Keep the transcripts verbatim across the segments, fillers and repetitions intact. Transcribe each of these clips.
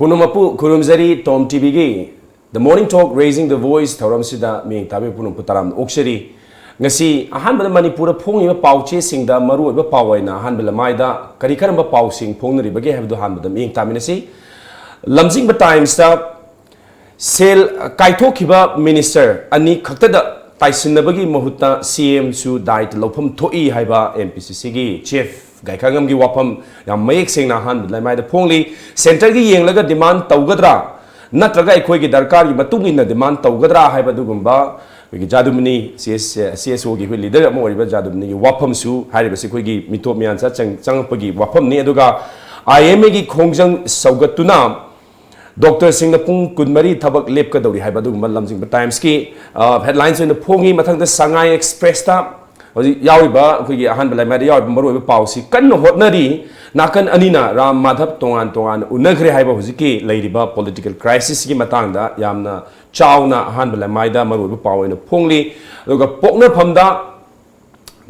ꯄꯨꯝꯅꯃꯛꯄꯨ ꯈꯨꯔꯨꯝꯖꯔꯤ꯫ ꯇꯣꯝ ꯇꯤꯚꯤꯒꯤ The Morning Talk Raising the Voice ꯊꯧꯔꯝꯁꯤꯗ ꯃꯤꯠꯌꯦꯡ ꯇꯥꯕꯤꯕ ꯄꯨꯝꯅꯃꯛꯄꯨ ꯇꯔꯥꯝꯅ ꯑꯣꯛꯆꯔꯤ꯫ ꯉꯁꯤ ꯑꯍꯥꯟꯕꯗ ꯃꯅꯤꯄꯨꯔꯗ ꯐꯣꯡꯉꯤꯕ ꯄꯥꯎꯆꯦꯁꯤꯡꯗ ꯃꯔꯨꯑꯣꯏꯕ ꯄꯥꯎ ꯑꯣꯏꯅ ꯑꯍꯥꯟꯕ ꯂꯃꯥꯏꯗ ꯀꯔꯤ ꯀꯔꯝꯕ ꯄꯥꯎꯁꯤꯡ ꯐꯣꯡꯅꯔꯤꯕꯒꯦ ꯍꯥꯏꯕꯗꯨ ꯑꯍꯥꯟꯕꯗ ꯃꯤꯠꯌꯦꯡ ꯇꯥꯃꯤꯟꯅꯁꯤ꯫ ꯂꯝꯖꯤꯡꯕ ꯇꯥꯏꯝꯁꯇ ꯁꯦꯜ ꯀꯥꯏꯊꯣꯛꯈꯤꯕ ꯃꯤꯅꯤꯁꯇꯔ ꯑꯅꯤ ꯈꯛꯇꯗ ꯇꯥꯏꯁꯤꯟꯅꯕꯒꯤ ꯃꯍꯨꯠꯇ ꯁꯤ ꯑꯦꯝꯁꯨ ꯗꯥꯏꯇ ꯂꯧꯐꯝ ꯊꯣꯛꯏ ꯍꯥꯏꯕ ꯑꯦꯝ ꯄꯤ ꯁꯤ ꯁꯤꯒꯤ ꯆꯤꯐ ꯒꯥꯏꯈꯥꯉꯝꯒꯤ ꯋꯥꯐꯝ ꯌꯥꯝ ꯃꯌꯦꯛ ꯁꯦꯡꯅ ꯑꯍꯥꯟꯕ ꯂꯩꯃꯥꯏꯗ ꯐꯣꯡꯂꯤ꯫ ꯁꯦꯟꯇꯔꯒꯤ ꯌꯦꯡꯂꯒ ꯗꯤꯃꯥꯟ ꯇꯧꯒꯗ꯭ꯔꯥ, ꯅꯠꯇ꯭ꯔꯒ ꯑꯩꯈꯣꯏꯒꯤ ꯗꯔꯀꯥꯔꯒꯤ ꯃꯇꯨꯡ ꯏꯟꯅ ꯗꯤꯃꯥꯟ ꯇꯧꯒꯗ꯭ꯔꯥ ꯍꯥꯏꯕ ꯑꯗꯨꯒꯨꯝꯕ ꯑꯩꯈꯣꯏꯒꯤ ꯖꯥꯗꯨꯃꯅꯤ ꯁꯤ ꯑꯦꯁ, ꯁꯤ ꯑꯦꯁ ꯑꯣꯒꯤ ꯑꯩꯈꯣꯏ ꯂꯤꯗꯔ ꯑꯃ ꯑꯣꯏꯔꯤꯕ ꯖꯥꯗꯨꯃꯅꯤꯒꯤ ꯋꯥꯐꯝꯁꯨ ꯍꯥꯏꯔꯤꯕꯁꯤ ꯑꯩꯈꯣꯏꯒꯤ ꯃꯤꯇꯣꯞ ꯃꯤꯌꯥꯟꯆꯥ ꯆꯪ-, ꯆꯪꯉꯛꯄꯒꯤ ꯋꯥꯐꯝꯅꯤ꯫ ꯑꯗꯨꯒ ꯑꯥꯏ ꯑꯦꯝ ꯑꯦꯒꯤ ꯈꯣꯡꯖꯪ ꯁꯧꯒꯠꯇꯨꯅ ꯗꯣꯛꯇꯔꯁꯤꯡꯅ ꯄꯨꯡ ꯀꯨꯟꯃꯔꯤ ꯊꯕꯛ ꯂꯦꯞꯀꯗꯧꯔꯤ ꯍꯥꯏꯕ ꯑꯗꯨꯒꯨꯝꯕ ꯂꯝꯖꯤꯡꯕ ꯇꯥꯏꯝꯁꯀꯤ, ꯑ, ꯍꯦꯗꯂꯥꯏꯟꯁ ꯑꯣꯏꯅ ꯐꯣꯡꯉꯤ꯫ ꯃꯊꯪꯗ ꯁꯉꯥꯏ ꯑꯦꯛꯁꯄ꯭ꯔꯦꯁꯇ ꯍꯧꯖꯤꯛ ꯌꯥꯎꯔꯤꯕ, ꯑꯩꯈꯣꯏꯒꯤ ꯑꯍꯥꯟꯕ ꯂꯩꯃꯥꯏꯗ ꯌꯥꯎꯔꯤꯕ ꯃꯔꯨꯑꯣꯏꯕ ꯄꯥꯎꯁꯤ ꯀꯟꯅ ꯍꯣꯠꯅꯔꯤ꯫ ꯅꯥꯀꯟ ꯑꯅꯤꯅ ꯔꯥꯝ ꯃꯥꯙꯕ ꯇꯣꯉꯥꯟ ꯇꯣꯉꯥꯟꯅ ꯎꯅꯈ꯭ꯔꯦ ꯍꯥꯏꯕ ꯍꯧꯖꯤꯛꯀꯤ ꯂꯩꯔꯤꯕ ꯄꯣꯂꯤꯇꯤꯀꯦꯜ ꯀ꯭ꯔꯥꯏꯁꯤꯁꯀꯤ ꯃꯇꯥꯡꯗ ꯌꯥꯝꯅ ꯆꯥꯎꯅ ꯑꯍꯥꯟꯕ ꯂꯩꯃꯥꯏꯗ ꯃꯔꯨꯑꯣꯏꯕ ꯄꯥꯎ ꯑꯣꯏꯅ ꯐꯣꯡꯂꯤ꯫ ꯑꯗꯨꯒ ꯄꯣꯛꯅꯐꯝꯗ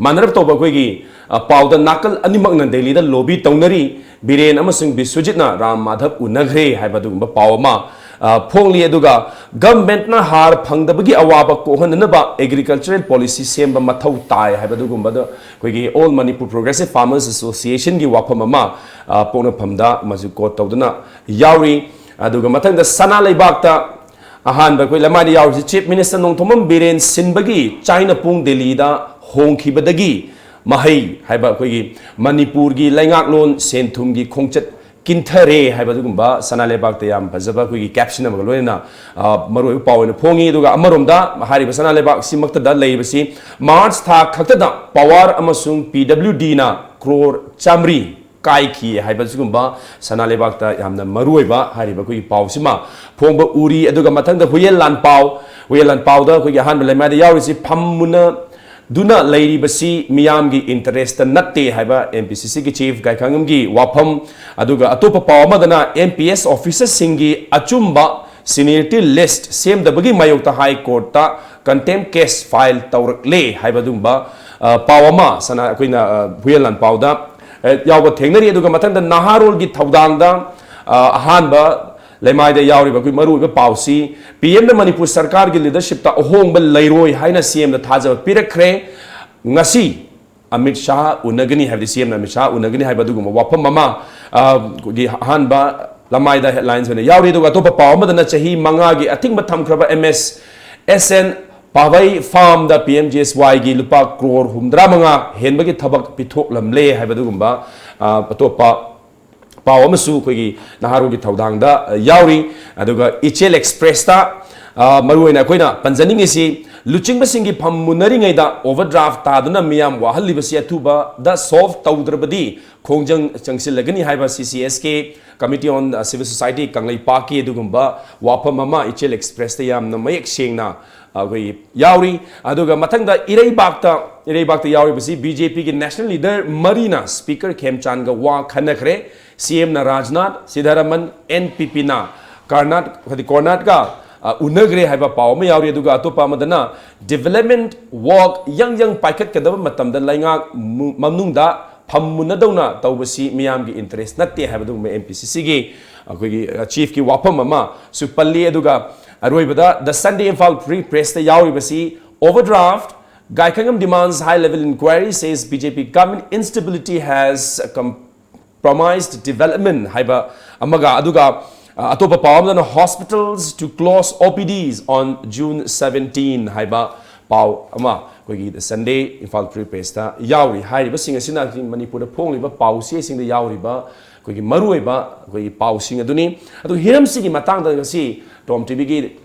ꯃꯥꯟꯅꯔꯞ ꯇꯧꯕ ꯑꯩꯈꯣꯏꯒꯤ, ꯑ, ꯄꯥꯎꯗ ꯅꯥꯀꯜ ꯑꯅꯤꯃꯛꯅ ꯗꯦꯜꯂꯤꯗ ꯂꯣꯕꯤ ꯇꯧꯅꯔꯤ, ꯕꯤꯔꯦꯟ ꯑꯃꯁꯨꯡ ꯕꯤꯁ꯭ꯋꯖꯤꯠꯅ ꯔꯥꯝ ꯃꯥꯙꯕ ꯎꯅꯈ꯭ꯔꯦ ꯍꯥꯏꯕ ꯑꯗꯨꯒꯨꯝꯕ ꯄꯥꯎ ꯑꯃ, ꯑ, ꯐꯣꯡꯂꯤ꯫ ꯑꯗꯨꯒ ꯒꯚꯔꯟꯃꯦꯟꯠꯅ ꯍꯥꯔ ꯐꯪꯗꯕꯒꯤ ꯑꯋꯥꯕ ꯀꯣꯛꯍꯟꯅꯅꯕ ꯑꯦꯒ꯭ꯔꯤꯀꯜꯆꯔꯦꯜ ꯄꯣꯂꯤꯁꯤ ꯁꯦꯝꯕ ꯃꯊꯧ ꯇꯥꯏ ꯍꯥꯏꯕ ꯑꯗꯨꯒꯨꯝꯕꯗ ꯑꯩꯈꯣꯏꯒꯤ ꯑꯣꯜ ꯃꯅꯤꯄꯨꯔ ꯄ꯭ꯔꯣꯒ꯭ꯔꯦꯁꯤꯚ ꯐꯥꯔꯃꯔꯁ ꯑꯦꯁꯣꯁꯤꯌꯦꯁꯟꯒꯤ ꯋꯥꯐꯝ ꯑꯃ, ꯑ, ꯄꯣꯛꯅꯐꯝꯗ ꯃꯁꯤ ꯀꯣꯠ ꯇꯧꯗꯨꯅ ꯌꯥꯎꯔꯤ꯫ ꯑꯗꯨꯒ ꯃꯊꯪꯗ ꯁꯅꯥ ꯂꯩꯕꯥꯛꯇ ꯑꯍꯥꯟꯕ ꯑꯩꯈꯣꯏ ꯂꯃꯥꯏꯗ ꯌꯥꯎꯔꯤꯁꯤ ꯆꯤꯐ ꯃꯤꯅꯤꯁꯇꯔ ꯅꯣꯡꯊꯣꯝꯕꯝ ꯕꯤꯔꯦꯟ ꯁꯤꯟꯕꯒꯤ ꯆꯥꯏꯅ ꯄꯨꯡ ꯗꯦꯜꯂꯤꯗ ꯍꯣꯡꯈꯤꯕꯗꯒꯤ ꯃꯍꯩ ꯍꯥꯏꯕ ꯑꯩꯈꯣꯏꯒꯤ ꯃꯅꯤꯄꯨꯔꯒꯤ ꯂꯩꯉꯥꯛꯂꯣꯟ ꯁꯦꯟ ꯊꯨꯝꯒꯤ ꯈꯣꯡꯆꯠ ꯀꯤꯟꯊꯔꯦ ꯍꯥꯏꯕ ꯑꯗꯨꯒꯨꯝꯕ ꯁꯅꯥ ꯂꯩꯕꯥꯛꯇ ꯌꯥꯝ ꯐꯖꯕ ꯑꯩꯈꯣꯏꯒꯤ ꯀꯦꯞꯁꯟ ꯑꯃꯒ ꯂꯣꯏꯅꯅ, ꯑ, ꯃꯔꯨꯑꯣꯏꯕ ꯄꯥꯎ ꯑꯣꯏꯅ ꯐꯣꯡꯉꯤ꯫ ꯑꯗꯨꯒ ꯑꯃꯔꯣꯝꯗ ꯍꯥꯏꯔꯤꯕ ꯁꯅꯥ ꯂꯩꯕꯥꯛꯁꯤꯃꯛꯇꯗ ꯂꯩꯔꯤꯕꯁꯤ ꯃꯥꯔꯆ ꯊꯥ ꯈꯛꯇꯗ ꯄꯋꯥꯔ ꯑꯃꯁꯨꯡ ꯄꯤ ꯗꯕ꯭ꯂꯤꯎ ꯗꯤꯅ ꯀ꯭ꯔꯣꯔ ꯆꯥꯃꯔꯤ ꯀꯥꯏꯈꯤ ꯍꯥꯏꯕ ꯑꯁꯤꯒꯨꯝꯕ ꯁꯅꯥ ꯂꯩꯕꯥꯛꯇ ꯌꯥꯝꯅ ꯃꯔꯨꯑꯣꯏꯕ ꯍꯥꯏꯔꯤꯕ ꯑꯩꯈꯣꯏꯒꯤ ꯄꯥꯎꯁꯤꯃ ꯐꯣꯡꯕ ꯎꯔꯤ꯫ ꯑꯗꯨꯒ ꯃꯊꯪꯗ ꯍꯨꯌꯦꯟ ꯂꯥꯟꯄꯥꯎ, ꯍꯨꯌꯦꯟ ꯂꯥꯟꯄꯥꯎꯗ ꯑꯩꯈꯣꯏꯒꯤ ꯑꯍꯥꯟꯕ ꯂꯩꯃꯥꯏꯗ ꯌꯥꯎꯔꯤꯁꯤ ꯐꯝ ꯃꯨꯟꯅꯗꯨꯅ ꯂꯩꯔꯤꯕꯁꯤ ꯃꯤꯌꯥꯝꯒꯤ ꯏꯟꯇꯔꯦꯁꯇ ꯅꯠꯇꯦ ꯍꯥꯏꯕ ꯑꯦꯝ ꯄꯤ ꯁꯤ ꯁꯤꯒꯤ ꯆꯤꯐ ꯒꯥꯏꯈꯥꯉꯝꯒꯤ ꯋꯥꯐꯝ꯫ ꯑꯗꯨꯒ ꯑꯇꯣꯞꯄ ꯄꯥꯎ ꯑꯃꯗꯅ ꯑꯦꯝ ꯄꯤ ꯑꯦꯁ ꯑꯣꯐꯤꯁꯔꯁꯤꯡꯒꯤ ꯑꯆꯨꯝꯕ ꯁꯤꯅꯤꯌꯔꯤꯇꯤ ꯂꯤꯁ꯭ꯠ ꯁꯦꯝꯗꯕꯒꯤ ꯃꯥꯌꯣꯛꯇ ꯍꯥꯏ ꯀꯣꯔꯠꯇ ꯀꯟꯇꯦꯝ ꯀꯦꯁ ꯐꯥꯏꯜ ꯇꯧꯔꯛꯂꯦ ꯍꯥꯏꯕ ꯑꯗꯨꯒꯨꯝꯕ, ꯑ, ꯄꯥꯎ ꯑꯃ ꯁꯅꯥ-, ꯑꯩꯈꯣꯏꯅ, ꯑ, ꯍꯨꯌꯦꯟ ꯂꯥꯟꯄꯥꯎꯗ, ꯑ, ꯌꯥꯎꯕ ꯊꯦꯡꯅꯔꯤ꯫ ꯑꯗꯨꯒ ꯃꯊꯪꯗ ꯅꯍꯥꯔꯣꯜꯒꯤ ꯊꯧꯗꯥꯡꯗ ꯑ, ꯑꯍꯥꯟꯕ ꯂꯩꯃꯥꯏꯗ ꯌꯥꯎꯔꯤꯕ ꯑꯩꯈꯣꯏ ꯃꯔꯨꯑꯣꯏꯕ ꯄꯥꯎꯁꯤ, ꯄꯤ ꯑꯦꯝꯅ ꯃꯅꯤꯄꯨꯔ ꯁꯔꯀꯥꯔꯒꯤ ꯂꯤꯗꯔꯁꯤꯞꯇ ꯑꯍꯣꯡꯕ ꯂꯩꯔꯣꯏ ꯍꯥꯏꯅ ꯁꯤ ꯑꯦꯝꯗ ꯊꯥꯖꯕ ꯄꯤꯔꯛꯈ꯭ꯔꯦ꯫ ꯉꯁꯤ ꯑꯃꯤꯠ ꯁꯥꯍ ꯎꯅꯒꯅꯤ ꯍꯥꯏꯕꯗꯤ, ꯁꯤ ꯑꯦꯝꯅ ꯑꯃꯤꯠ ꯁꯥꯍ ꯎꯅꯒꯅꯤ ꯍꯥꯏꯕ ꯑꯗꯨꯒꯨꯝꯕ ꯋꯥꯐꯝ ꯑꯃ, ꯑ, ꯑꯩꯈꯣꯏꯒꯤ ꯑꯍꯥꯟꯕ ꯂꯃꯥꯏꯗ ꯍꯦꯗꯂꯥꯏꯟꯁ ꯑꯣꯏꯅ ꯌꯥꯎꯔꯤ꯫ ꯑꯗꯨꯒ ꯑꯇꯣꯞꯄ ꯄꯥꯎ ꯑꯃꯗꯅ ꯆꯍꯤ ꯃꯉꯥꯒꯤ ꯑꯊꯤꯡꯕ ꯊꯝꯈ꯭ꯔꯕ ꯑꯦꯝ ꯑꯦꯁ ꯑꯦꯁ ꯑꯦꯟ ꯄꯥꯚꯩ ꯐꯥꯔꯝꯗ ꯄꯤ ꯑꯦꯝ ꯖꯤ ꯑꯦꯁ ꯋꯥꯏꯒꯤ ꯂꯨꯄꯥ ꯀ꯭ꯔꯣꯔ ꯍꯨꯝꯗ꯭ꯔꯥ ꯃꯉꯥ ꯍꯦꯟꯕꯒꯤ ꯊꯕꯛ ꯄꯤꯊꯣꯛꯂꯝꯂꯦ ꯍꯥꯏꯕ ꯑꯗꯨꯒꯨꯝꯕ, ꯑ, ꯑꯇꯣꯞꯄ ꯄꯥꯎ ꯑꯃꯁꯨ ꯑꯩꯈꯣꯏꯒꯤ ꯅꯍꯥꯔꯣꯜꯒꯤ ꯊꯧꯗꯥꯡꯗ, ꯑ, ꯌꯥꯎꯔꯤ꯫ ꯑꯗꯨꯒ ꯏꯆꯦꯜ ꯑꯦꯛꯁꯄ꯭ꯔꯦꯁꯇ, ꯑ, ꯃꯔꯨꯑꯣꯏꯅ ꯑꯩꯈꯣꯏꯅ ꯄꯟꯖꯅꯤꯡꯉꯤꯁꯤ, ꯂꯨꯆꯤꯡꯕꯁꯤꯡꯒꯤ ꯐꯝ ꯃꯨꯟꯅꯔꯤꯉꯩꯗ ꯑꯣꯚꯔꯗ꯭ꯔꯥꯐ ꯇꯥꯗꯨꯅ ꯃꯤꯌꯥꯝ ꯋꯥꯍꯜꯂꯤꯕꯁꯤ ꯑꯊꯨꯕꯗ ꯁꯣꯜꯚ ꯇꯧꯗ꯭ꯔꯕꯗꯤ ꯈꯣꯡꯖꯪ ꯆꯪꯁꯤꯜꯂꯒꯅꯤ ꯍꯥꯏꯕ ꯁꯤ C S K, Committee on, ꯑ, Civil Society ꯀꯪꯂꯩꯄꯥꯛꯀꯤ ꯑꯗꯨꯒꯨꯝꯕ ꯋꯥꯐꯝ ꯑꯃ ꯏꯆꯦꯜ ꯑꯦꯛꯁꯄ꯭ꯔꯦꯁꯇ ꯌꯥꯝꯅ ꯃꯌꯦꯛ ꯁꯦꯡꯅ ꯑꯩꯈꯣꯏ ꯌꯥꯎꯔꯤ꯫ ꯑꯗꯨꯒ ꯃꯊꯪꯗ ꯏꯔꯩꯕꯥꯛꯇ, ꯏꯔꯩꯕꯥꯛꯇ ꯌꯥꯎꯔꯤꯕꯁꯤ ꯕꯤ ꯖꯦ ꯄꯤꯒꯤ ꯅꯦꯁꯅꯦꯜ ꯂꯤꯗꯔ ꯃꯔꯤꯅ ꯁ꯭ꯄꯤꯀꯔ ꯈꯦꯝꯆꯥꯟꯒ ꯋꯥ ꯈꯟꯅꯈ꯭ꯔꯦ꯫ ꯁꯤ ꯑꯦꯝꯅ ꯔꯥꯖꯅꯥꯊ ꯁꯤꯗꯥꯔꯥꯃꯟ, ꯑꯦꯟ ꯄꯤ ꯄꯤꯅ ꯀꯔꯅꯥꯠ-, ꯍꯥꯏꯗꯤ ꯀꯔꯅꯥꯠꯀ, ꯑ, ꯎꯅꯈ꯭ꯔꯦ ꯍꯥꯏꯕ ꯄꯥꯎ ꯑꯃ ꯌꯥꯎꯔꯤ꯫ ꯑꯗꯨꯒ ꯑꯇꯣꯞꯄ ꯑꯃꯗꯅ ꯗꯤꯕꯦꯂꯞꯃꯦꯟꯠ ꯋꯥꯔꯛ ꯌꯪ ꯌꯪ ꯄꯥꯏꯈꯠꯀꯗꯕ ꯃꯇꯝꯗ ꯂꯩꯉꯥꯛ ꯃꯨ-, ꯃꯅꯨꯡꯗ ꯐꯝ ꯃꯨꯟꯅꯗꯧꯅ ꯇꯧꯕꯁꯤ ꯃꯤꯌꯥꯝꯒꯤ ꯏꯟꯇꯔꯦꯁ ꯅꯠꯇꯦ ꯍꯥꯏꯕ ꯑꯗꯨꯒꯨꯝꯕ ꯑꯦꯝ ꯄꯤ ꯁꯤ ꯁꯤꯒꯤ ꯑꯩꯈꯣꯏꯒꯤ, ꯑ, ꯆꯤꯐꯀꯤ ꯋꯥꯐꯝ ꯑꯃꯁꯨ ꯄꯜꯂꯤ꯫ ꯑꯗꯨꯒ ꯑꯔꯣꯏꯕꯗ The Sunday Imphal Free Pressꯇ ꯌꯥꯎꯔꯤꯕꯁꯤ, overdraft, Gaikhangam demands high level inquiry, says B J P government, instability has compromised development ꯍꯥꯏꯕ ꯑꯃꯒ, ꯑꯗꯨꯒ, ꯑ, ꯑꯇꯣꯞꯄ ꯄꯥꯎ ꯑꯃꯗꯅ hospitals to close O P Ds on June seventeen ꯍꯥꯏꯕ ꯄꯥꯎ ꯑꯃ ꯑꯩꯈꯣꯏꯒꯤ The Sunday Imphal Free Pressꯇ ꯌꯥꯎꯔꯤ꯫ ꯍꯥꯏꯔꯤꯕꯁꯤꯡ ꯑꯁꯤꯅ ꯃꯅꯤꯄꯨꯔꯗ ꯐꯣꯡꯂꯤꯕ ꯄꯥꯎꯆꯦꯁꯤꯡꯗ ꯌꯥꯎꯔꯤꯕ ꯑꯩꯈꯣꯏꯒꯤ ꯃꯔꯨꯑꯣꯏꯕ ꯑꯩꯈꯣꯏꯒꯤ ꯄꯥꯎꯁꯤꯡ ꯑꯗꯨꯅꯤ꯫ ꯑꯗꯨ ꯍꯤꯔꯝꯁꯤꯒꯤ ꯃꯇꯥꯡꯗ ꯉꯁꯤ ꯇꯣꯝ ꯇꯤ ꯚꯤꯒꯤ,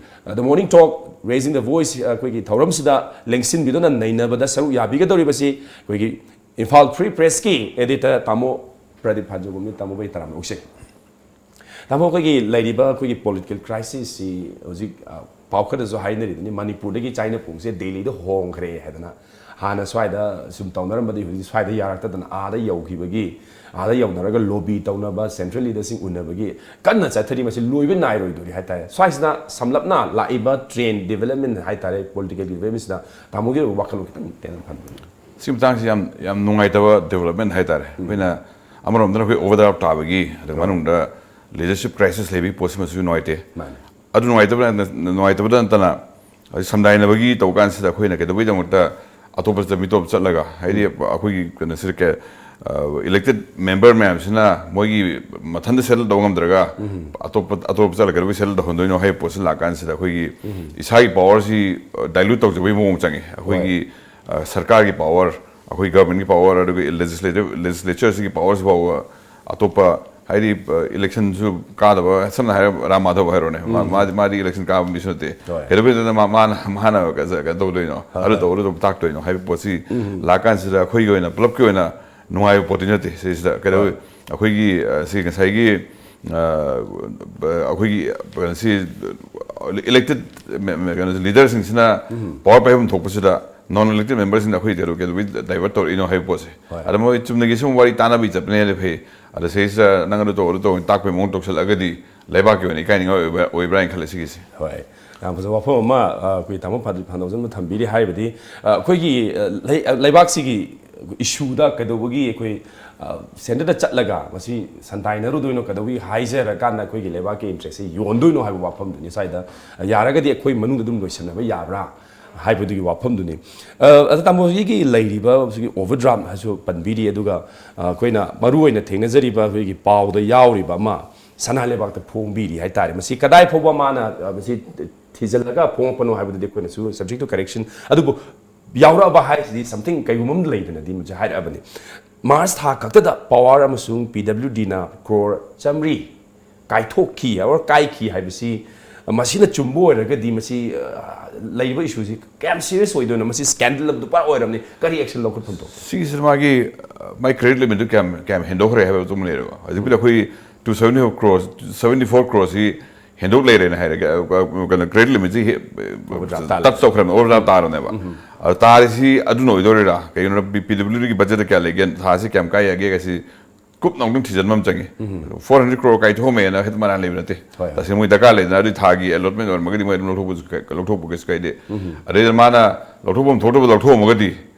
ꯑ, The Morning Talk, Raising the Voice, ꯑ, ꯑꯩꯈꯣꯏꯒꯤ ꯊꯧꯔꯝꯁꯤꯗ ꯂꯦꯡꯁꯤꯟꯕꯤꯗꯨꯅ ꯅꯩꯅꯕꯗ ꯁꯔꯨꯛ ꯌꯥꯕꯤꯒꯗꯧꯔꯤꯕꯁꯤ ꯑꯩꯈꯣꯏꯒꯤ ꯏꯝꯐꯥꯜ ꯐ꯭ꯔꯤ ꯄ꯭ꯔꯦꯁꯀꯤ ꯑꯦꯗꯤꯇꯔ ꯇꯥꯃꯣ ꯄ꯭ꯔꯗꯤꯞ ꯐꯥꯟꯖꯨꯒꯨꯝꯅꯤ꯫ ꯇꯥꯃꯣꯕꯨ ꯑꯩ ꯇꯔꯥꯝꯅ ꯑꯣꯛꯆꯩ꯫ ꯇꯥꯃꯣ, ꯑꯩꯈꯣꯏꯒꯤ ꯂꯩꯔꯤꯕ ꯑꯩꯈꯣꯏꯒꯤ ꯄꯣꯂꯤꯇꯤꯀꯦꯜ ꯀ꯭ꯔꯥꯏꯁꯤꯁꯁꯤ ꯍꯧꯖꯤꯛ, ꯑ, ꯄꯥꯎꯈꯠꯇꯁꯨ ꯍꯥꯏꯅꯔꯤꯗꯨꯅꯤ, ꯃꯅꯤꯄꯨꯔꯗꯒꯤ ꯆꯥꯏꯅ ꯄꯨꯡꯁꯦ ꯗꯦꯜꯂꯤꯗ ꯍꯣꯡꯈ꯭ꯔꯦ ꯍꯥꯏꯗꯅ꯫ ꯍꯥꯟꯅ ꯁ꯭ꯋꯥꯏꯗ ꯁꯨꯝ ꯇꯧꯅꯔꯝꯕꯗꯒꯤ ꯍꯧꯖꯤꯛ ꯁ꯭ꯋꯥꯏꯗ ꯌꯥꯔꯛꯇꯗꯅ ꯑꯥꯗ ꯌꯧꯈꯤꯕꯒꯤ, ꯑꯥꯗ ꯌꯧꯅꯔꯒ ꯂꯣꯕꯤ ꯇꯧꯅꯕ, ꯁꯦꯟꯇ꯭ꯔꯦꯜ ꯂꯤꯗꯔꯁꯤꯡ ꯎꯅꯕꯒꯤ ꯀꯟꯅ ꯆꯠꯊꯔꯤ꯫ ꯃꯁꯤ ꯂꯣꯏꯕ ꯅꯥꯏꯔꯣꯏꯗꯣꯔꯤ ꯍꯥꯏꯇꯥꯔꯦ꯫ ꯁ꯭ꯋꯥꯏꯁꯤꯅ ꯁꯝꯂꯞꯅ ꯂꯥꯛꯏꯕ ꯇ꯭ꯔꯦꯟ ꯗꯤꯕꯦꯂꯞꯃꯦꯟ ꯍꯥꯏꯇꯥꯔꯦ, ꯄꯣꯂꯤꯇꯤꯀꯦꯜ ꯗꯤꯕꯦꯂꯞꯃꯦꯟꯁꯤꯗ ꯇꯥꯃꯣꯒꯤ ꯑꯣꯏꯕ ꯋꯥꯈꯜꯂꯣꯟ ꯈꯤꯇꯪ ꯇꯦꯟꯅ ꯊꯝꯕꯤꯌꯨ꯫ ꯁꯤ ꯃꯇꯥꯡꯁꯤ ꯌꯥꯝ, ꯌꯥꯝ ꯅꯨꯡꯉꯥꯏꯇꯕ ꯗꯤꯕꯦꯂꯞꯃꯦꯟ ꯍꯥꯏꯇꯥꯔꯦ꯫ ꯑꯩꯈꯣꯏꯅ ꯑꯃꯔꯣꯝꯗꯅ ꯑꯩꯈꯣꯏ ꯑꯣꯚꯔꯗ꯭ꯔꯥꯐ ꯇꯥꯕꯒꯤ, ꯑꯗꯨꯒ ꯃꯅꯨꯡꯗ ꯂꯤꯗꯔꯁꯤꯞ ꯀ꯭ꯔꯥꯏꯁꯤꯁ ꯂꯩꯕꯒꯤ ꯄꯣꯠꯁꯤꯃꯁꯨ ꯅꯨꯡꯉꯥꯏꯇꯦ꯫ ꯃꯥꯅꯦ꯫ ꯑꯗꯨ ꯅꯨꯡꯉꯥꯏꯇꯕ ꯅꯨꯡꯉꯥꯏꯇꯕꯗ ꯅꯠꯇꯅ ꯍꯧꯖꯤꯛ ꯁꯝꯗꯥꯏꯅꯕꯒꯤ ꯇꯧꯕ ꯀꯥꯟꯁꯤꯗ ꯑꯩꯈꯣꯏꯅ ꯀꯩꯗꯧꯕꯒꯤꯗꯃꯛꯇ ꯑꯇꯣꯞꯄ ꯃꯤꯇꯣꯞ ꯆꯠꯂꯒ, ꯍꯥꯏꯗꯤ ꯑꯩꯈꯣꯏꯒꯤ ꯀꯩꯅꯣꯁꯤꯗ ꯏꯂꯦꯛꯇꯦꯠ ꯃꯦꯝꯕꯔ ꯃꯌꯥꯝꯁꯤꯅ ꯃꯣꯏꯒꯤ ꯃꯊꯟꯇ ꯁꯦꯇꯜ ꯇꯧꯕ ꯉꯝꯗ꯭ꯔꯒ ꯑꯇꯣꯞꯄ ꯑꯇꯣꯞꯄ ꯆꯠꯂꯒ ꯀꯩꯗꯧꯕꯒꯤ ꯁꯦꯇꯜ ꯇꯧꯍꯟꯗꯣꯏꯅꯣ ꯍꯥꯏꯕ ꯄꯣꯠꯁꯤ ꯂꯥꯛꯀꯥꯟꯁꯤꯗ ꯑꯩꯈꯣꯏꯒꯤ ꯏꯁꯥꯒꯤ ꯄꯥꯋꯔꯁꯤ ꯗꯥꯏꯂ꯭ꯌꯨꯠ ꯇꯧꯖꯕꯒꯤ ꯃꯑꯣꯡ ꯆꯪꯉꯤ꯫ ꯑꯩꯈꯣꯏꯒꯤ ꯑ, ꯁꯔꯀꯥꯔꯒꯤ ꯄꯥꯋꯔ, ꯑꯩꯈꯣꯏ ꯒꯚꯔꯟꯃꯦꯟꯒꯤ ꯄꯥꯋꯔ, ꯑꯗꯨꯒ ꯂꯦꯖꯤꯁꯂꯦꯇꯤꯚ ꯂꯦꯖꯤꯁꯂꯦꯆꯔꯁꯤꯒꯤ ꯄꯥꯋꯔꯁꯤ ꯐꯥꯎꯕ ꯑꯇꯣꯞꯄ, ꯍꯥꯏꯗꯤ ꯏꯂꯦꯛꯁꯟꯁꯨ ꯀꯥꯗꯕ, ꯁꯝꯅ ꯍꯥꯏꯔꯕ ꯔꯥꯝ ꯃꯥꯙꯕ ꯍꯥꯏꯔꯣꯅꯦ, ꯃꯥ- ꯃꯥꯗꯤ ꯃꯥꯗꯤ ꯏꯂꯦꯛꯁꯟ ꯀꯥꯕ ꯃꯤꯁꯨ ꯅꯠꯇꯦ꯫ ꯍꯣꯏ꯫ ꯀꯩꯗꯧꯕꯩꯗꯅ ꯃꯥ- ꯃꯥꯅ ꯃꯥꯅ ꯀꯩꯅꯣ ꯇꯧꯗꯣꯏꯅꯣ, ꯑꯗꯨ ꯇꯧ ꯑꯗꯨ ꯇꯧ ꯇꯥꯛꯇꯣꯏꯅꯣ ꯍꯥꯏꯕ ꯄꯣꯠꯁꯤ ꯂꯥꯛꯀꯥꯟꯁꯤꯗ ꯑꯩꯈꯣꯏꯒꯤ ꯑꯣꯏꯅ ꯄꯨꯂꯞꯀꯤ ꯑꯣꯏꯅ ꯅꯨꯡꯉꯥꯏꯕ ꯄꯣꯠꯇꯤ ꯅꯠꯇꯦ꯫ ꯁꯤꯁꯤꯗ ꯀꯩꯗꯧ ꯑꯩꯈꯣꯏꯒꯤ ꯑ, ꯁꯤ ꯉꯁꯥꯏꯒꯤ ꯑ, ꯑꯩꯈꯣꯏꯒꯤ ꯀꯩꯅꯣꯁꯤ ꯏꯂꯦꯛꯇꯦꯠ ꯀꯩꯅꯣ ꯂꯤꯗꯔꯁꯤꯡꯁꯤꯅ ꯄꯥꯋꯔ ꯄꯥꯏꯐꯝ ꯊꯣꯛꯄꯁꯤꯗ ꯅꯣꯟ ꯏꯂꯦꯛꯇꯦꯠ ꯃꯦꯝꯕꯔꯁꯤꯡꯗ ꯑꯩꯈꯣꯏ ꯀꯩꯗꯧ- ꯀꯩꯗꯧꯕꯩ ꯗꯥꯏꯚꯔꯠ ꯇꯧꯔꯛꯏꯅꯣ ꯍꯥꯏꯕ ꯄꯣꯠꯁꯦ꯫ ꯍꯣꯏ꯫ ꯑꯗ ꯃꯣꯏ ꯆꯨꯝꯅꯒꯤ ꯁꯨꯝ ꯋꯥꯔꯤ ꯇꯥꯟꯅꯕꯒꯤ ꯆꯠꯄꯅꯦꯅ ꯐꯩ꯫ ꯑꯗ ꯁꯤꯁꯤꯗ ꯅꯪ ꯑꯗꯨ ꯇꯧ ꯑꯗꯨ ꯇꯧ ꯇꯥꯛꯄꯒꯤ ꯃꯑꯣꯡ ꯇꯧꯁꯜꯂꯛꯑꯒꯗꯤ ꯂꯩꯕꯥꯛꯀꯤ ꯑꯣꯏꯅ ꯏꯀꯥꯏꯅꯤꯡꯉꯥꯏ ꯑꯣꯏꯕ꯭ꯔꯥ ꯑꯣꯏꯕ꯭ꯔꯥ ꯍꯥꯏꯅ ꯈꯜꯂꯦ ꯁꯤꯒꯤꯁꯦ꯫ ꯍꯣꯏ꯫ ꯌꯥꯝ ꯐꯖꯕ ꯋꯥꯐꯝ ꯑꯃ ꯑ, ꯑꯩꯈꯣꯏ ꯇꯥꯃꯣ ꯐꯥꯟꯗꯧꯖꯟꯅ ꯊꯝꯕꯤꯔꯤ꯫ ꯍꯥꯏꯕꯗꯤ ꯑ, ꯑꯩꯈꯣꯏꯒꯤ ꯑ, ꯂꯩ- ꯑ, ꯂꯩꯕꯥꯛꯁꯤꯒꯤ ꯏꯁꯨꯗ ꯀꯩꯗꯧꯕꯒꯤ ꯑꯩꯈꯣꯏ ꯁꯦꯟꯇꯔꯗ ꯆꯠꯂꯒ ꯃꯁꯤ ꯁꯟꯗꯥꯏꯅꯔꯨꯗꯣꯏꯅꯣ, ꯀꯩꯗꯧꯕꯒꯤ ꯍꯥꯏꯖꯔꯀꯥꯟꯗ ꯑꯩꯈꯣꯏꯒꯤ ꯂꯩꯕꯥꯛꯀꯤ ꯏꯟꯇꯔꯦꯁꯁꯦ ꯌꯣꯟꯗꯣꯏꯅꯣ ꯍꯥꯏꯕ ꯋꯥꯐꯝꯗꯨꯅꯤ꯫ ꯁ꯭ꯋꯥꯏꯗ ꯑ, ꯌꯥꯔꯒꯗꯤ ꯑꯩꯈꯣꯏ ꯃꯅꯨꯡꯗ ꯑꯗꯨꯝ ꯂꯣꯏꯁꯟꯅꯕ ꯌꯥꯕ꯭ꯔꯥ ꯍꯥꯏꯕꯗꯨꯒꯤ ꯋꯥꯐꯝꯗꯨꯅꯤ꯫ ꯑ, ꯑꯗ ꯇꯥꯃꯣ ꯍꯧꯖꯤꯛꯀꯤ ꯂꯩꯔꯤꯕ ꯍꯧꯖꯤꯛꯀꯤ ꯑꯣꯚꯔ ꯗ꯭ꯔꯥꯐ ꯍꯥꯏꯁꯨ ꯄꯟꯕꯤꯔꯤ, ꯑꯗꯨꯒ ꯑ, ꯑꯩꯈꯣꯏꯅ ꯃꯔꯨꯑꯣꯏꯅ ꯊꯦꯡꯅꯖꯔꯤꯕ ꯑꯩꯈꯣꯏꯒꯤ ꯄꯥꯎꯗ ꯌꯥꯎꯔꯤꯕ ꯑꯃ ꯁꯅꯥ ꯂꯩꯕꯥꯛꯇ ꯐꯣꯡꯕꯤꯔꯤ ꯍꯥꯏꯇꯥꯔꯦ꯫ ꯃꯁꯤ ꯀꯗꯥꯏ ꯐꯥꯎꯕ ꯃꯥꯅ ꯑ, ꯃꯁꯤ ꯊꯤꯖꯤꯜꯂꯒ ꯐꯣꯡꯉꯛꯄꯅꯣ ꯍꯥꯏꯕꯗꯨꯗꯤ ꯑꯩꯈꯣꯏꯅꯁꯨ subject to correction, ꯑꯗꯨꯕꯨ ꯌꯥꯎꯔꯛꯑꯕ ꯍꯥꯏꯁꯤꯗꯤ something ꯀꯩꯒꯨꯝꯕ ꯑꯃ ꯂꯩꯗꯅꯗꯤ ꯃꯁꯤ ꯍꯥꯏꯔꯛꯑꯕꯅꯤ꯫ ꯃꯥꯔꯆ ꯊꯥ ꯈꯛꯇꯗ ꯄꯥꯋꯔ ꯑꯃꯁꯨꯡ ꯄꯤ ꯗꯕ꯭ꯂꯤꯎ ꯗꯤꯅ ꯀ꯭ꯔꯣꯔ ꯆꯥꯃꯔꯤ ꯀꯥꯏꯊꯣꯛꯈꯤ or ꯀꯥꯏꯈꯤ ꯍꯥꯏꯕꯁꯤ, ꯃꯁꯤꯅ ꯆꯨꯝꯕ ꯑꯣꯏꯔꯒꯗꯤ ꯃꯁꯤ ꯑ, ꯂꯩꯔꯤꯕ ꯏꯁꯨꯁꯤ ꯀꯌꯥꯝ ꯁꯤꯔꯤꯌꯁ ꯑꯣꯏꯗꯣꯏꯅꯣ? ꯃꯁꯤ ꯁ꯭ꯀꯦꯟꯗꯜ ꯑꯃ ꯄꯨꯔꯥ ꯑꯣꯏꯔꯝꯅꯤ꯫ ꯀꯔꯤ ꯑꯦꯛꯁꯟ ꯂꯧꯈꯠꯐꯝ ꯊꯣꯛꯄ? ꯁꯤꯒꯤꯁꯤꯗ ꯃꯥꯒꯤ ꯑ, ꯃꯥꯒꯤ ꯀ꯭ꯔꯦꯗꯤꯠ ꯂꯤꯃꯤꯠꯇꯨ ꯀꯌꯥꯝ ꯀꯌꯥꯝ ꯍꯦꯟꯗꯣꯛꯈ꯭ꯔꯦ ꯍꯥꯏꯕ ꯑꯗꯨꯝ ꯂꯩꯔꯦꯕ꯫ ꯍꯧꯖꯤꯛꯄꯨꯗꯤ ꯑꯩꯈꯣꯏ two seventy four crore seventy four ꯀ꯭ꯔꯣꯔꯁꯤ ꯍꯦꯟꯗꯣꯛ ꯂꯩꯔꯦꯅ ꯍꯥꯏꯔꯒ, ꯑ, ꯀꯩꯅꯣ, ꯀ꯭ꯔꯦꯗꯤꯠ ꯂꯤꯃꯤꯠꯁꯤ Overdraft ꯇꯥꯔꯦ꯫ ꯇꯆ ꯇꯧꯈ꯭ꯔꯕꯅꯤ, ꯑꯣꯚꯔꯗ꯭ꯔꯥꯐ ꯇꯥꯔꯕꯅꯦꯕ꯫ ꯑꯗꯣ ꯇꯥꯔꯤꯁꯤ ꯑꯗꯨꯅ ꯑꯣꯏꯗꯣꯔꯤꯔꯥ? ꯀꯩꯒꯤꯅꯣꯗ ꯄꯤ ꯗꯕ꯭ꯂꯤꯎ ꯗꯤꯒꯤ ꯕꯖꯦꯠꯇ ꯀꯌꯥ ꯂꯩꯒꯦ, ꯊꯥꯁꯤ ꯀꯌꯥꯝ ꯀꯥꯏ ꯌꯥꯒꯦ ꯀꯥꯏꯁꯤ ꯀꯨꯞꯅ ꯑꯃꯨꯛꯇꯪ ꯊꯤꯖꯤꯟꯕ ꯑꯃ ꯆꯪꯉꯤ꯫ ꯐꯣꯔ ꯍꯟꯗ꯭ꯔꯦꯠ ꯀ꯭ꯔꯣꯔ ꯀꯥꯏꯊꯣꯛꯑꯝꯃꯦꯅ ꯍꯦꯛꯇ ꯃꯔꯥꯟ ꯂꯩꯕ ꯅꯠꯇꯦ꯫ ꯍꯣꯏ, ꯍꯣꯏ꯫ ꯇꯁꯦꯡꯅ ꯃꯣꯏ ꯗꯔꯀꯥꯔ ꯂꯩꯗꯅ ꯑꯗꯨꯒꯤ ꯊꯥꯒꯤ ꯑꯦꯂꯣꯠꯃꯦꯟ ꯑꯣꯏꯔꯝꯃꯒꯗꯤ ꯃꯣꯏ ꯑꯗꯨꯝ ꯂꯧꯊꯣꯛꯄꯁꯨ ꯀꯥꯏ- ꯂꯧꯊꯣꯛꯄ ꯀꯩꯁꯨ ꯀꯥꯏꯗꯦ꯫ ꯑꯗꯩꯗ ꯃꯥꯅ ꯂꯧꯊꯣꯛꯐꯝ ꯊꯣꯛꯇꯕ ꯂꯧꯊꯣꯛꯑꯝꯃꯒꯗꯤ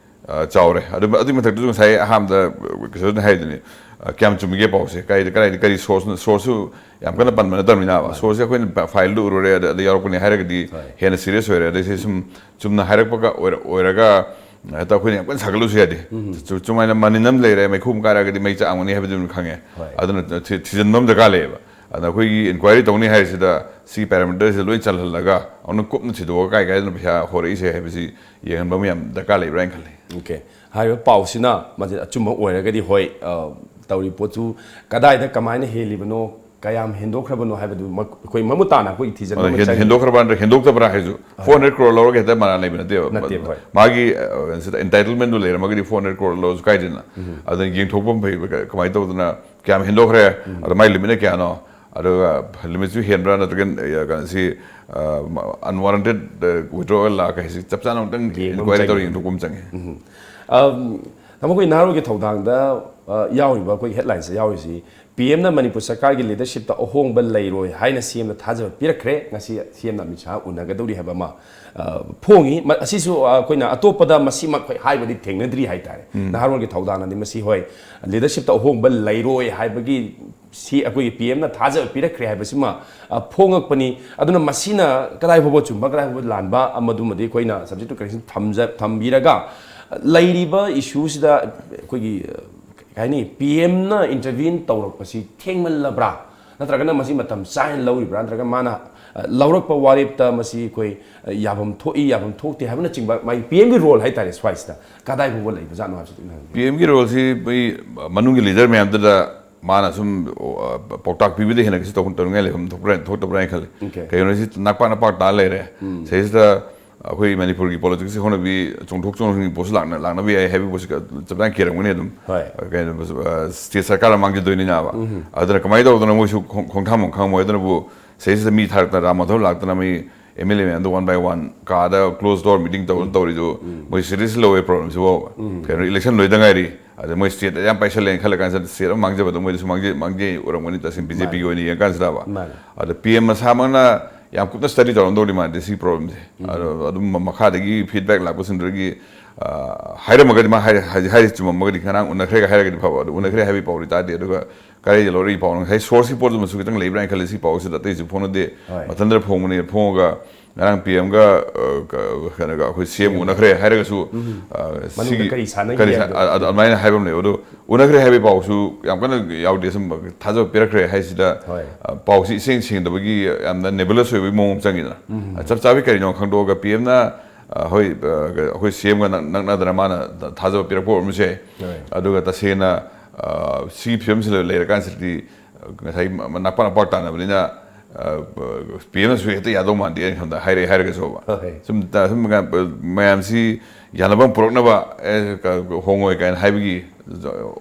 ꯑ, ꯆꯥꯎꯔꯦ꯫ ꯑꯗꯨ, ꯑꯗꯨꯒꯤ ꯃꯊꯛꯇꯁꯨ ꯉꯁꯥꯏ ꯑꯍꯥꯟꯕꯗ ꯀꯩꯁꯨꯅ ꯍꯥꯏꯗꯨꯅꯤ, ꯑ, ꯀꯌꯥꯝ ꯆꯨꯝꯃꯤꯒꯦ ꯄꯥꯎꯁꯦ? ꯀꯥꯏꯗ, ꯀꯗꯥꯏꯗ, ꯀꯔꯤ source ꯅ? Source ꯁꯨ ꯌꯥꯝ ꯀꯟꯅ ꯄꯟꯕ ꯅꯠꯇꯕꯅꯤꯅꯕ꯫ Source ꯁꯦ ꯑꯩꯈꯣꯏꯅ ꯐ-, file ꯗꯨ ꯎꯔꯨꯔꯦ, ꯑꯗ, ꯑꯗ ꯌꯥꯎꯔꯛꯄꯅꯤ ꯍꯥꯏꯔꯒꯗꯤ ꯍꯣꯏ꯫ ꯍꯦꯟꯅ serious ꯑꯣꯏꯔꯦ꯫ ꯑꯗꯩ ꯁꯤ ꯁꯨꯝ ꯆꯨꯝꯅ ꯍꯥꯏꯔꯛꯄꯒ ꯑꯣꯏꯔ-, ꯑꯣꯏꯔꯒ ꯍꯦꯛꯇ ꯑꯩꯈꯣꯏꯅ ꯌꯥꯝ ꯀꯟꯅ ꯁꯥꯒꯠꯂꯨꯁꯨ ꯌꯥꯗꯦ꯫ ꯆꯨ-, ꯆꯨꯃꯥꯏꯅ ꯃꯅꯤꯟ ꯑꯃ ꯂꯩꯔꯦ, ꯃꯩꯈꯨ ꯑꯃ ꯀꯥꯏꯔꯒꯗꯤ ꯃꯩ ꯆꯥꯛꯑꯝꯒꯅꯤ ꯍꯥꯏꯕꯗꯨ ꯑꯗꯨꯝ ꯈꯪꯉꯦ꯫ ꯍꯣꯏ꯫ ꯑꯗꯨꯅ ꯊꯤ-, ꯊꯤꯖꯤꯟꯕ ꯑꯃ ꯗꯔꯀꯥꯔ ꯂꯩꯌꯦꯕ꯫ ꯑꯗ ꯑꯩꯈꯣꯏꯒꯤ inquiry ꯇꯧꯅꯤ ꯍꯥꯏꯔꯤꯁꯤꯗ ꯁꯤꯒꯤ parameter ꯁꯦ ꯂꯣꯏ ꯆꯜꯍꯜꯂꯒ ꯑꯃꯨꯛ ꯀꯨꯞꯅ ꯊꯤꯗꯣꯛꯑꯒ ꯀꯥꯏ ꯀꯥꯏꯗꯅꯣ ꯄꯩꯁꯥ ꯍꯣꯔꯛꯏꯁꯦ ꯍꯥꯏꯕꯁꯤ ꯌꯦꯡꯍꯟꯕ ꯑꯃ ꯌꯥꯝ ꯗꯔꯀꯥꯔ ꯂꯩꯕ꯭ꯔꯥ ꯍꯥꯏꯅ ꯈꯜꯂꯤ꯫ Okay꯫ ꯍꯥꯏꯔꯤꯕ ꯄꯥꯎꯁꯤꯅ ꯃꯁꯤ ꯑꯆꯨꯝꯕ ꯑꯣꯏꯔꯒꯗꯤ ꯍꯣꯏ, ꯑ, ꯇꯧꯔꯤ ꯄꯣꯠꯁꯨ ꯀꯗꯥꯏꯗ ꯀꯃꯥꯏꯅ ꯍꯦꯜꯂꯤꯕꯅꯣ, ꯀꯌꯥꯝ ꯍꯦꯟꯗꯣꯛꯈ꯭ꯔꯕꯅꯣ ꯍꯥꯏꯕꯗꯨ ꯃ-, ꯑꯩꯈꯣꯏ ꯃꯃꯨꯠ ꯇꯥꯅ ꯑꯩꯈꯣꯏ ꯊꯤꯖꯤꯟꯕ ꯑꯗꯣ ꯑꯃ ꯍꯦꯟ-, ꯆꯪꯉꯤ꯫ ꯍꯦꯟꯗꯣꯛꯈ꯭ꯔꯕ ꯅꯠꯇ꯭ꯔꯒ ꯍꯦꯟꯗꯣꯛꯇꯕ꯭ꯔꯥ ꯍꯥꯏꯁꯨ ꯍꯣꯏ꯫ Four hundred crore ꯂꯧꯔꯒ ꯍꯦꯛꯇ ꯃꯔꯥ ꯂꯩꯕ ꯅꯠꯇꯦꯕ꯫ ꯅꯠꯇꯦꯕ, ꯍꯣꯏ꯫ ꯃꯥꯒꯤ, ꯑ, ꯁꯤꯗ entitlement ꯗꯨ ꯂꯩꯔꯝꯃꯒꯗꯤ four hundred crore ꯂꯧꯔꯁꯨ ꯀꯥꯏꯗꯦꯅ꯫ ꯑꯗꯨꯅ ꯌꯦꯡꯊꯣꯛꯄ ꯑꯃ ꯐꯩ, ꯀꯃꯥꯏꯅ ꯇꯧꯗꯅ ꯀꯌꯥꯝ ꯍꯦꯟꯗꯣꯛꯈ꯭ꯔꯦ, ꯑꯗꯣ ꯃꯥꯏ limit ꯅ ꯀꯌꯥꯅꯣ, ꯑꯗꯨꯒ limit ꯁꯨ ꯍꯦꯟꯕ꯭ꯔꯥ ꯅꯠꯇ꯭ꯔꯒ, ꯑ, ꯀꯩꯅꯣꯁꯤ, ꯑ, unwarranted withdrawal ꯂꯥꯛꯑ ꯍꯥꯏꯁꯤ ꯆꯞ ꯆꯥꯅ ꯑꯃꯨꯛꯇꯪ ꯌꯦꯡꯕ ꯑꯃ inquiry ꯇꯧꯔ ꯆꯪꯉꯤ꯫ ꯌꯦꯡꯊꯣꯛꯄ ꯑꯃ ꯆꯪꯉꯤ꯫ ꯎꯝ꯫ ꯑꯝ, ꯇꯥꯃꯣ, ꯑꯩꯈꯣꯏ ꯅꯍꯥꯔꯣꯜꯒꯤ ꯊꯧꯗꯥꯡꯗ, ꯑ, ꯌꯥꯎꯔꯤꯕ ꯑꯩꯈꯣꯏꯒꯤ headline ꯁꯦ ꯌꯥꯎꯔꯤꯁꯤ, P M ꯅ ꯃꯅꯤꯄꯨꯔ ꯁꯔꯀꯥꯔꯒꯤ leadership ꯇ ꯑꯍꯣꯡꯕ ꯂꯩꯔꯣꯏ ꯍꯥꯏꯅ C M ꯗ ꯊꯥꯖꯕ ꯄꯤꯔꯛꯈ꯭ꯔꯦ꯫ ꯉꯁꯤ C M ꯅ ꯑꯃꯤꯠ ꯁꯥꯍ ꯎꯅꯒꯗꯧꯔꯤ ꯍꯥꯏꯕ ꯑꯃ, ꯑ, ꯐꯣꯡꯉꯤ꯫ ꯃ-, ꯑꯁꯤꯁꯨ, ꯑ, ꯑꯩꯈꯣꯏꯅ ꯑꯇꯣꯞꯄꯗ ꯃꯁꯤꯃꯛ ꯑꯩꯈꯣꯏ ꯍꯥꯏꯕꯗꯤ ꯊꯦꯡꯅꯗ꯭ꯔꯤ ꯍꯥꯏꯇꯥꯔꯦ꯫ ꯅꯍꯥꯔꯣꯜꯒꯤ ꯊꯧꯗꯥꯡꯅꯗꯤ ꯃꯁꯤ, ꯍꯣꯏ, leadership ꯇ ꯑꯍꯣꯡꯕ ꯂꯩꯔꯣꯏ ꯍꯥꯏꯕꯒꯤ ꯁꯤ ꯑꯩꯈꯣꯏꯒꯤ P M ꯅ ꯊꯥꯖꯕ ꯄꯤꯔꯛꯈ꯭ꯔꯦ ꯍꯥꯏꯕꯁꯤꯃ, ꯑ, ꯐꯣꯡꯉꯛꯄꯅꯤ꯫ ꯑꯗꯨꯅ ꯃꯁꯤꯅ ꯀꯗꯥꯏ ꯐꯥꯎꯕ ꯆꯨꯝꯕ, ꯀꯗꯥꯏ ꯐꯥꯎꯕ ꯂꯥꯟꯕ, ꯑꯃꯗꯨꯃꯗꯤ ꯑꯩꯈꯣꯏꯅ subject to correction ꯊꯝꯖ-, ꯊꯝꯕꯤꯔꯒ, ꯂꯩꯔꯤꯕ issue ꯁꯤꯗ ꯑꯩꯈꯣꯏꯒꯤ, ꯑ, ꯀꯩ ꯍꯥꯏꯅꯤ, P M ꯅ intervene ꯇꯧꯔꯛꯄꯁꯤ ꯊꯦꯡꯃꯜꯂꯕ꯭ꯔꯥ? ꯅꯠꯇ꯭ꯔꯒꯅ ꯃꯁꯤ ꯃꯇꯝ ꯆꯥꯅ ꯂꯧꯔꯤꯕ꯭ꯔꯥ? ꯅꯠꯇ꯭ꯔꯒ ꯃꯥꯅ, ꯑ, ꯂꯧꯔꯛꯄ ꯋꯥꯔꯦꯞꯇ ꯃꯁꯤ ꯑꯩꯈꯣꯏ, ꯑ, ꯌꯥꯐꯝ ꯊꯣꯛꯏ, ꯌꯥꯐꯝ ꯊꯣꯛꯇꯦ ꯍꯥꯏꯕꯅꯆꯤꯡꯕ, ꯃꯥꯒꯤ P M ꯒꯤ role ꯍꯥꯏꯇꯥꯔꯦ, ꯁ꯭ꯋꯥꯏꯁꯤꯗ ꯀꯗꯥꯏ ꯐꯥꯎꯕ ꯂꯩꯕꯖꯥꯠꯅꯣ ꯍꯥꯏꯕꯁꯤ ꯈꯤꯇꯪ ꯍꯥꯏꯕꯤꯌꯨ꯫ P M ꯒꯤ role ꯁꯤ ꯃꯣꯏ ꯃꯅꯨꯡꯒꯤ leader ꯃꯌꯥꯝꯗꯨꯗ ꯃꯥꯅ ꯁꯨꯝ, ꯑ, ꯄꯥꯎꯇꯥꯛ ꯄꯤꯕꯗ ꯍꯦꯟꯅ ꯀꯩꯁꯨ ꯇꯧ-, ꯇꯧꯅꯤꯡꯉꯥꯏ ꯂꯩꯐꯝ ꯊꯣꯛꯄ꯭ꯔꯥ, ꯊꯣꯛꯇꯕ꯭ꯔꯥ ꯍꯥꯏꯅ ꯈꯜꯂꯤ꯫ Okay꯫ ꯀꯩꯒꯤꯅꯣ ꯁꯤ ꯅꯥꯛꯄꯥꯛ ꯅꯥꯛꯄꯥꯛ ꯇꯥ ꯂꯩꯔꯦ꯫ ꯁꯤꯗꯩꯁꯤꯗ ꯑꯩꯈꯣꯏ ꯃꯅꯤꯄꯨꯔꯒꯤ politics ꯀꯤ ꯍꯧꯅꯕꯤ ꯆꯣꯡꯊꯣꯛ ꯆꯣꯡꯁꯤꯟꯒꯤ ꯄꯣꯠꯁꯨ ꯂꯥꯛꯅ-, ꯂꯥꯛꯅꯕ ꯌꯥꯏ ꯍꯥꯏꯕꯒꯤ ꯄꯣꯠꯁꯤ ꯆꯞ ꯆꯥꯅ ꯀꯤꯔꯝꯒꯅꯤ ꯑꯗꯨꯝ꯫ ꯍꯣꯏ꯫ ꯀꯩꯅꯣ, ꯑ, state ꯁꯔꯀꯥꯔꯅ ꯃꯥꯡꯖꯗꯣꯏꯅꯤꯅꯕ꯫ ꯑꯗꯨꯅ ꯀꯃꯥꯏꯅ ꯇꯧꯗꯅ ꯃꯣꯏꯁꯨ ꯈꯣꯡ-, ꯈꯣꯡꯊꯥꯡ ꯑꯃ ꯈꯪꯉꯝꯃꯣꯏ꯫ ꯑꯗꯨꯅꯕꯨ ꯁꯤꯗꯩꯁꯤꯗ ꯃꯤ ꯊꯥꯔꯛꯇꯅ, ꯔꯥꯝ ꯃꯥꯙꯕ ꯂꯥꯛꯇꯅ ꯃꯤ M L A ꯃꯌꯥꯝꯗꯣ one by one ꯀꯥꯗ closed door meeting ꯇꯧꯗꯅ ꯇꯧꯔꯤꯗꯨ ꯃꯣꯏ serious ꯂꯧꯋꯦ problem ꯁꯤꯕꯣ꯫ ꯀꯩꯅꯣ, election ꯂꯣꯏꯗ ꯉꯥꯏꯔꯤ꯫ ꯑꯗ ꯃꯣꯏ state ꯌꯥꯝ ꯄꯥꯏꯁꯜꯂꯦꯅ ꯈꯜꯂ ꯀꯥꯟꯁꯤꯗ state ꯑꯃ ꯃꯥꯡꯖꯕꯗꯣ ꯃꯣꯏꯗꯁꯨ ꯃꯥꯡꯖꯩ, ꯃꯥꯡꯖꯩ ꯑꯣꯏꯔꯝꯒꯅꯤ ꯇꯁꯦꯡꯅ B J P ꯒꯤ ꯃꯥꯅꯦ꯫ ꯑꯣꯏꯅ ꯌꯦꯡꯉ ꯀꯥꯟꯁꯤꯗꯕ꯫ ꯃꯥꯅꯦ꯫ ꯑꯗ P M ꯃꯁꯥꯃꯛꯅ ꯌꯥꯝ ꯀꯨꯞꯅ ꯁ꯭ꯇꯗꯤ ꯇꯧꯔꯝꯗꯧꯗꯤ ꯃꯥꯟꯗꯦ ꯁꯤꯒꯤ ꯄ꯭ꯔꯣꯕ꯭ꯂꯦꯝꯁꯦ꯫ ꯑꯗꯣ ꯑꯗꯨꯝ ꯃꯈꯥꯗꯒꯤ ꯐꯤꯗꯕꯦꯛ ꯂꯥꯛꯄꯁꯤꯡꯗꯨꯗꯒꯤ, ꯑ, ꯍꯥꯏꯔꯝꯃꯒꯗꯤ, ꯃꯥ ꯍꯥꯏꯔꯦ, ꯍꯥꯏꯗꯤ ꯍꯥꯏꯔꯤ ꯆꯨꯝꯃꯝꯃꯒꯗꯤ, ꯉꯔꯥꯡ ꯎꯅꯈ꯭ꯔꯦꯒ ꯍꯥꯏꯔꯒꯗꯤ ꯐꯕ, ꯑꯗꯨ ꯎꯅꯈ꯭ꯔꯦ ꯍꯥꯏꯕꯒꯤ ꯄꯥꯎꯗꯤ ꯇꯥꯗꯦ꯫ ꯑꯗꯨꯒ ꯀꯥꯏꯗ ꯂꯧꯔꯛꯏ ꯄꯥꯎꯅꯣ? ꯉꯁꯥꯏ ꯁꯣꯔꯁꯀꯤ ꯄꯣꯠꯇꯨꯃꯁꯨ ꯈꯤꯇꯪ ꯂꯩꯕ꯭ꯔꯥ ꯍꯥꯏꯅ ꯈꯜꯂꯦ ꯁꯤ ꯄꯥꯎꯁꯤꯗ꯫ ꯑꯇꯩꯁꯨ ꯐꯣꯡꯅꯗꯦ꯫ ꯍꯣꯏ꯫ ꯃꯊꯟꯇ ꯐꯣꯡꯕꯅꯦ, ꯐꯣꯡꯉꯒ ꯉꯔꯥꯡ ꯄꯤ ꯑꯦꯝꯒ, ꯑ, ꯀ-, ꯀꯩꯅꯣꯒ ꯑꯩꯈꯣꯏ ꯁꯤ ꯑꯦꯝ ꯎꯅꯈ꯭ꯔꯦ ꯍꯥꯏꯔꯒꯁꯨ, ꯑ, ꯃꯅꯨꯡꯗ ꯁꯤꯒꯤ ꯀꯔꯤ ꯁꯥꯟꯅꯈꯤ ꯀꯔꯤ ꯁꯥ-, ꯍꯥꯏꯕꯗꯣ꯫ ꯑ-, ꯑ-, ꯑꯗꯨꯃꯥꯏꯅ ꯍꯥꯏꯕ ꯑꯃ ꯂꯩꯕ꯫ ꯑꯗꯣ ꯎꯅꯈ꯭ꯔꯦ ꯍꯥꯏꯕꯒꯤ ꯄꯥꯎꯁꯨ ꯌꯥꯝ ꯀꯟꯅ ꯌꯥꯎꯗꯦ꯫ ꯁꯨꯝ ꯊꯥꯖꯕ ꯄꯤꯔꯛꯈ꯭ꯔꯦ ꯍꯥꯏꯁꯤꯗ, ꯍꯣꯏ꯫ ꯑ, ꯄꯥꯎꯁꯤ ꯏꯁꯦꯡ ꯁꯦꯡꯗꯕꯒꯤ ꯌꯥꯝꯅ ꯅꯦꯕꯨꯂꯁ ꯑꯣꯏꯕꯒꯤ ꯃꯑꯣꯡ ꯑꯃ ꯆꯪꯉꯤꯗꯅ꯫ ꯆꯞ ꯆꯥꯕꯤ ꯀꯔꯤꯅꯣ ꯈꯪꯗꯣꯛꯑꯒ ꯄꯤ ꯑꯦꯝꯅ, ꯑ, ꯍꯣꯏ, ꯑ, ꯑꯩꯈꯣꯏ ꯁꯤ ꯑꯦꯝꯒ ꯅꯛ-, ꯅꯛꯅꯗꯅ ꯃꯥꯅ ꯊꯥꯖꯕ ꯄꯤꯔꯛꯄ ꯑꯣꯏꯔꯝꯕꯁꯨ ꯌꯥꯏ꯫ ꯍꯣꯏ꯫ ꯑꯗꯨꯒ ꯇꯁꯦꯡꯅ, ꯑ, ꯁꯤꯒꯤ ꯐꯤꯕꯝꯁꯤꯗ ꯂꯩꯔꯀꯥꯟꯁꯤꯗꯗꯤ, ꯉꯁꯥꯏ ꯃ-, ꯅꯛꯄ ꯅꯛꯄ ꯇꯥꯟꯅꯕꯅꯤꯅ, ꯑ, ꯄꯤ ꯑꯦꯝꯅꯁꯨ ꯍꯦꯛꯇ ꯌꯥꯗꯧ ꯃꯥꯟꯗꯦ ꯑꯩꯅ ꯈꯟꯕꯗ, ꯍꯥꯏꯔꯛꯑꯦ ꯍꯥꯏꯔꯒꯁꯨꯕ꯫ ꯍꯣꯏ꯫ ꯁꯨꯝ ꯇ-, ꯁꯨꯝ ꯃꯌꯥꯝ-, ꯃꯌꯥꯝꯁꯤ ꯌꯥꯅꯕ ꯑꯃ ꯄꯨꯔꯛꯅꯕ, ꯑꯦ, ꯀ-, ꯍꯣꯡꯉꯣꯏ ꯀꯥꯏꯅ ꯍꯥꯏꯕꯒꯤ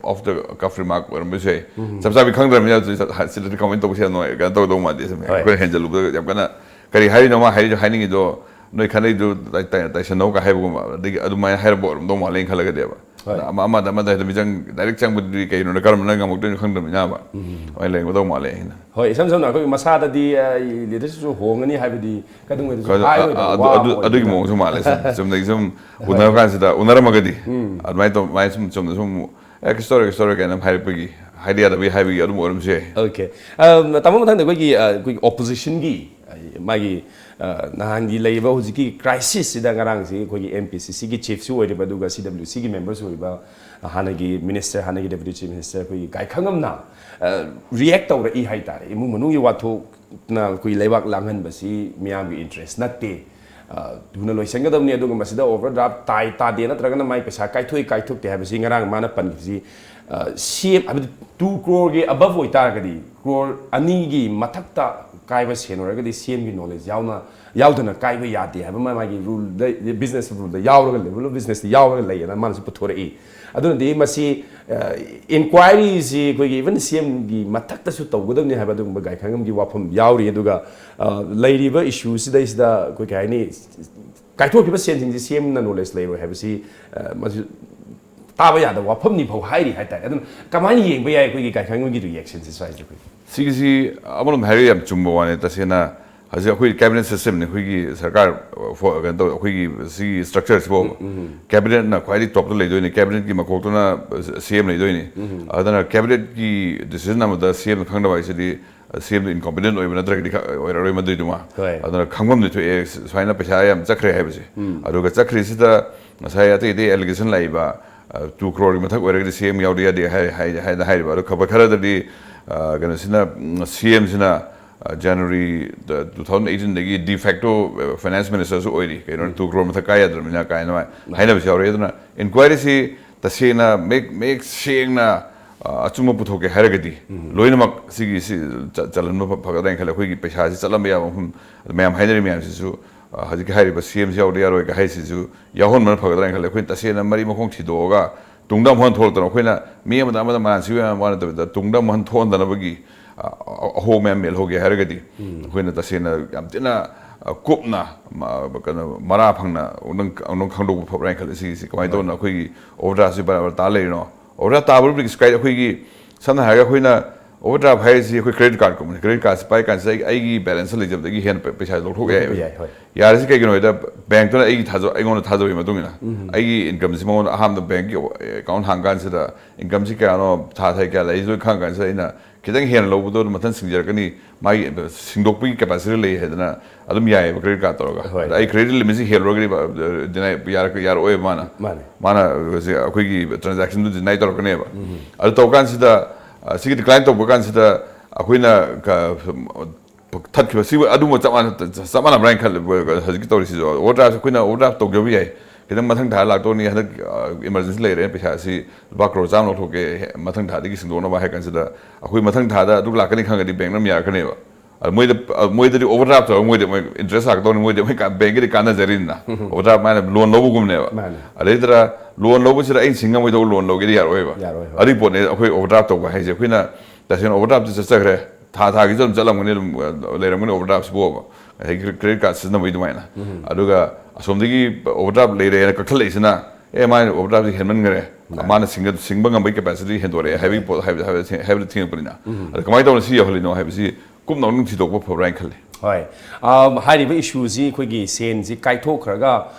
off the cuff remark ꯑꯣꯏꯔꯝꯕꯁꯨ ꯌꯥꯏ꯫ ꯆꯞ ꯆꯥꯕꯤ ꯈꯪꯗ꯭ꯔꯕꯅꯤꯅ ꯁꯤꯗꯗꯤ comment ꯇꯧꯕꯁꯦ ꯌꯥꯝ ꯅꯨꯡꯉꯥꯏ, ꯀꯩꯅꯣ ꯇꯧꯗꯧ ꯃꯥꯟꯗꯦ꯫ ꯁꯨꯝ ꯍꯣꯏ꯫ ꯑꯩꯈꯣꯏꯅ ꯍꯦꯟꯖꯜꯂꯨꯕꯗ ꯌꯥꯝ ꯀꯟꯅ ꯀꯔꯤ ꯍꯥꯏꯔꯤꯅꯣ ꯃꯥ ꯍꯥꯏꯔꯤꯗꯣ, ꯍꯥꯏꯅꯤꯡꯉꯤꯗꯣ, ꯅꯣꯏ ꯈꯟꯅꯩꯗꯣ ꯇꯥꯏ-, ꯇꯥꯏ-, ꯇꯥꯏꯁꯟꯅꯧ ꯀ ꯍꯥꯏꯕꯒꯨꯝꯕ, ꯑꯗꯒꯤ ꯑꯗꯨꯃꯥꯏꯅ ꯍꯥꯏꯔꯛꯄ ꯑꯣꯏꯔꯝꯗꯧ ꯃꯥꯜꯂꯦꯅ ꯈꯜꯂꯒꯗꯤꯕ꯫ ꯍꯣꯏ꯫ ꯑꯃ-, ꯑꯃꯗ ꯑꯃꯗ ꯍꯦꯛꯇ ꯃꯤꯆꯪ direct ꯆꯪꯕꯗꯨꯗꯤ ꯀꯩꯅꯣꯅ ꯀꯔꯝꯕꯅ ꯉꯝꯃꯛꯇꯣꯏꯅꯣ ꯈꯪꯗꯕꯅꯤꯅꯕ꯫ ꯑꯗꯨꯃꯥꯏꯅ ꯂꯩꯔꯝꯒꯗꯧ ꯃꯥꯜꯂꯦ ꯑꯩꯅ꯫ ꯍꯣꯏ, ꯏꯁꯝ ꯁꯝꯅ ꯑꯩꯈꯣꯏ ꯃꯁꯥꯗꯗꯤ, ꯑ, leadership ꯁꯨ ꯍꯣꯡꯉꯅꯤ ꯍꯥꯏꯕꯗꯤ ꯀꯩꯗꯧꯉꯩꯗꯁꯨ ꯑꯗꯨ-, ꯍꯥꯏꯔꯣꯏꯗꯕ ꯑꯗꯨ-, ꯋꯥ ꯑꯗꯨ-, ꯑꯃ ꯑꯗꯨꯒꯤ ꯑꯣꯏꯕꯅꯤꯅ꯫ ꯃꯑꯣꯡꯁꯨ ꯃꯥꯜꯂꯦ꯫ ꯁꯨꯝ, ꯆꯨꯝꯅꯒꯤ ꯁꯨꯝ ꯎꯅꯕ ꯀꯥꯟꯁꯤꯗ, ꯎꯅꯔꯝꯃꯒꯗꯤ, ꯑꯗꯨꯃꯥꯏꯅ ꯇꯧ-, ꯑꯗꯨꯃꯥꯏꯅ ꯁꯨꯝ ꯆꯨꯝꯅ ꯁꯨꯝ, "ꯑꯦ, ꯀꯩꯁꯨ ꯇꯧꯔꯣꯏ, ꯀꯩꯁꯨ ꯇꯧꯔꯣꯏ" ꯀꯥꯏꯅ ꯍꯥꯏꯔꯛꯄꯒꯤ, ꯍꯥꯏꯗꯤ ꯌꯥꯗꯕꯒꯤ ꯍꯥꯏꯕꯒꯤ ꯑꯗꯨꯝ ꯑꯣꯏꯔꯝꯕꯁꯨ ꯌꯥꯏ꯫ Okay꯫ ꯑ, ꯇꯥꯃꯣ, ꯃꯊꯪꯗ ꯑꯩꯈꯣꯏꯒꯤ, ꯑ, ꯑꯩꯈꯣꯏꯒꯤ opposition ꯒꯤ, ꯑ, ꯃꯥꯒꯤ, ꯑ, ꯅꯍꯥꯟꯒꯤ ꯂꯩꯔꯤꯕ ꯍꯧꯖꯤꯛꯀꯤ crisis ꯁꯤꯗ ꯉꯔꯥꯡꯁꯤ ꯑꯩꯈꯣꯏꯒꯤ M P C C ꯒꯤ chief ꯁꯨ ꯑꯣꯏꯔꯤꯕ, ꯑꯗꯨꯒ C W C ꯒꯤ member ꯁꯨ ꯑꯣꯏꯔꯤꯕ, ꯑ, ꯍꯥꯟꯅꯒꯤ minister, ꯍꯥꯟꯅꯒꯤ deputy chief minister ꯑꯩꯈꯣꯏꯒꯤ ꯒꯥꯏꯈꯪꯉꯝꯅ, ꯑ, react ꯇꯧꯔꯛꯏ ꯍꯥꯏꯇꯥꯔꯦ꯫ ꯏꯃꯨꯡ ꯃꯅꯨꯡꯒꯤ ꯋꯥꯊꯣꯛꯅ ꯑꯩꯈꯣꯏ ꯂꯩꯕꯥꯛ ꯂꯥꯡꯍꯟꯕꯁꯤ ꯃꯤꯌꯥꯝꯒꯤ interest ꯅꯠꯇꯦ꯫ ꯑ, ꯊꯨꯅ ꯂꯣꯏꯁꯤꯟꯒꯗꯕꯅꯤ, ꯑꯗꯨꯒ ꯃꯁꯤꯗ overdraft ꯇꯥꯏ ꯇꯥꯗꯦ, ꯅꯠꯇ꯭ꯔꯒꯅ ꯃꯥꯏ ꯄꯩꯁꯥ ꯀꯥꯏꯊꯣꯛꯏ ꯀꯥꯏꯊꯣꯛꯇꯦ ꯍꯥꯏꯕꯁꯤ ꯉꯔꯥꯡ ꯃꯥꯅ ꯄꯟꯈꯤꯕꯁꯤ, ꯑ, ꯁꯤ ꯑꯦꯝ, ꯍꯥꯏꯕꯗꯤ two crore ꯒꯤ above ꯑꯣꯏꯇꯥꯔꯒꯗꯤ, crore ꯑꯅꯤꯒꯤ ꯃꯊꯛꯇ ꯀꯥꯏꯕ ꯁꯦꯟ ꯑꯣꯏꯔꯒꯗꯤ ꯁꯤ ꯑꯦꯝꯒꯤ knowledge ꯌꯥꯎꯅ, ꯌꯥꯎꯗꯅ ꯀꯥꯏꯕ ꯌꯥꯗꯦ ꯍꯥꯏꯕ ꯑꯃ ꯃꯥꯒꯤ rule ꯗ, business rule ꯗ ꯌꯥꯎꯔꯒ ꯂꯩ, rule of business ꯇ ꯌꯥꯎꯔꯒ ꯂꯩꯌꯦꯅ ꯃꯥꯅꯁꯨ ꯄꯨꯊꯣꯔꯛꯏ꯫ ꯑꯗꯨꯅꯗꯤ ꯃꯁꯤ, ꯑ, inquiry ꯁꯤ ꯑꯩꯈꯣꯏꯒꯤ even ꯁꯤ ꯑꯦꯝꯒꯤ ꯃꯊꯛꯇꯁꯨ ꯇꯧꯒꯗꯕꯅꯤ ꯍꯥꯏꯕ ꯑꯗꯨꯒꯨꯝꯕ ꯒꯥꯏꯈꯪꯉꯝꯒꯤ ꯋꯥꯐꯝ ꯌꯥꯎꯔꯤ꯫ ꯑꯗꯨꯒ, ꯑ, ꯂꯩꯔꯤꯕ issue ꯁꯤꯗꯩꯁꯤꯗ ꯑꯩꯈꯣꯏ ꯀꯩ ꯍꯥꯏꯅꯤ, ꯀꯥꯏꯊꯣꯛꯈꯤꯕ ꯁꯦꯟꯁꯤꯡꯁꯤ ꯁꯤ ꯑꯦꯝꯅ knowledge ꯂꯩꯔꯣꯏ ꯍꯥꯏꯕꯁꯤ, ꯑ, ꯃꯁꯤ ꯇꯥꯕ ꯌꯥꯗꯕ ꯋꯥꯐꯝꯅꯤ ꯐꯥꯎ ꯍꯥꯏꯔꯤ ꯍꯥꯏꯇꯥꯔꯦ꯫ ꯑꯗꯨꯅ ꯀꯃꯥꯏꯅ ꯌꯦꯡꯕ ꯌꯥꯏ ꯑꯩꯈꯣꯏꯒꯤ ꯒꯥꯏꯈꯪꯒꯤ reaction ꯁꯤ ꯁ꯭ꯋꯥꯏꯁꯤꯗ ꯑꯩꯈꯣꯏ? ꯁꯤꯒꯤꯁꯤ ꯑꯃꯔꯣꯝꯗ ꯍꯥꯏꯔꯒ ꯌꯥꯝ ꯆꯨꯝꯕ ꯋꯥꯅꯤ꯫ ꯇꯁꯦꯡꯅ ꯍꯧꯖꯤꯛ ꯑꯩꯈꯣꯏ cabinet system ꯅꯤ, ꯑꯩꯈꯣꯏꯒꯤ ꯁꯔꯀꯥꯔ, ꯑ, ꯐꯣ-, ꯀꯩꯅꯣ ꯇꯧ, ꯑꯩꯈꯣꯏꯒꯤ ꯁꯤꯒꯤ structure ꯁꯤꯕꯨ cabinet ꯅ ꯈ꯭ꯋꯥꯏꯗꯒꯤ top ꯇ ꯂꯩꯗꯣꯏꯅꯤ, cabinet ꯀꯤ ꯃꯀꯣꯛꯇꯨꯅ C M ꯂꯩꯗꯣꯏꯅꯤ꯫ ꯑꯗꯨꯅ cabinet ꯀꯤ decision ꯑꯃꯗ C M ꯅ ꯈꯪꯗꯕ ꯍꯥꯏꯁꯤꯗꯤ, C M ꯗꯨ incompetent ꯑꯣꯏꯕ ꯅꯠꯇ꯭ꯔꯒꯗꯤ ꯈ-, ꯑꯣꯏꯔꯔꯣꯏ ꯃꯗꯨꯏꯗꯨꯃ꯫ ꯍꯣꯏ꯫ ꯑꯗꯨꯅ ꯈꯪꯐꯝꯗꯤ ꯊꯣꯛꯑꯦ, ꯁꯨꯃꯥꯏꯅ ꯄꯩꯁꯥ ꯌꯥꯝ ꯆꯠꯈ꯭ꯔꯦ ꯍꯥꯏꯕꯁꯦ꯫ ꯑꯗꯨꯒ ꯆꯠꯈ꯭ꯔꯤꯁꯤꯗ ꯉꯁꯥꯏ ꯑꯇꯩ ꯑꯇꯩ allegation ꯂꯥꯛꯏꯕ, ꯑ, two crore ꯒꯤ ꯃꯊꯛ ꯑꯣꯏꯔꯒꯗꯤ C M ꯌꯥꯎꯗ ꯌꯥꯗꯦ ꯍꯥꯏ-, ꯍꯥꯏ-, ꯍꯥꯏꯅ ꯍꯥꯏꯔꯤꯕ꯫ ꯑꯗꯣ ꯈꯕꯔ ꯈꯔꯗꯗꯤ, ꯑ, ꯀꯩꯅꯣꯁꯤꯅ, ꯎꯝ, C M ꯁꯤꯅ, ꯑ, January ꯗ two thousand eighteen ꯗꯒꯤ de facto, ꯑ, finance minister ꯁꯨ ꯑꯣꯏꯔꯤ꯫ ꯀꯩꯅꯣ, two crore ꯃꯊꯛ ꯀꯥꯏ ꯌꯥꯗ꯭ꯔꯕꯅꯤꯅ ꯀꯥꯏꯅ ꯑꯗꯨꯃꯥꯏꯅ ꯍꯥꯏꯅꯕꯁꯨ ꯌꯥꯎꯔꯛꯑꯦ꯫ ꯑꯗꯨꯅ inquiry ꯁꯤ ꯇꯁꯦꯡꯅ ꯃꯌꯦꯛ, ꯃꯌꯦꯛ ꯁꯦꯡꯅ, ꯑ, ꯑꯆꯨꯝꯕ ꯄꯨꯊꯣꯛꯀꯦ ꯍꯥꯏꯔꯒꯗꯤ, ꯂꯣꯏꯅꯃꯛ ꯁꯤꯒꯤ, ꯁꯤ ꯆ-, ꯆꯜꯍꯟꯕ ꯐ-, ꯐꯒꯗ꯭ꯔꯥ ꯍꯥꯏꯅ ꯈꯜꯂꯦ꯫ ꯑꯩꯈꯣꯏꯒꯤ ꯄꯩꯁꯥꯁꯤ ꯆꯠꯂꯝꯕ ꯌꯥꯕ ꯃꯐꯝ, ꯃꯌꯥꯝ ꯍꯥꯏꯅꯔꯤ ꯃꯌꯥꯝꯁꯤꯁꯨ, ꯑ, ꯍꯧꯖꯤꯛꯀꯤ ꯍꯥꯏꯔꯤꯕ C M ꯁꯤ ꯌꯥꯎꯗ ꯌꯥꯔꯣꯏꯒ ꯍꯥꯏꯁꯤꯁꯨ ꯌꯥꯎꯍꯟꯕꯅ ꯐꯒꯗ꯭ꯔꯥ ꯍꯥꯏꯅ ꯈꯜꯂꯦ꯫ ꯑꯩꯈꯣꯏꯅ ꯇꯁꯦꯡꯅ ꯃꯔꯤ ꯃꯈꯣꯡ ꯊꯤꯗꯣꯛꯑꯒ ꯇꯨꯡꯗ ꯑꯃꯨꯛ ꯍꯟ ꯊꯣꯛꯂꯛꯇꯅ, ꯑꯩꯈꯣꯏꯅ ꯃꯤ ꯑꯃꯗ ꯑꯃꯗ ꯃꯔꯥꯟ ꯁꯤꯕ ꯌꯥꯝ ꯋꯥ ꯅꯠꯇꯕꯤꯗ, ꯇꯨꯡꯗ ꯑꯃꯨꯛ ꯍꯟ ꯊꯣꯛꯍꯟꯗꯅꯕꯒꯤ, ꯑ, ꯑ-, ꯑꯍꯣꯕ ꯃꯌꯥꯝ ꯃꯦꯜꯍꯧꯒꯦ ꯍꯥꯏꯔꯒꯗꯤ, ꯑꯩꯈꯣꯏꯅ ꯇꯁꯦꯡꯅ ꯌꯥꯝ ꯊꯤꯅ, ꯑ, ꯀꯨꯞꯅ, ꯃ-, ꯀꯩꯅꯣ, ꯃꯔꯥ ꯐꯪꯅ ꯑꯃꯨꯛꯇꯪ, ꯑꯃꯨꯛꯇꯪ ꯈꯪꯗꯣꯛꯄ ꯐꯕ꯭ꯔꯥ ꯍꯥꯏꯅ ꯈꯜꯂꯦ꯫ ꯁꯤꯒꯤꯁꯤ ꯀꯃꯥꯏꯅ ꯇꯧꯗꯅ ꯑꯩꯈꯣꯏꯒꯤ overdraft ꯁꯤ ꯕꯔꯥꯕꯔ ꯇꯥ ꯂꯩꯔꯤꯅꯣ? Overdraft ꯇꯥꯕꯕꯨꯗꯤ ꯀꯩꯁꯨ ꯀꯥꯏꯗꯦ꯫ ꯑꯩꯈꯣꯏꯒꯤ ꯁꯝꯅ ꯍꯥꯏꯔꯒ ꯑꯩꯈꯣꯏꯅ overdraft ꯍꯥꯏꯔꯤꯁꯤ ꯑꯩꯈꯣꯏ credit card ꯀꯨꯝꯕꯅꯤ꯫ Credit card ꯁꯤ ꯄꯥꯏ ꯀꯥꯟꯁꯤꯗ ꯑꯩ, ꯑꯩꯒꯤ balance ꯂꯩꯖꯕꯗꯒꯤ ꯍꯦꯟꯅ ꯄꯩ-, ꯄꯩꯁꯥ ꯂꯧꯊꯣꯛ ꯌꯥꯏ꯫ ꯂꯧꯊꯣꯛꯄ ꯌꯥꯏ, ꯍꯣꯏ꯫ ꯌꯥꯔꯤꯁꯤ ꯀꯩꯒꯤꯅꯣ ꯍꯥꯏꯗ, bank ꯇꯨꯅ ꯑꯩꯒꯤ ꯊꯥꯖ-, ꯑꯩꯉꯣꯟꯗ ꯊꯥꯖꯕꯒꯤ ꯃꯇꯨꯡ ꯏꯟꯅ, ꯑꯩꯒꯤ income ꯁꯤ ꯃꯉꯣꯟꯗ ꯑꯍꯥꯟꯕꯗ bank ꯀꯤ account ꯍꯥꯡ ꯀꯥꯟꯁꯤꯗ income ꯁꯤ ꯀꯌꯥꯅꯣ, ꯊꯥ ꯊꯥꯒꯤ ꯀꯌꯥ ꯂꯩ, ꯑꯩ ꯂꯣꯏ ꯈꯪ ꯀꯥꯟꯁꯤꯗ ꯑꯩꯅ ꯈꯤꯇꯪ ꯍꯦꯟꯅ ꯂꯧꯕꯗꯣ ꯑꯗꯨꯝ ꯃꯊꯪ ꯁꯤꯡꯖꯔꯛꯀꯅꯤ, ꯃꯥꯒꯤ ꯁꯤꯡꯗꯣꯛꯄꯒꯤ capacity ꯂꯩ ꯍꯥꯏꯗꯅ ꯑꯗꯨꯝ ꯌꯥꯏꯑꯕ credit card ꯇꯧꯔꯒ꯫ ꯍꯣꯏ꯫ ꯑꯗ ꯑꯩ credit limit ꯁꯤ ꯍꯦꯜꯂꯨꯔꯒꯗꯤ, ꯑ, deny ꯌꯥꯔꯛ-, ꯌꯥꯔꯛꯑꯣꯏꯕ ꯃꯥꯅ꯫ ꯃꯥꯅꯦ꯫ ꯃꯥꯅ ꯍꯧꯖꯤꯛ ꯑꯩꯈꯣꯏꯒꯤ transaction ꯗꯨ deny ꯇꯧꯔꯛꯀꯅꯦꯕ꯫ ꯑꯗꯨ ꯇꯧ ꯀꯥꯟꯁꯤꯗ, ꯑ, ꯁꯤꯒꯤ decline ꯇꯧꯕ ꯀꯥꯟꯁꯤꯗ ꯑꯩꯈꯣꯏꯅ ꯀ-, ꯊꯠꯈꯤꯕ ꯁꯤ ꯑꯗꯨꯝꯕ ꯆꯞ ꯃꯥꯟꯅ, ꯆꯞ ꯃꯥꯟꯅꯕ꯭ꯔꯥ ꯍꯥꯏꯅ ꯈꯜꯂꯦ꯫ ꯍꯧꯖꯤꯛꯀꯤ ꯇꯧꯔꯤꯁꯤꯁꯨ overdraft, ꯑꯩꯈꯣꯏꯅ overdraft ꯇꯧꯖꯕ ꯌꯥꯏ꯫ ꯈꯤꯇꯪ ꯃꯊꯪ ꯊꯥ ꯂꯥꯛꯇꯧꯅꯤ, ꯍꯟꯗꯛ, ꯑ, emergency ꯂꯩꯔꯦ, ꯄꯩꯁꯥꯁꯤ ꯂꯨꯄꯥ crore ꯆꯥꯝꯃ ꯂꯧꯊꯣꯛꯀꯦ, ꯃꯊꯪ ꯊꯥꯗꯒꯤ ꯁꯤꯡꯗꯣꯛꯅꯕ ꯍꯥꯏ ꯀꯥꯟꯁꯤꯗ, ꯑꯩꯈꯣꯏ ꯃꯊꯪ ꯊꯥꯗ ꯑꯗꯨ ꯂꯥꯛꯀꯅꯤ ꯈꯪꯉꯗꯤ bank ꯅ ꯑꯗꯨꯝ ꯌꯥꯔꯛꯀꯅꯦꯕ꯫ ꯑꯗ ꯃꯣꯏꯗ, ꯑ, ꯃꯣꯏꯗꯗꯤ overdraft ꯇꯧꯔꯒ ꯃꯣꯏꯗꯤ ꯃꯣꯏ interest ꯂꯥꯛꯀꯗꯧꯅꯤ, ꯃꯣꯏꯗꯤ ꯃꯣꯏ ꯀ-, bank ꯀꯤꯗꯤ ꯀꯥꯟꯅꯖꯔꯤꯅꯤꯅ꯫ Overdraft ꯃꯥꯅ loan ꯂꯧꯕꯒꯨꯝꯅꯦꯕ꯫ ꯃꯥꯅꯦ꯫ ꯑꯗꯩꯗꯨꯗ loan ꯂꯧꯕꯁꯤꯗ ꯑꯩꯅ ꯁꯤꯡ ꯉꯝꯃꯣꯏꯗꯧꯕ loan ꯂꯧꯒꯦꯗꯤ ꯌꯥꯔꯛꯑꯣꯏꯕ꯫ ꯌꯥꯔꯣꯏ, ꯍꯣꯏ꯫ ꯑꯗꯨꯒꯤ ꯄꯣꯠꯅꯦ ꯑꯩꯈꯣꯏ overdraft ꯇꯧꯕ ꯍꯥꯏꯁꯦ꯫ ꯑꯩꯈꯣꯏꯅ ꯇꯁꯦꯡꯅ overdraft ꯇꯤ ꯆꯠꯆꯈ꯭ꯔꯦ, ꯊꯥ ꯊꯥꯒꯤꯁꯨ ꯑꯗꯨꯝ ꯆꯠꯂꯝꯒꯅꯤ, ꯑꯗꯨꯝ, ꯑ, ꯂꯩꯔꯝꯒꯅꯤ overdraft ꯁꯤꯕꯨꯕ꯫ ꯉꯁꯥꯏꯒꯤ cre-, credit card ꯁꯤꯖꯤꯟꯅꯕꯒꯤ ꯑꯗꯨꯃꯥꯏꯅ꯫ ꯑꯗꯨꯒ ꯑꯁꯣꯝꯗꯒꯤ overdraft ꯂꯩꯔꯦꯅ ꯀꯛꯊꯠꯂꯛꯏꯁꯤꯅ, "ꯑꯦ, ꯃꯥꯅ overdraft ꯁꯤ ꯍꯦꯟꯃꯟꯈ꯭ꯔꯦ, ꯃꯥꯅꯦ꯫ ꯃꯥꯅ ꯁꯤꯡꯒ-, ꯁꯤꯡꯕ ꯉꯝꯕꯒꯤ capacity ꯍꯦꯟꯗꯣꯔꯛꯑꯦ" ꯍꯥꯏꯕꯒꯤ ꯄꯣꯠ, ꯍꯥꯏꯕ, ꯍꯥꯏꯕ ꯊꯦꯡ-, ꯍꯥꯏꯕꯗ ꯊꯦꯡꯉꯛꯄꯅꯤꯅ꯫ ꯑꯗ ꯀꯃꯥꯏꯅ ꯇꯧꯅ ꯁꯤ ꯌꯧꯍꯜꯂꯤꯅꯣ ꯍꯥꯏꯕꯁꯤ ꯀꯨꯞꯅ ꯑꯃꯨꯛ ꯊꯤꯗꯣꯛꯄ ꯐꯕ꯭ꯔꯥ ꯍꯥꯏꯅ ꯈꯜꯂꯤ꯫ ꯍꯣꯏ꯫ ꯑꯝ, ꯍꯥꯏꯔꯤꯕ ꯏꯁꯨꯁꯤ ꯑꯩꯈꯣꯏꯒꯤ ꯁꯦꯟꯁꯤ ꯀꯥꯏꯊꯣꯛꯈ꯭ꯔꯒ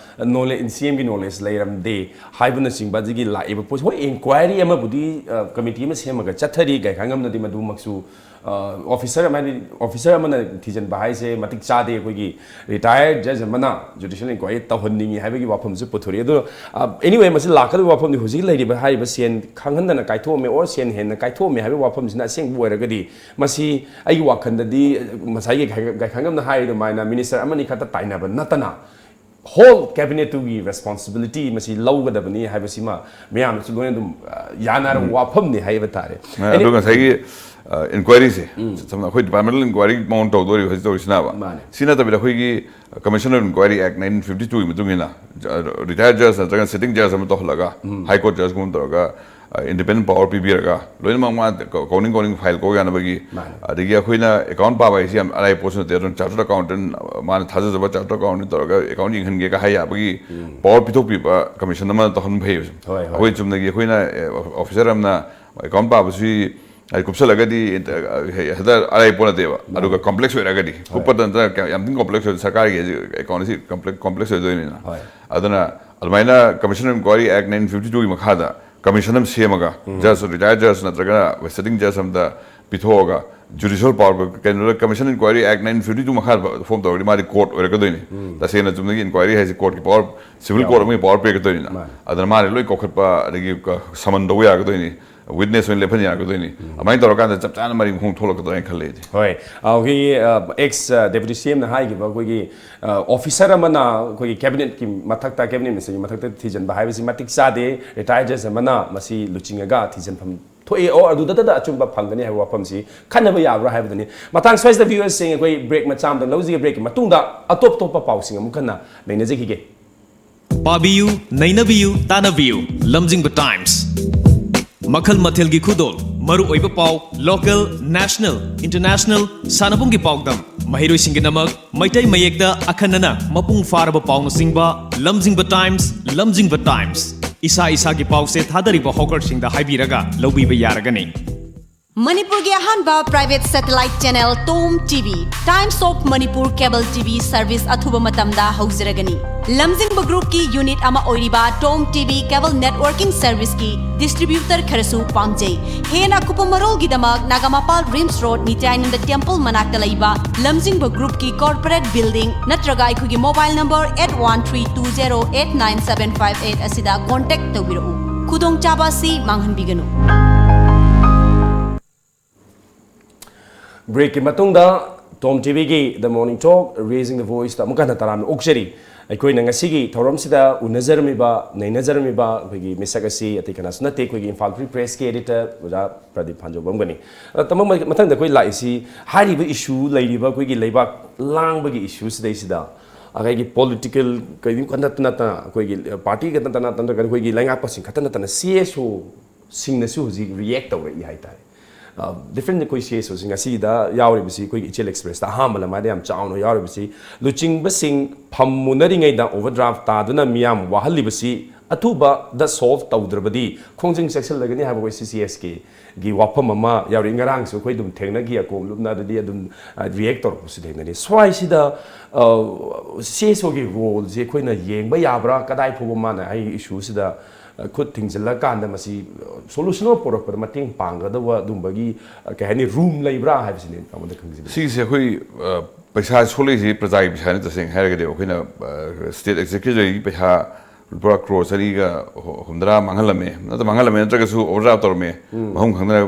ꯅꯣꯂꯦꯖ, ꯁꯤ ꯑꯦꯝꯒꯤ ꯅꯣꯂꯦꯖ ꯂꯩꯔꯝꯗꯦ ꯍꯥꯏꯕꯅꯆꯤꯡꯕ ꯑꯗꯒꯤ ꯂꯥꯛꯏꯕ ꯄꯣꯠꯁꯤ, ꯍꯣꯏ, ꯏꯟꯀ꯭ꯋꯥꯏꯔꯤ ꯑꯃꯕꯨꯗꯤ, ꯑ, ꯀꯃꯤꯇꯤ ꯑꯃ ꯁꯦꯝꯃꯒ ꯆꯠꯊꯔꯤ꯫ ꯒꯥꯏꯈꯥꯉꯝꯅꯗꯤ ꯃꯗꯨꯃꯛꯁꯨ, ꯑ, ꯑꯣꯐꯤꯁꯔ ꯑꯃ, ꯍꯥꯏꯗꯤ ꯑꯣꯐꯤꯁꯔ ꯑꯃꯅ ꯊꯤꯖꯤꯟꯕ ꯍꯥꯏꯁꯦ ꯃꯇꯤꯛ ꯆꯥꯗꯦ꯫ ꯑꯩꯈꯣꯏꯒꯤ ꯔꯤꯇꯥꯌꯔ ꯖꯖ ꯑꯃꯅ ꯖꯨꯗꯤꯁꯤꯌꯦꯜ ꯏꯟꯀ꯭ꯋꯥꯏꯔꯤ ꯇꯧꯍꯟꯅꯤꯡꯉꯤ ꯍꯥꯏꯕꯒꯤ ꯋꯥꯐꯝꯁꯨ ꯄꯨꯊꯣꯔꯛꯏ꯫ ꯑꯗꯣ, ꯑ, anyway, ꯃꯁꯤ ꯂꯥꯛꯀꯗꯕ ꯋꯥꯐꯝꯗꯤ ꯍꯧꯖꯤꯛ ꯂꯩꯔꯤꯕ ꯍꯥꯏꯔꯤꯕ ꯁꯦꯟ ꯈꯪꯍꯟꯗꯅ ꯀꯥꯏꯊꯣꯛꯑꯝꯃꯦ or ꯁꯦꯟ ꯍꯦꯟꯅ ꯀꯥꯏꯊꯣꯛꯑꯝꯃꯦ ꯍꯥꯏꯕꯒꯤ ꯋꯥꯐꯝꯁꯤꯅ ꯑꯁꯦꯡꯕ ꯑꯣꯏꯔꯒꯗꯤ, ꯃꯁꯤ ꯑꯩꯒꯤ ꯋꯥꯈꯜꯗꯗꯤ ꯉꯁꯥꯏꯒꯤ ꯒꯥꯏ-, ꯒꯥꯏꯈꯥꯉꯝꯅ ꯍꯥꯏꯔꯤꯗꯨꯃꯥꯏꯅ ꯃꯤꯅꯤꯁꯇꯔ ꯑꯃꯅꯤ ꯈꯛꯇ ꯇꯥꯏꯅꯕ ꯅꯠꯇꯅ whole cabinet ꯇꯨꯒꯤ responsibility ꯃꯁꯤ ꯂꯧꯒꯗꯕꯅꯤ ꯍꯥꯏꯕꯁꯤꯃ ꯃꯌꯥꯝꯅꯁꯨ ꯂꯣꯏꯅ ꯑꯗꯨꯝ, ꯑ, ꯌꯥꯅꯔꯕ ꯋꯥꯐꯝꯅꯤ ꯍꯥꯏꯕ ꯇꯥꯔꯦ꯫ ꯑ, ꯑꯗꯨ ꯉꯁꯥꯏꯒꯤ, ꯑ, ꯏꯟꯀ꯭ꯋꯥꯏꯔꯤꯁꯦ, ꯁꯝꯅ ꯑꯩꯈꯣꯏ ꯗꯤꯄꯥꯔꯠꯃꯦꯟꯇꯦꯜ ꯏꯟꯀ꯭ꯋꯥꯏꯔꯤ ꯃꯑꯣꯡ ꯇꯧꯗꯣꯔꯤꯕ ꯍꯧꯖꯤꯛ ꯇꯧꯔꯤꯁꯤꯅꯕ꯫ ꯃꯥꯅꯦ꯫ ꯁꯤ ꯅꯠꯇꯕꯤꯗ ꯑꯩꯈꯣꯏꯒꯤ Commission of Inquiry Act nineteen fifty two ꯒꯤ ꯃꯇꯨꯡ ꯏꯟꯅ, ꯑ, ꯔꯤꯇꯥꯌꯔ ꯖꯖ ꯅꯠꯇ꯭ꯔꯒ ꯁꯤꯇꯤꯡ ꯖꯖ ꯑꯃ ꯇꯧꯍꯜꯂꯒ, ꯍꯥꯏ ꯀꯣꯔꯠ ꯖꯖꯀꯨꯝꯕ ꯇꯧꯔꯒ, ꯑ, ꯏꯟꯗꯤꯄꯦꯟꯗꯦꯟ ꯄꯥꯋꯔ ꯄꯤꯕꯤꯔꯒ, ꯂꯣꯏꯅꯃꯛ ꯃꯥ ꯀ-, ꯀꯧꯅꯤꯡ ꯀꯧꯅꯤꯡ ꯐꯥꯏꯜ ꯀꯧ ꯌꯥꯅꯕꯒꯤ, ꯃꯥꯅꯦ꯫ ꯑꯗꯒꯤ ꯑꯩꯈꯣꯏꯅ ꯑꯦꯀꯥꯎꯟ ꯄꯥꯕ ꯍꯥꯏꯁꯤ ꯌꯥꯝ ꯑꯔꯥꯏꯕ ꯄꯣꯠꯁꯨ ꯅꯠꯇꯦ꯫ ꯑꯗꯨꯅ ꯆꯥꯔꯇꯔ ꯑꯦꯀꯥꯎꯟꯇꯦꯟ, ꯃꯥꯅ ꯊꯥꯖꯖꯕ ꯆꯥꯔꯇꯔ ꯑꯦꯀꯥꯎꯟꯇꯦꯟ ꯇꯧꯔꯒ ꯑꯦꯀꯥꯎꯟ ꯌꯦꯡꯍꯟꯒꯦꯒ ꯍꯥꯏ ꯌꯥꯕꯒꯤ ꯄꯥꯋꯔ ꯄꯤꯊꯣꯛꯄꯤꯕ ꯀꯃꯤꯁꯟ ꯑꯃ ꯇꯧꯍꯟꯕ ꯐꯩꯌꯦꯕ꯫ ꯍꯣꯏ, ꯍꯣꯏ꯫ ꯑꯩꯈꯣꯏ ꯆꯨꯝꯅꯒꯤ ꯑꯩꯈꯣꯏꯅ, ꯑꯦ, ꯑꯣꯐꯤꯁꯔ ꯑꯃꯅ ꯑꯦꯀꯥꯎꯟ ꯄꯥꯕꯁꯤ, ꯍꯥꯏꯗꯤ, ꯀꯨꯞꯁꯜꯂꯒꯗꯤ, ꯑ, ꯍꯦꯛꯇ ꯑꯔꯥꯏꯕ ꯄꯣꯠ ꯅꯠꯇꯦꯕ꯫ ꯃꯥꯅꯦ꯫ ꯑꯗꯨꯒ ꯀꯝꯄ꯭ꯂꯦꯛꯁ ꯑꯣꯏꯔꯒꯗꯤ, ꯍꯣꯏ꯫ ꯀꯨꯞꯄꯗ ꯅꯠꯇꯅ ꯀꯌꯥꯝ, ꯌꯥꯝ ꯊꯤꯅ ꯀꯝꯄ꯭ꯂꯦꯛꯁ ꯑꯣꯏ, ꯁꯔꯀꯥꯔꯒꯤ ꯑꯦꯀꯥꯎꯟ ꯑꯁꯤ ꯀꯝꯄ꯭ꯂꯦꯛ-, ꯀꯝꯄ꯭ꯂꯦꯛꯁ ꯑꯣꯏꯗꯣꯏꯅꯤꯅ꯫ ꯍꯣꯏ꯫ ꯑꯗꯨꯅ ꯑꯗꯨꯃꯥꯏꯅ Commission of Inquiry Act nineteen fifty two ꯒꯤ ꯃꯈꯥꯗ ꯀꯃꯤꯁꯟ ꯑꯃ ꯁꯦꯝꯃꯒ, ꯖꯖ, ꯔꯤꯇꯥꯌꯔ ꯖꯖ ꯅꯠꯇ꯭ꯔꯒ ꯁꯤꯇꯤꯡ ꯖꯖ ꯑꯃꯗ ꯄꯤꯊꯣꯛꯑꯒ, ꯖꯨꯗꯤꯁꯤꯌꯦꯜ ꯄꯥꯋꯔ, ꯀꯩꯅꯣꯗ, Commission Inquiry Act nineteen fifty two ꯃꯈꯥꯗ ꯐꯣꯝ ꯇꯧꯔꯒꯗꯤ ꯃꯥꯗꯤ ꯀꯣꯔꯠ ꯑꯣꯏꯔꯛꯀꯗꯣꯏꯅꯤ꯫ ꯇꯁꯦꯡꯅ ꯆꯨꯝꯅꯒꯤ ꯏꯟꯀ꯭ꯋꯥꯏꯔꯤ ꯍꯥꯏꯁꯤ ꯀꯣꯔꯠꯀꯤ ꯄꯥꯋꯔ, ꯁꯤꯚꯤꯜ ꯀꯣꯔꯠ ꯑꯃꯒꯤ ꯄꯥꯋꯔ ꯄꯤꯔꯛꯀꯗꯣꯏꯅꯤꯅ꯫ ꯃꯥꯅꯦ꯫ ꯑꯗꯨꯅ ꯃꯥꯅ ꯂꯣꯏ ꯀꯧꯈꯠꯄ, ꯑꯗꯒꯤ ꯁꯃꯟ ꯇꯧꯕ ꯌꯥꯔꯛꯀꯗꯣꯏꯅꯤ, ꯋꯤꯠꯅꯦꯁ ꯑꯣꯏꯅ ꯂꯦꯞꯍꯟ ꯌꯥꯔꯛꯀꯗꯣꯏꯅꯤ꯫ ꯑꯗꯨꯃꯥꯏꯅ ꯇꯧꯔꯀꯥꯟꯗ ꯆꯞ ꯆꯥꯅ ꯃꯔꯤ ꯃꯈꯣꯡ ꯊꯣꯛꯂꯛꯀꯗ꯭ꯔꯥ ꯍꯥꯏꯅ ꯈꯜꯂꯦ ꯑꯩꯗꯤ꯫ ꯍꯣꯏ, ꯑ, ꯑꯩꯈꯣꯏꯒꯤ, ꯑ, ꯑꯦꯛꯁ, ꯑ, ꯗꯦꯄ꯭ꯌꯨꯇꯤ ꯁꯤ ꯑꯦꯝꯅ ꯍꯥꯏꯈꯤꯕ, ꯑꯩꯈꯣꯏꯒꯤ, ꯑ, ꯑꯣꯐꯤꯁꯔ ꯑꯃꯅ ꯑꯩꯈꯣꯏꯒꯤ ꯀꯦꯕꯤꯅꯦꯠꯀꯤ ꯃꯊꯛꯇ, ꯀꯦꯕꯤꯅꯦꯠ ꯃꯤꯅꯤꯁꯇꯔꯒꯤ ꯃꯊꯛꯇ ꯊꯤꯖꯤꯟꯕ ꯍꯥꯏꯕꯁꯤ ꯃꯇꯤꯛ ꯆꯥꯗꯦ, ꯔꯤꯇꯥꯌꯔ ꯖꯖ ꯑꯃꯅ ꯃꯁꯤ ꯂꯨꯆꯤꯡꯉꯒ ꯊꯤꯖꯤꯟꯐꯝ ꯊꯣꯛꯏ, ꯑꯣ, ꯑꯗꯨꯗꯇꯗ ꯑꯆꯨꯝꯕ ꯐꯪꯒꯅꯤ ꯍꯥꯏꯕ ꯋꯥꯐꯝꯁꯤ ꯈꯟꯅꯕ ꯌꯥꯕ꯭ꯔꯥ ꯍꯥꯏꯕꯗꯨꯅꯤ꯫ ꯃꯇꯥꯡ ꯁ꯭ꯋꯥꯏꯁꯤꯗ ꯚ꯭ꯌꯨꯋꯔꯁꯤꯡ, ꯑꯩꯈꯣꯏ ꯕ꯭ꯔꯦꯛ ꯃꯆꯥ ꯑꯃꯇꯪ ꯂꯧꯖꯒꯦ꯫ ꯕ꯭ꯔꯦꯛꯀꯤ ꯃꯇꯨꯡꯗ ꯑꯇꯣꯞ ꯑꯇꯣꯞꯄ ꯄꯥꯎꯁꯤꯡ ꯑꯃꯨꯛ ꯍꯟꯅ ꯅꯩꯅꯖꯈꯤꯒꯦ꯫ ꯄꯥꯕꯤꯌꯨ, ꯅꯩꯅꯕꯤꯌꯨ, ꯇꯥꯟꯅꯕꯤꯌꯨ꯫ ꯂꯝꯖꯤꯡꯕ ꯇꯥꯏꯝꯁ꯫ ꯃꯈꯜ ꯃꯊꯦꯜꯒꯤ ꯈꯨꯗꯣꯜ, ꯃꯔꯨꯑꯣꯏꯕ ꯄꯥꯎ, ꯂꯣꯀꯦꯜ, ꯅꯦꯁꯅꯦꯜ, ꯏꯟꯇꯔꯅꯦꯁꯅꯦꯜ, ꯁꯥꯟꯅꯕꯨꯡꯒꯤ ꯄꯥꯎꯗꯝ, ꯃꯍꯩꯔꯣꯏꯁꯤꯡꯒꯤꯗꯃꯛ ꯃꯩꯇꯩ ꯃꯌꯦꯛꯇ ꯑꯈꯟꯅꯅ ꯃꯄꯨꯡ ꯐꯥꯔꯕ ꯄꯥꯎꯅꯆꯤꯡꯕ, ꯂꯝꯖꯤꯡꯕ ꯇꯥꯏꯝꯁ, ꯂꯝꯖꯤꯡꯕ ꯇꯥꯏꯝꯁ꯫ ꯏꯁꯥ ꯏꯁꯥꯒꯤ ꯄꯥꯎꯁꯦ ꯊꯥꯗꯔꯤꯕ ꯍꯣꯀꯔꯁꯤꯡꯗ ꯍꯥꯏꯕꯤꯔꯒ ꯂꯧꯕꯤꯕ ꯌꯥꯔꯒꯅꯤ꯫ ꯃꯅꯤꯄꯨꯔꯒꯤ ꯑꯍꯥꯟꯕ private satellite channel Tom T V, Times of Manipur Cable T V service ꯑꯊꯨꯕ ꯃꯇꯝꯗ ꯍꯧꯖꯔꯒꯅꯤ꯫ ꯂꯝꯖꯤꯡꯕ groupꯀꯤ unit ꯑꯃ ꯑꯣꯏꯔꯤꯕ Tom T V cable networking serviceꯀꯤ distributor ꯈꯔꯁꯨ ꯄꯥꯝꯖꯩ꯫ ꯍꯦꯟꯅ ꯑꯀꯨꯞꯄ ꯃꯔꯣꯜꯒꯤꯗꯃꯛ ꯅꯥꯒꯥꯃꯄꯥꯜ RIMS Road ꯅꯤꯇ꯭ꯌꯥꯅꯟꯗ temple ꯃꯅꯥꯛꯇ ꯂꯩꯕ ꯂꯝꯖꯤꯡꯕ groupꯀꯤ corporate building ꯅꯠꯇ꯭ꯔꯒ ꯑꯩꯈꯣꯏꯒꯤ mobile number eight one three two zero eight nine seven five eight ꯑꯁꯤꯗ contact ꯇꯧꯕꯤꯔꯛꯎ꯫ ꯈꯨꯗꯣꯡꯆꯥꯕ ꯑꯁꯤ ꯃꯥꯡꯍꯟꯕꯤꯒꯅꯨ꯫ Breakꯀꯤ ꯃꯇꯨꯡꯗ Tom TVꯒꯤ The Morning Talk Raising the Voiceꯇ ꯑꯃꯨꯛ ꯍꯟꯅ ꯇꯔꯥꯝꯅ ꯑꯣꯛꯆꯔꯤ꯫ ꯑꯩꯈꯣꯏꯅ ꯉꯁꯤꯒꯤ ꯊꯧꯔꯝꯁꯤꯗ ꯎꯅꯖꯔꯝꯃꯤꯕ, ꯅꯩꯅꯖꯔꯝꯃꯤꯕ ꯑꯩꯈꯣꯏꯒꯤ ꯃꯤꯁꯛ ꯑꯁꯤ ꯑꯇꯩ ꯀꯅꯥꯁꯨ ꯅꯠꯇꯦ, ꯑꯩꯈꯣꯏꯒꯤ ꯏꯝꯐꯥꯜ Free Pressꯀꯤ editor ꯑꯣꯖꯥ ꯄ꯭ꯔꯗꯤꯞ ꯐꯥꯟꯖꯧꯕꯝꯒꯅꯤ꯫ ꯑꯗ ꯇꯝꯕ ꯃ-, ꯃꯊꯪꯗ ꯑꯩꯈꯣꯏ ꯂꯥꯛꯏꯁꯤ ꯍꯥꯏꯔꯤꯕ issue, ꯂꯩꯔꯤꯕ ꯑꯩꯈꯣꯏꯒꯤ ꯂꯩꯕꯥꯛ ꯂꯥꯡꯕꯒꯤ issue ꯁꯤꯗꯩꯁꯤꯗ ꯑꯩꯈꯣꯏꯒꯤ political ꯀꯩꯅꯣ ꯈꯛꯇ ꯅꯠꯇꯅ, ꯑꯩꯈꯣꯏꯒꯤ party ꯈꯛꯇ ꯅꯠꯇꯅ, ꯅꯠꯇ꯭ꯔꯒ ꯑꯩꯈꯣꯏꯒꯤ ꯂꯩꯉꯥꯛꯄꯁꯤꯡ ꯈꯛꯇ ꯅꯠꯇꯅ CSO ꯁꯤꯡꯅꯁꯨ ꯍꯧꯖꯤꯛ react ꯇꯧꯔꯛꯏ ꯍꯥꯏꯇꯥꯔꯦ꯫ ꯑ, different ꯑꯩꯈꯣꯏ CSOꯁꯤꯡ ꯑꯁꯤꯗ ꯌꯥꯎꯔꯤꯕꯁꯤ, ꯑꯩꯈꯣꯏꯒꯤ ꯏꯆꯦꯜ Expressꯇ ꯑꯍꯥꯟꯕ ꯂꯃꯥꯏꯗ ꯌꯥꯝ ꯆꯥꯎꯅ ꯌꯥꯎꯔꯤꯕꯁꯤ, ꯂꯨꯆꯤꯡꯕꯁꯤꯡ ꯐꯝꯃꯨꯅꯔꯤꯉꯩꯗ overdraft ꯇꯥꯗꯨꯅ ꯃꯤꯌꯥꯝ ꯋꯥꯍꯜꯂꯤꯕꯁꯤ ꯑꯊꯨꯕꯗ solve ꯇꯧꯗ꯭ꯔꯕꯗꯤ ꯈꯣꯡꯖꯪ ꯆꯦꯛꯁꯤꯜꯂꯒꯅꯤ ꯍꯥꯏꯕ ꯑꯩꯈꯣꯏ CCSKꯒꯤ ꯋꯥꯐꯝ ꯑꯃ ꯌꯥꯎꯔꯤ꯫ ꯉꯔꯥꯡꯁꯨ ꯑꯩꯈꯣꯏ ꯑꯗꯨꯝ ꯊꯦꯡꯅꯈꯤ, ꯑꯀꯣꯝ ꯂꯨꯞꯅ ꯑꯗꯨꯗꯤ ꯑꯗꯨꯝ, ꯑ, react ꯇꯧꯔꯛꯄꯁꯨ ꯊꯦꯡꯅꯔꯤ꯫ ꯁ꯭ꯋꯥꯏꯁꯤꯗ, ꯑ, CSOꯒꯤ roleꯁꯦ ꯑꯩꯈꯣꯏꯅ ꯌꯦꯡꯕ ꯌꯥꯕ꯭ꯔꯥ? ꯀꯗꯥꯏ ꯐꯥꯎꯕ ꯃꯥꯅ ꯑꯩꯒꯤ issueꯁꯤꯗ ꯈꯨꯠ ꯊꯤꯡꯖꯤꯜꯂꯀꯥꯟꯗ ꯃꯁꯤ solution ꯑꯃ ꯄꯨꯔꯛꯄꯗ ꯃꯇꯦꯡ ꯄꯥꯡꯒꯗꯧꯕ ꯑꯗꯨꯝꯕꯒꯤ, ꯑ, ꯀꯩ ꯍꯥꯏꯅꯤ, room ꯂꯩꯕ꯭ꯔꯥ ꯍꯥꯏꯕꯁꯤꯅꯦ ꯇꯥꯃꯣꯗ ꯈꯪꯖꯅꯤꯡꯉꯤ꯫ ꯁꯤꯒꯤꯁꯦ ꯑꯩꯈꯣꯏ, ꯑ, ꯄꯩꯁꯥ ꯁꯣꯛꯂꯛꯏꯁꯤ ꯄ꯭ꯔꯖꯥꯒꯤ ꯄꯩꯁꯥꯅꯤ꯫ ꯇꯁꯦꯡꯅ ꯍꯥꯏꯔꯒꯗꯤ ꯑꯩꯈꯣꯏꯅ, ꯑ, state executive ꯄꯩꯁꯥ ꯂꯨꯄꯥ ꯀ꯭ꯔꯣꯔ ꯆꯅꯤꯒ ꯍꯨꯝꯗ꯭ꯔꯥ ꯃꯥꯡꯍꯜꯂꯝꯃꯦ, ꯅꯠꯇ꯭ꯔ ꯃꯥꯡꯍꯜꯂꯝꯃꯦ ꯅꯠꯇ꯭ꯔꯒꯁꯨ overdraft ꯇꯧꯔꯝꯃꯦ, ꯃꯐꯝ ꯈꯪꯗꯅ꯫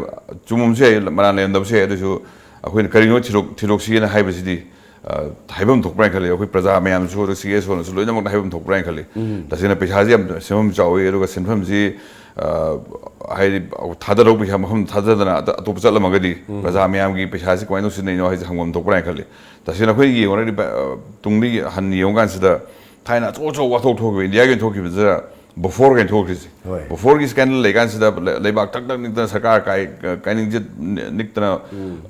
ꯆꯨꯝꯃꯝꯁꯨ ꯌꯥꯏ, ꯃꯔꯥꯟ ꯂꯩꯔꯝꯗꯕꯁꯨ ꯌꯥꯏ, ꯑꯗꯨꯁꯨ ꯑꯩꯈꯣꯏꯅ ꯀꯔꯤꯅꯣ ꯊꯤꯗꯣꯛ-, ꯊꯤꯗꯣꯛꯁꯤꯅ ꯍꯥꯏꯕꯁꯤꯗꯤ ꯑ, ꯍꯥꯏꯐꯝ ꯊꯣꯛꯄ꯭ꯔꯥ ꯍꯥꯏꯅ ꯈꯜꯂꯤ꯫ ꯑꯩꯈꯣꯏ ꯄ꯭ꯔꯖꯥ ꯃꯌꯥꯝꯁꯨ, ꯑꯗꯨꯒ CSOꯅꯁꯨ ꯂꯣꯏꯅꯃꯛꯅ ꯍꯥꯏꯐꯝ ꯊꯣꯛꯄ꯭ꯔꯥ ꯍꯥꯏꯅ ꯈꯜꯂꯤ꯫ ꯇꯁꯦꯡꯅ ꯄꯩꯁꯥꯁꯤ ꯌꯥꯝ ꯁꯦꯟꯐꯝ ꯆꯥꯎꯏ, ꯑꯗꯨꯒ ꯁꯦꯟꯐꯝꯁꯤ, ꯑ, ꯍꯥꯏꯗꯤ ꯊꯥꯗꯔꯧ ꯄꯩꯁꯥ ꯃꯐꯝ ꯊꯥꯗꯗꯅ ꯑꯇ-, ꯑꯇꯣꯞꯄ ꯆꯠꯂꯝꯃꯒꯗꯤ ꯄ꯭ꯔꯖꯥ ꯃꯌꯥꯝꯒꯤ ꯄꯩꯁꯥꯁꯤ ꯀꯃꯥꯏꯅ ꯇꯧꯁꯤꯟꯅꯩꯅꯣ ꯍꯥꯏꯁꯦ ꯍꯪꯐꯝ ꯊꯣꯛꯄ꯭ꯔꯥ ꯍꯥꯏꯅ ꯈꯜꯂꯤ꯫ ꯇꯁꯦꯡꯅ ꯑꯩꯈꯣꯏ ꯌꯦꯡꯉꯨꯔꯒꯗꯤ, ꯑ, ꯇꯨꯡꯗꯒꯤ ꯍꯟꯅ ꯌꯦꯡꯉꯨꯀꯥꯟꯁꯤꯗ ꯊꯥꯏꯅ ꯑꯆꯧ ꯑꯆꯧꯕ ꯋꯥꯊꯣꯛ ꯊꯣꯛꯈꯤꯕ, ꯏꯟꯗꯤꯌꯥꯒꯤ ꯑꯣꯏꯅ ꯊꯣꯛꯈꯤꯕꯗꯨꯗ ꯕꯣꯐꯣꯔ ꯀꯥꯏꯅ ꯊꯣꯛꯈ꯭ꯔꯤꯁꯦ꯫ ꯍꯣꯏ꯫ ꯕꯣꯐꯣꯔꯒꯤ scandal ꯂꯩꯀꯥꯟꯁꯤꯗ ꯂꯩ-, ꯂꯩꯕꯥꯛ ꯊꯛ ꯊꯛ ꯅꯤꯛꯇꯅ, ꯁꯔꯀꯥꯔ ꯀꯥꯏ-, ꯀꯥꯏꯅꯤꯡꯖ ꯅꯤꯛꯇꯅ,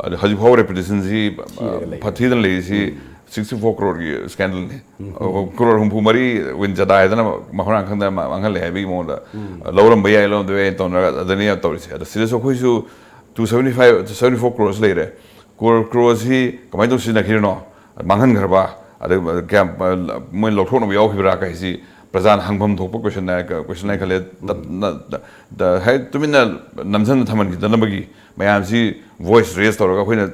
ꯑꯗ ꯍꯧꯖꯤꯛ ꯐꯥꯎꯕ reputation ꯁꯤ ꯊꯤꯔꯒ ꯂꯩ꯫ ꯐ-, ꯊꯤꯗꯅ ꯂꯩꯔꯤꯁꯤ sixty four crore ꯒꯤ scandal ꯅꯤ꯫ ꯑꯣ, ꯀ꯭ꯔꯣꯔ ꯍꯨꯝꯐꯨ ꯃꯔꯤ ꯋꯤꯟ ꯖꯗꯥ ꯍꯥꯏꯗꯅ ꯃꯈꯣꯏꯅ ꯈꯪꯗꯅ ꯃꯥ-, ꯃꯥꯡꯍꯜꯂꯦ ꯍꯥꯏꯕꯒꯤ ꯃꯑꯣꯡꯗ ꯂꯧꯔꯝꯕ ꯌꯥꯏ, ꯂꯧꯔꯝꯗꯕ ꯌꯥꯏ ꯇꯧꯅꯔꯒ ꯑꯗꯨꯅꯤ ꯌꯥꯝ ꯇꯧꯔꯤꯁꯦ꯫ ꯑꯗꯣ ꯁꯤꯗꯁꯨ ꯑꯩꯈꯣꯏꯁꯨ two seventy five, two seventy four crores ꯂꯩꯔꯦ꯫ ꯀ꯭ꯔꯣꯔ, ꯀ꯭ꯔꯣꯔꯁꯤ ꯀꯃꯥꯏꯅ ꯇꯧ ꯁꯤꯖꯤꯟꯅꯈꯤꯕꯅꯣ? ꯃꯥꯡꯍꯟꯈ꯭ꯔꯕ? ꯑꯗꯩ ꯀꯌꯥꯝ, ꯃꯣꯏ ꯂꯧꯊꯣꯛꯅꯕ ꯌꯥꯎꯈꯤꯕ꯭ꯔꯥ ꯀꯥꯏꯁꯤ ꯄ꯭ꯔꯖꯥꯅ ꯍꯪꯐꯝ ꯊꯣꯛꯄ ꯀꯣꯏꯁꯟ ꯍꯥꯏ, ꯀꯣꯏꯁꯟ ꯍꯥꯏ ꯈꯜꯂꯦ꯫ ꯇꯞꯅ, ꯇ-, ꯇ-, ꯍꯥꯏ, ꯇꯨꯃꯤꯟꯅ ꯅꯝꯁꯤꯟꯅ ꯊꯝꯍꯟꯈꯤꯗꯅꯕꯒꯤ ꯃꯌꯥꯝꯁꯤ ꯚꯣꯏꯁ ꯔꯦꯖ ꯇꯧꯔꯒ ꯑꯩꯈꯣꯏꯅ,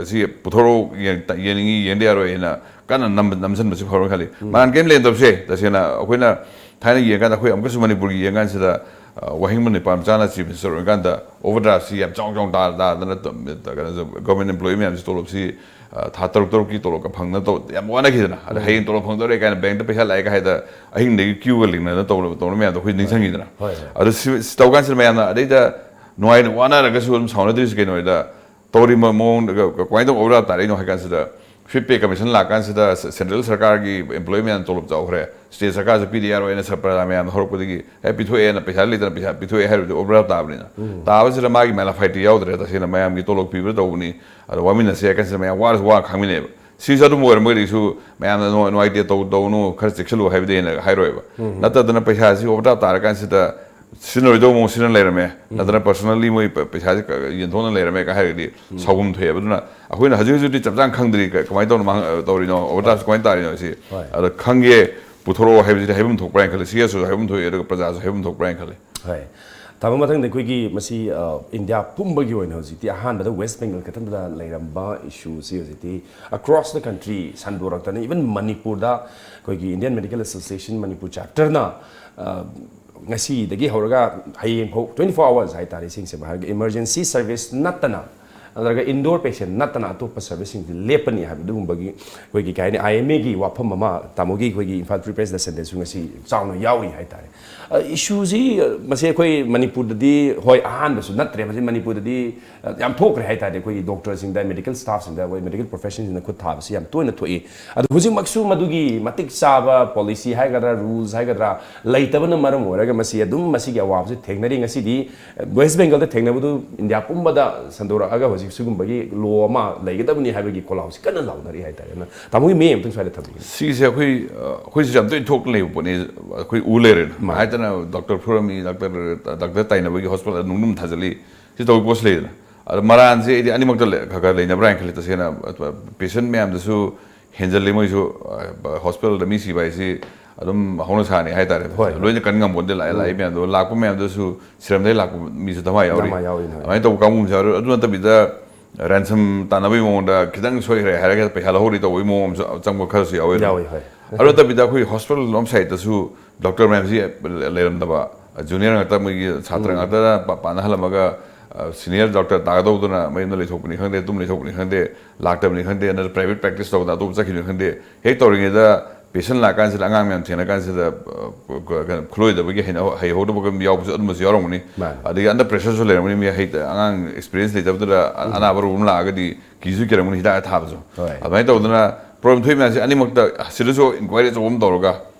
ꯑ, ꯁꯤ ꯄꯨꯊꯣꯔꯛꯑꯣ, ꯌꯦꯡ-, ꯌꯦꯡꯅꯤꯡꯉꯤ, ꯌꯦꯡꯗ ꯌꯥꯔꯣꯏ ꯍꯥꯏꯅ ꯀꯟꯅ ꯅꯝ-, ꯅꯝꯁꯤꯟꯕꯁꯤ ꯐꯔꯣꯏ ꯈꯜꯂꯤ꯫ ꯃꯔꯥꯟ ꯀꯔꯤꯝ ꯂꯩꯔꯝꯗꯕꯁꯦ, ꯇꯁꯦꯡꯅ ꯑꯩꯈꯣꯏꯅ ꯊꯥꯏꯅ ꯌꯦꯡꯀꯥꯟꯗ, ꯑꯩꯈꯣꯏ ꯑꯃꯨꯛꯀꯁꯨ ꯃꯅꯤꯄꯨꯔꯒꯤ ꯌꯦꯡꯀꯥꯟꯁꯤꯗ, ꯑ, ꯋꯥꯍꯦꯡꯕꯝ ꯅꯤꯄꯥꯟ ꯃꯆꯥꯅ ꯆꯤꯐ ꯃꯤꯅꯤꯁꯇꯔ ꯑꯣꯏꯔꯀꯥꯟꯗ ꯑꯣꯚꯔꯗ꯭ꯔꯥꯐꯁꯤ ꯌꯥꯝ ꯆꯥꯎ ꯆꯥꯎꯅ ꯇꯥ-, ꯇꯥꯗꯅ ꯇ-, ꯀꯩꯅꯣ, ꯒꯣꯔꯃꯦꯟ ꯑꯦꯝꯄ꯭ꯂꯣꯌꯤ ꯃꯌꯥꯝꯁꯤ ꯇꯣꯂꯣꯞꯁꯤ, ꯑ, ꯊꯥ ꯇꯔꯨꯛ ꯇꯔꯨꯛꯀꯤ ꯇꯣꯂꯣꯞꯀ ꯐꯪꯗꯅ ꯇꯧ-, ꯌꯥꯝ ꯋꯥꯅꯈꯤꯗꯅ꯫ ꯑꯗ ꯍꯌꯦꯡ ꯇꯣꯂꯣꯞ ꯐꯪꯗꯧꯔꯦ ꯀꯥꯏꯅ ꯕꯦꯡꯛꯇ ꯄꯩꯁꯥ ꯂꯥꯛꯑꯦ ꯀꯥꯏꯗ ꯑꯍꯤꯡꯗꯒꯤ ꯀ꯭ꯌꯨꯒ ꯂꯦꯡꯅꯗꯅ ꯇꯧꯔ-, ꯇꯧꯔ ꯃꯌꯥꯝꯗꯣ ꯑꯩꯈꯣꯏ ꯅꯤꯡꯁꯤꯡꯉꯤꯗꯅ꯫ ꯍꯣꯏ, ꯍꯣꯏ꯫ ꯑꯗꯣ ꯁꯤ, ꯁꯤ ꯇꯧ ꯀꯥꯟꯁꯤꯗ ꯃꯌꯥꯝꯅ ꯑꯗꯩꯗ ꯅꯨꯡꯉꯥꯏꯅ ꯋꯥꯅꯔꯒꯁꯨ ꯑꯗꯨꯝ ꯁꯥꯎꯅꯗ꯭ꯔꯤꯁꯤ ꯀꯩꯅꯣ ꯍꯥꯏꯗ, ꯇꯧꯔꯤꯕ ꯃꯑꯣꯡꯗ ꯀ-, ꯀ-, ꯀꯃꯥꯏꯅ ꯇꯧꯕ ꯑꯣꯔꯗꯔ ꯇꯥꯔꯛꯏꯅꯣ ꯍꯥꯏ ꯀꯥꯟꯁꯤꯗ, ꯐꯤꯐ ꯄꯦ ꯀꯃꯤꯁꯟ ꯂꯥꯛꯀꯥꯟꯁꯤꯗ ꯁ-, ꯁꯦꯟꯇ꯭ꯔꯦꯜ ꯁꯔꯀꯥꯔꯒꯤ ꯑꯦꯝꯄ꯭ꯂꯣꯌꯤ ꯃꯌꯥꯝ ꯇꯣꯂꯣꯞ ꯆꯥꯎꯈ꯭ꯔꯦ, ꯁ꯭ꯇꯦꯠ ꯁꯔꯀꯥꯔꯁꯨ ꯄꯤꯗ ꯌꯥꯔꯣꯏꯅ ꯁ-, ꯄ꯭ꯔꯖꯥ ꯃꯌꯥꯝꯅ ꯍꯧꯔꯛꯄꯗꯒꯤ, "ꯑꯦ, ꯄꯤꯊꯣꯛꯑꯦꯅ, ꯄꯩꯁꯥ ꯂꯩꯇꯅ ꯄꯩꯁꯥ ꯄꯤꯊꯣꯛꯑꯦ" ꯍꯥꯏꯔꯨꯕꯗꯤ ꯑꯣꯔꯗꯔ ꯇꯥꯕꯅꯤꯅ꯫ ꯇꯥꯕꯁꯤꯗ ꯃꯥꯒꯤ ꯃꯦꯂꯥꯐꯥꯏꯇꯤ ꯌꯥꯎꯗ꯭ꯔꯦ, ꯇꯁꯦꯡꯅ ꯃꯌꯥꯝꯒꯤ ꯇꯣꯂꯣꯞ ꯄꯤꯕꯗ ꯇꯧꯕꯅꯤ, ꯑꯗ ꯋꯥꯃꯤꯟꯅꯁꯦ ꯍꯥꯏ ꯀꯥꯟꯁꯤꯗ ꯃꯌꯥꯝ ꯋꯥꯔꯁꯨ ꯋꯥ ꯈꯥꯡꯃꯤꯟꯅꯩꯕ꯫ ꯁꯤꯁꯨ ꯑꯗꯨꯝ ꯑꯣꯏꯔꯝꯃꯒꯗꯤ ꯀꯩꯁꯨ ꯃꯌꯥꯝꯅ ꯅꯨꯡꯉꯥꯏ-, ꯅꯨꯡꯉꯥꯏꯇꯦ, ꯇꯧ-, ꯇꯧꯅꯨ, ꯈꯔ ꯆꯦꯛꯁꯤꯜꯂꯨ ꯍꯥꯏꯕꯗꯤ ꯑꯩꯅ ꯍꯥꯏꯔꯣꯏꯕ꯫ ꯅꯠꯇꯗꯅ ꯄꯩꯁꯥꯁꯤ ꯑꯣꯚꯔꯗ꯭ꯔꯥꯐ ꯇꯥꯔꯀꯥꯟꯁꯤꯗ ꯁꯤꯖꯤꯟꯅꯔꯣꯏꯗꯧꯕ ꯃꯑꯣꯡ ꯁꯤꯖꯤꯟꯅ ꯂꯩꯔꯝꯃꯦ, ꯅꯠꯇ꯭ꯔꯒ ꯄꯔꯁꯣꯅꯦꯜꯂꯤ ꯃꯣꯏ ꯄ-, ꯄꯩꯁꯥꯁꯦ ꯀ-, ꯌꯦꯟꯊꯣꯛꯅ ꯂꯩꯔꯝꯃꯦ ꯀ ꯍꯥꯏꯔꯒꯗꯤ ꯁꯥꯎꯐꯝ ꯊꯣꯛꯑꯦꯕ꯫ ꯑꯗꯨꯅ ꯑꯩꯈꯣꯏꯅ ꯍꯧꯖꯤꯛ ꯍꯧꯖꯤꯛꯇꯤ ꯆꯞ ꯆꯥꯅ ꯈꯪꯗ꯭ꯔꯤ, ꯀ-, ꯀꯃꯥꯏꯅ ꯇꯧꯅ ꯃꯥꯡ-, ꯇꯧꯔꯤꯅꯣ, ꯑꯣꯚꯔꯗ꯭ꯔꯥꯐꯁꯦ ꯀꯃꯥꯏꯅ ꯇꯥꯔꯤꯅꯣ ꯁꯤ꯫ ꯍꯣꯏ꯫ ꯑꯗꯣ ꯈꯪꯒꯦ, ꯄꯨꯊꯣꯔꯛꯑꯣ ꯍꯥꯏꯕꯁꯤꯗꯤ ꯍꯥꯏꯐꯝ ꯊꯣꯛꯄ꯭ꯔꯥ ꯍꯥꯏꯅ ꯈꯜꯂꯤ, ꯁꯤ ꯑꯦꯁ ꯑꯣꯁꯨ ꯍꯥꯏꯐꯝ ꯊꯣꯛꯏ, ꯑꯗꯨꯒ ꯄ꯭ꯔꯖꯥꯁꯨ ꯍꯥꯏꯐꯝ ꯊꯣꯛꯄ꯭ꯔꯥ ꯍꯥꯏꯅ ꯈꯜꯂꯤ꯫ ꯍꯣꯏ꯫ ꯇꯥꯃꯣ, ꯃꯊꯪꯗ ꯑꯩꯈꯣꯏꯒꯤ ꯃꯁꯤ, ꯑ, ꯏꯟꯗꯤꯌꯥ ꯄꯨꯝꯕꯒꯤ ꯑꯣꯏꯅ ꯍꯧꯖꯤꯛꯇꯤ ꯑꯍꯥꯟꯕꯗ ꯋꯦꯁ ꯕꯦꯡꯒꯜ ꯈꯛꯇꯗ ꯂꯩꯔꯝꯕ ꯏꯁꯨꯁꯤ ꯍꯧꯖꯤꯛꯇꯤ across the country ꯁꯟꯗꯣꯔꯛꯇꯅ, even ꯃꯅꯤꯄꯨꯔꯗ ꯑꯩꯈꯣꯏꯒꯤ Indian Medical Association Manipur Chapterꯅ, ꯑ, ꯉꯁꯤꯗꯒꯤ ꯍꯧꯔꯒ ꯍꯌꯦꯡ ꯐꯥꯎ twenty four hours ꯍꯥꯏꯇꯥꯔꯦ, ꯏꯁꯤꯡ ꯁꯦꯝꯕ ꯍꯥꯏꯔꯒ emergency service ꯅꯠꯇꯅ, ꯅꯠꯇ꯭ꯔꯒ indoor patient ꯅꯠꯇꯅ ꯑꯇꯣꯞꯄ serviceꯁꯤꯡꯁꯤ ꯂꯦꯞꯄꯅꯤ ꯍꯥꯏꯕ ꯑꯗꯨꯒꯨꯝꯕꯒꯤ ꯑꯩꯈꯣꯏꯒꯤ ꯀꯩ ꯍꯥꯏꯅꯤ, IMAꯒꯤ ꯋꯥꯐꯝ ꯑꯃ ꯇꯥꯃꯣꯒꯤ ꯑꯩꯈꯣꯏꯒꯤ Imphal Free Press Lessonꯗꯁꯨ ꯉꯁꯤ ꯆꯥꯎꯅ ꯌꯥꯎꯔꯤ ꯍꯥꯏꯇꯥꯔꯦ꯫ ꯑ, ꯏꯁꯨꯁꯤ, ꯑ, ꯃꯁꯤ ꯑꯩꯈꯣꯏ ꯃꯅꯤꯄꯨꯔꯗꯗꯤ, ꯍꯣꯏ, ꯑꯍꯥꯟꯕꯁꯨ ꯅꯠꯇ꯭ꯔꯦ, ꯃꯁꯤ ꯃꯅꯤꯄꯨꯔꯗꯗꯤ, ꯑ, ꯌꯥꯝ ꯊꯣꯛꯈ꯭ꯔꯦ ꯍꯥꯏꯇꯥꯔꯦ꯫ ꯑꯩꯈꯣꯏꯒꯤ doctorꯁꯤꯡꯗ, medical staffꯁꯤꯡꯗ, ꯑꯩꯈꯣꯏ medical professionꯁꯤꯡꯗ ꯈꯨꯠ ꯊꯥꯕꯁꯤ ꯌꯥꯝ ꯇꯣꯏꯅ ꯊꯣꯛꯏ꯫ ꯑꯗꯨ ꯍꯧꯖꯤꯛꯃꯛꯁꯨ ꯃꯗꯨꯒꯤ ꯃꯇꯤꯛ ꯆꯥꯕ policy ꯍꯥꯏꯒꯗ꯭ꯔꯥ, rules ꯍꯥꯏꯒꯗ꯭ꯔꯥ, ꯂꯩꯇꯕꯅ ꯃꯔꯝ ꯑꯣꯏꯔꯒ ꯃꯁꯤ ꯑꯗꯨꯝ ꯃꯁꯤꯒꯤ ꯑꯋꯥꯕꯁꯤ ꯊꯦꯡꯅꯔꯤ꯫ ꯉꯁꯤꯗꯤ ꯋꯦꯁ ꯕꯦꯡꯒꯜꯗ ꯊꯦꯡꯅꯕꯗꯨ ꯏꯟꯗꯤꯌꯥ ꯄꯨꯝꯕꯗ ꯁꯟꯗꯣꯔꯛꯑꯒ ꯍꯧꯖꯤꯛ ꯁꯤꯒꯨꯝꯕꯒꯤ law ꯑꯃ ꯂꯩꯒꯗꯕꯅꯤ ꯍꯥꯏꯕꯒꯤ ꯈꯣꯜꯂꯥꯎꯁꯤ ꯀꯟꯅ ꯂꯥꯎꯅꯔꯤ ꯍꯥꯏꯇꯥꯔꯦ꯫ ꯑꯗꯨꯅ ꯇꯥꯃꯣꯒꯤ ꯃꯤ ꯑꯃꯇꯪ ꯁ꯭ꯋꯥꯏꯗ ꯊꯝꯕꯤꯒꯦ꯫ ꯁꯤꯒꯤꯁꯦ ꯑꯩꯈꯣꯏ, ꯑ, ꯑꯩꯈꯣꯏꯁꯤꯁꯨ ꯌꯥꯝ ꯇꯣꯏꯅ ꯊꯣꯛꯇꯅ ꯂꯩꯕ ꯄꯣꯠꯅꯤ꯫ ꯑꯩꯈꯣꯏ ꯎ ꯂꯩꯔꯦꯅ꯫ ꯃꯥꯅꯤ꯫ ꯍꯥꯏꯗꯅ doctor ꯐꯨꯔꯝꯃꯤ, doctor, doctor ꯇꯥꯏꯅꯕꯒꯤ hospitalꯗ ꯅꯨꯡꯗꯨꯝ ꯊꯥꯖꯤꯜꯂꯤ꯫ ꯁꯤ ꯇꯧꯕ ꯄꯣꯠꯁꯤ ꯂꯩꯗꯅ꯫ ꯑꯗꯣ ꯃꯔꯥꯟꯁꯦ ꯑꯩꯗꯤ ꯑꯅꯤꯃꯛꯇ ꯂꯩ- ꯈꯔ ꯈꯔ ꯂꯩꯅꯕ꯭ꯔꯥ ꯍꯥꯏꯅ ꯈꯜꯂꯤ ꯇꯁꯦꯡꯅ꯫ ꯄꯦꯁꯦꯟ ꯃꯌꯥꯝꯗꯁꯨ ꯍꯦꯟꯖꯜꯂꯤ ꯃꯣꯏꯁꯨ꯫ ꯍꯣꯁꯄꯤꯇꯥꯜꯗ ꯃꯤ ꯁꯤꯕ ꯍꯥꯏꯁꯤ ꯑꯗꯨꯝ ꯍꯧꯅ ꯁꯥꯅꯤ ꯍꯥꯏꯇꯥꯔꯦ꯫ ꯍꯣꯏ꯫ ꯂꯣꯏꯅ ꯀꯟ ꯉꯝꯄꯣꯟꯇꯦ꯫ ꯂꯥꯛꯑꯦ ꯂꯥꯛꯏ ꯃꯌꯥꯝꯗꯣ, ꯂꯥꯛꯄ ꯃꯌꯥꯝꯗꯨꯁꯨ ꯁꯤꯔꯝꯗꯩ ꯂꯥꯛꯄ ꯃꯤꯁꯨ ꯗꯃꯥ ꯌꯥꯎꯔꯤ꯫ ꯗꯃꯥ ꯌꯥꯎꯔꯤ, ꯍꯣꯏ꯫ ꯑꯗꯨꯃꯥꯏꯅ ꯇꯧꯕ ꯀꯥꯡꯕꯨ ꯑꯃꯁꯨ ꯌꯥꯎꯔꯤ꯫ ꯑꯗꯨ ꯅꯠꯇꯕꯤꯗ ꯔꯦꯟꯁꯝ ꯇꯥꯟꯅꯕꯒꯤ ꯃꯑꯣꯡꯗ ꯈꯤꯇꯪ ꯁꯣꯏꯈ꯭ꯔꯦ ꯍꯥꯏꯔꯒ ꯄꯩꯁꯥ ꯂꯧꯍꯧꯔꯤ ꯇꯧꯕꯒꯤ ꯃꯑꯣꯡ ꯑꯃꯁꯨ ꯆꯪꯕ ꯈꯔꯁꯨ ꯌꯥꯎꯋꯦ꯫ ꯌꯥꯎꯋꯤ, ꯍꯣꯏ꯫ ꯑꯗꯨ ꯅꯠꯇꯕꯤꯗ ꯑꯩꯈꯣꯏ ꯍꯣꯁꯄꯤꯇꯥꯜ ꯂꯣꯝ ꯁꯥꯏꯠꯇꯁꯨ ꯗꯣꯛꯇꯔ ꯃꯌꯥꯝꯁꯤ ꯂꯩꯔꯝꯗꯕ, ꯖꯨꯅꯤꯌꯔ ꯉꯥꯛꯇ, ꯃꯣꯏꯒꯤ ꯁꯥꯇ꯭ꯔ ꯉꯥꯛꯇꯅ ꯄꯥ- ꯄꯥꯅꯍꯜꯂꯝꯃꯒ, ꯁꯤꯅꯤꯌꯔ ꯗꯣꯛꯇꯔ ꯇꯥꯒꯗꯧꯗꯨꯅ ꯃꯌꯨꯝꯗ ꯂꯩꯊꯣꯛꯄꯅꯤ ꯈꯪꯗꯦ, ꯇꯨꯝ ꯂꯩꯊꯣꯛꯄꯅꯤ ꯈꯪꯗꯦ, ꯂꯥꯛꯇꯕꯅꯤ ꯈꯪꯗꯦ, ꯅꯠꯇ꯭ꯔ ꯄ꯭ꯔꯥꯏꯚꯦꯠ ꯄ꯭ꯔꯦꯛꯇꯤꯁ ꯇꯧꯕꯗ ꯑꯇꯣꯞꯄ ꯆꯠꯈꯤꯕꯅꯤ ꯈꯪꯗꯦ, ꯍꯦꯛ ꯇꯧꯔꯤꯉꯩꯗ ꯄꯦꯁꯦꯟ ꯂꯥꯛꯀꯥꯟꯁꯤꯗ, ꯑꯉꯥꯡ ꯃꯌꯥꯝ ꯊꯦꯡꯅ ꯀꯥꯟꯁꯤꯗ, ꯑ, ꯀ- ꯀꯩꯅꯣ, ꯈꯨꯠꯂꯣꯏꯗꯕꯒꯤ ꯍꯩꯅ- ꯍꯩꯍꯧꯗꯕꯒ ꯌꯥꯎꯕꯁꯨ ꯑꯗꯨꯝꯕꯁꯨ ꯌꯥꯎꯔꯝꯒꯅꯤ꯫ ꯃꯥꯅꯦ꯫ ꯑꯗꯒꯤ ꯑꯟꯗꯔ ꯄ꯭ꯔꯦꯁꯔꯁꯨ ꯂꯩꯔꯝꯒꯅꯤ꯫ ꯃꯤ ꯍꯩ- ꯑꯉꯥꯡ ꯑꯦꯛꯁꯄꯤꯔꯤꯌꯦꯟꯁ ꯂꯩꯇꯕꯗꯨꯗ ꯑ- ꯑꯅꯥꯕ ꯔꯣꯒꯤ ꯑꯃ ꯂꯥꯛꯑꯒꯗꯤ ꯀꯤꯁꯨ ꯀꯤꯔꯝꯒꯅꯤ ꯍꯤꯗꯥꯛ ꯊꯥꯕꯁꯨ꯫ ꯍꯣꯏ꯫ ꯑꯗꯨꯃꯥꯏꯅ ꯇꯧꯗꯅ ꯄ꯭ꯔꯣꯕ꯭ꯂꯦꯝ ꯊꯣꯛꯏ ꯃꯌꯥꯝꯁꯦ ꯑꯅꯤꯃꯛꯇ, ꯁꯤꯗꯁꯨ ꯏꯟꯀ꯭ꯋꯥꯏꯔꯤ ꯑꯆꯧꯕ ꯑꯃ ꯇꯧꯔꯒ,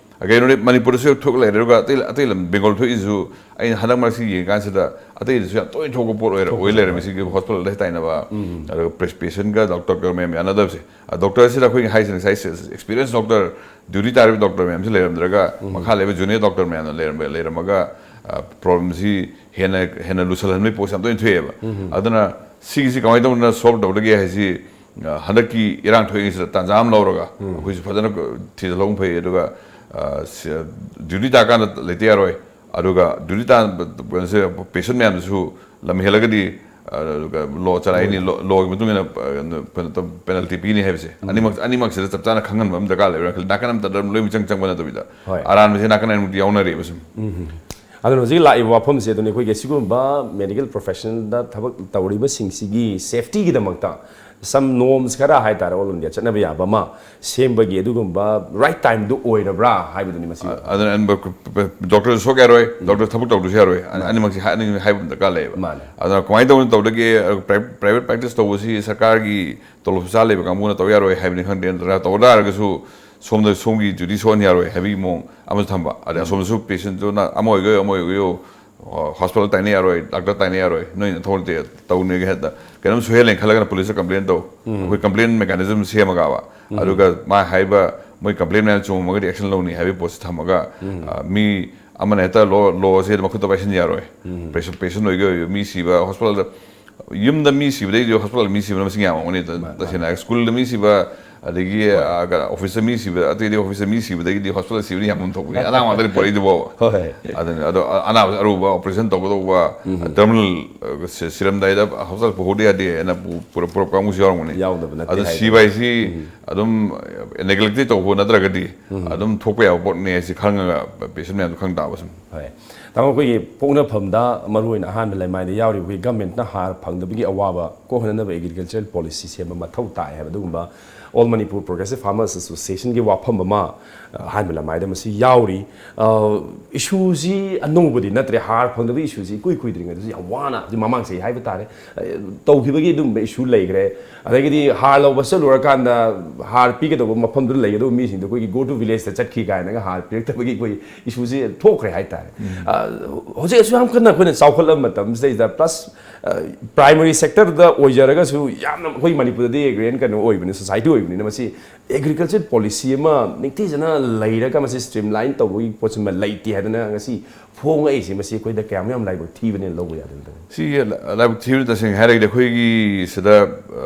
ꯀꯩꯅꯣꯅꯦ, ꯃꯅꯤꯄꯨꯔꯗꯁꯨ ꯊꯣꯛ ꯂꯩꯔꯦ, ꯑꯗꯨꯒ ꯑꯇꯩ ꯑꯇꯩ ꯂꯝ, ꯕꯦꯡꯒꯣꯜ ꯊꯣꯛꯏꯁꯤꯁꯨ ꯑꯩꯅ ꯍꯟꯗꯛ ꯃꯔꯛꯁꯤ ꯌꯦꯡꯉꯀꯥꯟꯁꯤꯗ ꯑꯇꯩꯗꯁꯨ ꯌꯥꯝ ꯇꯣꯏꯅ ꯊꯣꯛꯄ ꯄꯣꯠ ꯑꯣꯏꯔ ꯑꯣꯏ ꯂꯩꯔꯝꯃꯤ꯫ ꯁꯤꯒꯤ ꯍꯣꯁꯄꯤꯇꯥꯜꯗ ꯇꯥꯏꯅꯕ, ꯑꯗꯨꯒ ꯄꯦꯁꯦꯟꯒ ꯗꯣꯛꯇꯔꯒ ꯃꯌꯥꯝ ꯌꯥꯅꯗꯕꯁꯦ꯫ ꯑ, ꯗꯣꯛꯇꯔꯁꯤꯗ ꯑꯩꯈꯣꯏꯒꯤ ꯍꯥꯏꯁꯦ ꯉꯁꯥꯏ ꯑꯦꯛꯁꯄꯤꯔꯤꯌꯦꯟꯁ ꯗꯣꯛꯇꯔ, ꯗ꯭ꯌꯨꯇꯤ ꯇꯥꯔꯤꯕ ꯗꯣꯛꯇꯔ ꯃꯌꯥꯝꯁꯤ ꯂꯩꯔꯝꯗ꯭ꯔꯒ, ꯃꯈꯥ ꯂꯩꯕ ꯖꯨꯅꯤꯌꯔ ꯗꯣꯛꯇꯔ ꯃꯌꯥꯝꯅ ꯂꯩꯔꯝꯕ- ꯂꯩꯔꯝꯃꯒ, ꯑ, ꯄ꯭ꯔꯣꯕ꯭ꯂꯦꯝꯁꯤ ꯍꯦꯟꯅ ꯍꯦꯟꯅ ꯂꯨꯁꯜꯍꯟꯕꯒꯤ ꯄꯣꯠꯁꯤ ꯌꯥꯝ ꯇꯣꯏꯅ ꯊꯣꯛꯑꯦꯕ꯫ ꯑꯗꯨꯅ ꯁꯤꯒꯤꯁꯤ ꯀꯃꯥꯏꯅ ꯇꯧꯗꯅ ꯁꯣꯜꯕ ꯇꯧꯗꯒꯦ ꯍꯥꯏꯁꯤ, ꯑ, ꯍꯟꯗꯛꯀꯤ ꯏꯔꯥꯡ ꯊꯣꯛꯏꯉꯩꯁꯤꯗ ꯇꯥꯟꯖꯥ ꯑꯃ ꯂꯧꯔꯒ ꯑꯩꯈꯣꯏꯁꯨ ꯐꯖꯅ ꯊꯤꯖꯤꯜꯍꯧꯕ ꯐꯩ꯫ ꯑꯗꯨꯒ, ꯑ, ꯁꯤ- ꯗ꯭ꯌꯨꯇꯤ ꯇꯥꯀꯥꯟꯗ ꯂꯩꯇ ꯌꯥꯔꯣꯏ꯫ ꯑꯗꯨꯒ ꯗ꯭ꯌꯨꯇꯤ ꯇꯥ- ꯀꯩꯅꯣꯁꯦ, ꯄꯦꯁꯦꯟ ꯃꯌꯥꯝꯗꯨꯁꯨ ꯂꯝ ꯍꯦꯜꯂꯒꯗꯤ, ꯑ, ꯂꯣ ꯆꯂꯥꯏꯅꯤ, ꯂꯣ- ꯂꯣꯒꯤ ꯃꯇꯨꯡ ꯏꯟꯅ, ꯑ, ꯀꯩꯅꯣ ꯇꯧ- ꯄꯦꯅꯜꯇꯤ ꯄꯤꯅꯤ ꯍꯥꯏꯕꯁꯦ ꯑꯅꯤꯃꯛ ꯑꯅꯤꯃꯛꯁꯤꯗ ꯆꯞ ꯆꯥꯅ ꯈꯪꯍꯟꯕ ꯑꯃ ꯗꯔꯀꯥꯔ ꯂꯩꯕ꯭ꯔꯥ ꯈꯜꯂꯤ꯫ ꯅꯥꯀꯟ ꯑꯃꯇꯗ ꯂꯣꯏ ꯃꯤꯆꯪ ꯆꯪꯕ ꯅꯠꯇꯕꯤꯗ ꯍꯣꯏ꯫ ꯑꯔꯥꯟꯕꯁꯦ ꯅꯥꯀꯟ ꯑꯅꯤꯃꯛꯇꯤ ꯌꯥꯎꯅꯔꯤꯕ ꯁꯨꯝ꯫ ꯑꯗꯨꯅ ꯍꯧꯖꯤꯛ ꯂꯥꯛꯏꯕ ꯋꯥꯐꯝꯁꯦ ꯑꯗꯨꯅꯤ, ꯑꯩꯈꯣꯏꯒꯤ ꯁꯤꯒꯨꯝꯕ ꯃꯦꯗꯤꯀꯦꯜ ꯄ꯭ꯔꯣꯐꯦꯁꯟꯗ ꯊꯕꯛ ꯇꯧꯔꯤꯕꯁꯤꯡꯁꯤꯒꯤ ꯁꯦꯐꯇꯤꯒꯤꯗꯃꯛꯇ some norms ꯈꯔ ꯍꯥꯏꯇꯥꯔꯦ, ꯑꯣꯜ ꯏꯟꯗꯤꯌꯥ ꯆꯠꯅꯕ ꯌꯥꯕ ꯑꯃ ꯁꯦꯝꯕꯒꯤ ꯑꯗꯨꯒꯨꯝꯕ ꯔꯥꯏꯠ ꯇꯥꯏꯝꯗꯨ ꯑꯣꯏꯔꯕ꯭ꯔꯥ ꯍꯥꯏꯕꯗꯨꯅꯤ ꯃꯁꯤ꯫ ꯑꯗꯨꯅ ꯑꯟ- ꯗꯣꯛꯇꯔꯁꯨ ꯁꯣꯛ ꯌꯥꯔꯣꯏ, ꯗꯣꯛꯇꯔ ꯊꯕꯛ ꯇꯧꯗ꯭ꯔꯁꯨ ꯌꯥꯔꯣꯏ꯫ ꯑꯅꯤꯃꯛꯁꯤ ꯍꯥꯏ- ꯑꯅꯤꯃꯛ ꯍꯥꯏꯕ ꯑꯃ ꯗꯔꯀꯥꯔ ꯂꯩꯌꯦꯕ꯫ ꯃꯥꯅꯦ꯫ ꯑꯗꯨꯅ ꯀꯃꯥꯏꯅ ꯇꯧꯅ ꯇꯧꯗꯒꯦ? ꯄ꯭ꯔꯥꯏ- ꯄ꯭ꯔꯥꯏꯚꯦꯠ ꯄ꯭ꯔꯦꯛꯇꯤꯁ ꯇꯧꯕꯁꯤ ꯁꯔꯀꯥꯔꯒꯤ ꯇꯣꯂꯣꯞ ꯆꯥ ꯂꯩꯕ ꯀꯥꯡꯕꯨꯅ ꯇꯧ ꯌꯥꯔꯣꯏ ꯍꯥꯏꯕꯅꯤ ꯈꯪꯗꯦ, ꯅꯠꯇ꯭ꯔꯒ ꯇꯧ ꯇꯥꯔꯒꯁꯨ ꯁꯣꯝꯗ ꯁꯣꯝꯒꯤ ꯗ꯭ꯌꯨꯇꯤ ꯁꯣꯛꯍꯟ ꯌꯥꯔꯣꯏ ꯍꯥꯏꯕꯒꯤ ꯃꯑꯣꯡ ꯑꯃꯁꯨ ꯊꯝꯕ꯫ ꯑꯗꯩ ꯑꯁꯣꯝꯗꯁꯨ ꯄꯦꯁꯦꯟꯗꯨꯅ ꯑꯃ ꯑꯣꯏꯒꯦ ꯑꯃ ꯑꯣꯏꯒꯦ, ꯍꯣꯁꯄꯤꯇꯥꯜ ꯇꯥꯏꯅ ꯌꯥꯔꯣꯏ, ꯗꯥꯛꯇꯔ ꯇꯥꯏꯅ ꯌꯥꯔꯣꯏ, ꯅꯣꯏ ꯅꯊꯧ ꯅꯠꯇꯦ, ꯇꯧꯅꯤꯒ ꯍꯦꯛꯇ ꯀꯩꯅꯣꯝ ꯁꯣꯏꯍꯜꯂꯦꯅ ꯈꯜꯂꯒꯅ ꯄꯨꯂꯤꯁꯇ ꯀꯝꯄ꯭ꯂꯦꯟ ꯇꯧ꯫ ꯑꯩꯈꯣꯏ ꯀꯝꯄ꯭ꯂꯦꯟ ꯃꯦꯀꯥꯅꯤꯖꯝ ꯁꯦꯝꯃꯒꯕ꯫ ꯑꯗꯨꯒ ꯃꯥ ꯍꯥꯏꯕ ꯃꯣꯏ ꯀꯝꯄ꯭ꯂꯦꯟ ꯃꯌꯥꯝ ꯆꯨꯝꯃꯝꯃꯒꯗꯤ ꯑꯦꯛꯁꯟ ꯂꯧꯅꯤ ꯍꯥꯏꯕꯒꯤ ꯄꯣꯠꯁꯤ ꯊꯝꯃꯒ, ꯑ, ꯃꯤ ꯑꯃꯅ ꯍꯦꯛꯇ ꯂꯣ ꯂꯣꯁꯦ ꯃꯈꯨꯠꯇ ꯄꯥꯏꯁꯤꯟ ꯌꯥꯔꯣꯏ꯫ ꯄꯦꯁꯦꯟ ꯄꯦꯁꯦꯟ ꯑꯣꯏꯒꯦ ꯑꯣꯏꯒꯦ, ꯃꯤ ꯁꯤꯕ ꯍꯣꯁꯄꯤꯇꯥꯜꯗ ꯌꯨꯝꯗ ꯃꯤ ꯁꯤꯕꯗꯩꯗꯤ ꯍꯣꯁꯄꯤꯇꯥꯜ ꯃꯤ ꯁꯤꯕꯅ ꯃꯁꯤꯡ ꯌꯥꯝꯃꯝꯒꯅꯤ꯫ ꯇꯁꯦꯡꯅ ꯍꯥꯏꯔꯒ ꯁ꯭ꯀꯨꯜꯗ ꯃꯤ ꯁꯤꯕ, ꯑꯗꯒꯤ ꯑꯣꯐꯤꯁꯇ ꯃꯤ ꯁꯤꯕ, ꯑꯇꯩꯗꯤ ꯑꯣꯐꯤꯁꯇ ꯃꯤ ꯁꯤꯕꯗꯒꯤꯗꯤ ꯍꯣꯁꯄꯤꯇꯥꯜ ꯁꯤꯕꯅ ꯌꯥꯝꯐꯝ ꯊꯣꯛꯄꯅꯤ꯫ ꯑꯅꯥꯕ ꯉꯥꯛꯇꯅꯤ ꯄꯣꯔꯛꯏꯗꯨꯕꯣ꯫ ꯍꯣꯏ꯫ ꯑꯗꯨꯅ ꯑꯗꯣ ꯑꯅꯥꯕꯁꯦ ꯑꯔꯨꯕ ꯑꯣꯄꯔꯦꯁꯟ ꯇꯧꯒꯗꯧꯕ, ꯇꯔꯃꯤꯅꯦꯜ ꯁꯤꯔꯝꯗꯥꯏꯗ ꯍꯣꯁꯄꯤꯇꯥꯜ ꯄꯨꯍꯧꯗ ꯌꯥꯗꯦ ꯍꯥꯏꯅ ꯄꯨ- ꯄꯨꯔ- ꯄꯨꯔꯛꯄ ꯀꯥꯡꯕꯨꯁꯨ ꯌꯥꯎꯔꯝꯒꯅꯤ꯫ ꯌꯥꯎꯗꯕ ꯅꯠꯇꯦ ꯑꯗꯣ ꯍꯥꯏ꯫ ꯁꯤꯕ ꯍꯥꯏꯁꯤ ꯑꯗꯨꯝ ꯅꯦꯒ꯭ꯂꯦꯛꯇꯤ ꯇꯧꯕ ꯅꯠꯇ꯭ꯔꯒꯗꯤ ꯑꯗꯨꯝ ꯊꯣꯛꯄ ꯌꯥꯕ ꯄꯣꯠꯅꯦ ꯍꯥꯏꯁꯤ ꯈꯪꯉꯒ ꯄꯦꯁꯦꯟ ꯃꯌꯥꯝꯗꯣ ꯈꯪ ꯇꯥꯕ ꯁꯨꯝ꯫ ꯍꯣꯏ꯫ ꯇꯥꯃꯣ, ꯑꯩꯈꯣꯏꯒꯤ ꯄꯣꯛꯅꯐꯝꯗ ꯃꯔꯨꯑꯣꯏꯅ ꯑꯍꯥꯟꯕ ꯂꯩꯃꯥꯏꯗ ꯌꯥꯎꯔꯤꯕ ꯑꯩꯈꯣꯏ ꯒꯃꯦꯟꯠꯅ ꯍꯥꯔ ꯐꯪꯗꯕꯒꯤ ꯑꯋꯥꯕ ꯀꯣꯛꯍꯟꯅꯅꯕ ꯑꯦꯒ꯭ꯔꯤꯀꯜꯆꯔꯦꯜ ꯄꯣꯂꯤꯁꯤ ꯁꯦꯝꯕ ꯃꯊꯧ ꯇꯥꯏ ꯍꯥꯏꯕ ꯑꯗꯨꯒꯨꯝꯕ All Manipur Progressive Farmers Associationꯒꯤ ꯋꯥꯐꯝ ꯑꯃ ꯑꯍꯥꯟꯕ ꯂꯩꯃꯥꯏꯗ ꯃꯁꯤ ꯌꯥꯎꯔꯤ꯫ ꯏꯁꯨꯁꯤ ꯑꯅꯧꯕꯗꯤ ꯅꯠꯇ꯭ꯔꯦ, ꯍꯥꯔ ꯐꯪꯗꯕꯒꯤ ꯏꯁꯨꯁꯤ ꯏꯀꯨꯏ ꯀꯨꯏꯗ꯭ꯔꯤꯉꯩꯗꯁꯨ ꯌꯥꯝ ꯋꯥꯅ, ꯍꯧꯖꯤꯛ ꯃꯃꯥꯡ ꯆꯍꯤ ꯍꯥꯏꯕ ꯇꯥꯔꯦ, ꯇꯧꯈꯤꯕꯒꯤ ꯑꯗꯨꯝꯕ ꯏꯁꯨ ꯂꯩꯈ꯭ꯔꯦ꯫ ꯑꯗꯒꯤꯗꯤ ꯍꯥꯔ ꯂꯧꯕ ꯆꯠꯂꯨꯔꯀꯥꯟꯗ ꯍꯥꯔ ꯄꯤꯒꯗꯧꯕ ꯃꯐꯝꯗꯨꯗ ꯂꯩꯒꯗꯧꯕ ꯃꯤꯁꯤꯡꯗꯣ ꯑꯩꯈꯣꯏꯒꯤ "Go to village"ꯇ ꯆꯠꯈꯤ ꯀꯥꯏꯅꯒ ꯍꯥꯔ ꯄꯤꯔꯛꯇꯕꯒꯤ ꯑꯩꯈꯣꯏ ꯏꯁꯨꯁꯦ ꯊꯣꯛꯈ꯭ꯔꯦ ꯍꯥꯏꯇꯥꯔꯦ꯫ ꯑ, ꯍꯧꯖꯤꯛ ꯑꯁꯨꯛ ꯌꯥꯝ ꯀꯟꯅ ꯑꯩꯈꯣꯏꯅ ꯆꯥꯎꯈꯠꯂꯕ ꯃꯇꯝꯁꯤꯗꯩꯗ, ꯄ꯭ꯂꯁ ꯄ꯭ꯔꯥꯏꯃꯔꯤ ꯁꯦꯛꯇꯔꯗ ꯑꯣꯏꯖꯔꯒꯁꯨ, ꯌꯥꯝꯅ ꯑꯩꯈꯣꯏ ꯃꯅꯤꯄꯨꯔꯗꯗꯤ ꯑꯦꯒ꯭ꯔꯤꯌꯟ ꯀꯩꯅꯣ ꯑꯣꯏꯕꯅꯤ, ꯁꯣꯁꯥꯏꯇꯤ ꯑꯣꯏꯕꯅꯤꯅ, ꯃꯁꯤ ꯑꯦꯒ꯭ꯔꯤꯀꯜꯆꯔ ꯄꯣꯂꯤꯁꯤ ꯑꯃ ꯅꯤꯡꯊꯤꯖꯅ ꯂꯩꯔꯒ ꯃꯁꯤ ꯁ꯭ꯇ꯭ꯔꯤꯝꯂꯥꯏꯟ ꯇꯧꯕꯒꯤ ꯄꯣꯠꯁꯤꯃ ꯂꯩꯇꯦ ꯍꯥꯏꯗꯅ ꯉꯁꯤ ꯐꯣꯡꯉꯛꯏꯁꯦ, ꯃꯁꯤ ꯑꯩꯈꯣꯏꯗ ꯀꯌꯥꯝ ꯌꯥꯝ ꯂꯥꯏꯕꯛ ꯊꯤꯕꯅꯦꯅ ꯂꯧꯕ ꯌꯥꯗꯣꯏꯅꯣ? ꯁꯤ ꯂꯥꯏꯕꯛ ꯊꯤꯕꯅꯤ꯫ ꯇꯁꯦꯡꯅ ꯍꯥꯏꯔꯒꯗꯤ ꯑꯩꯈꯣꯏꯒꯤ ꯁꯤꯗ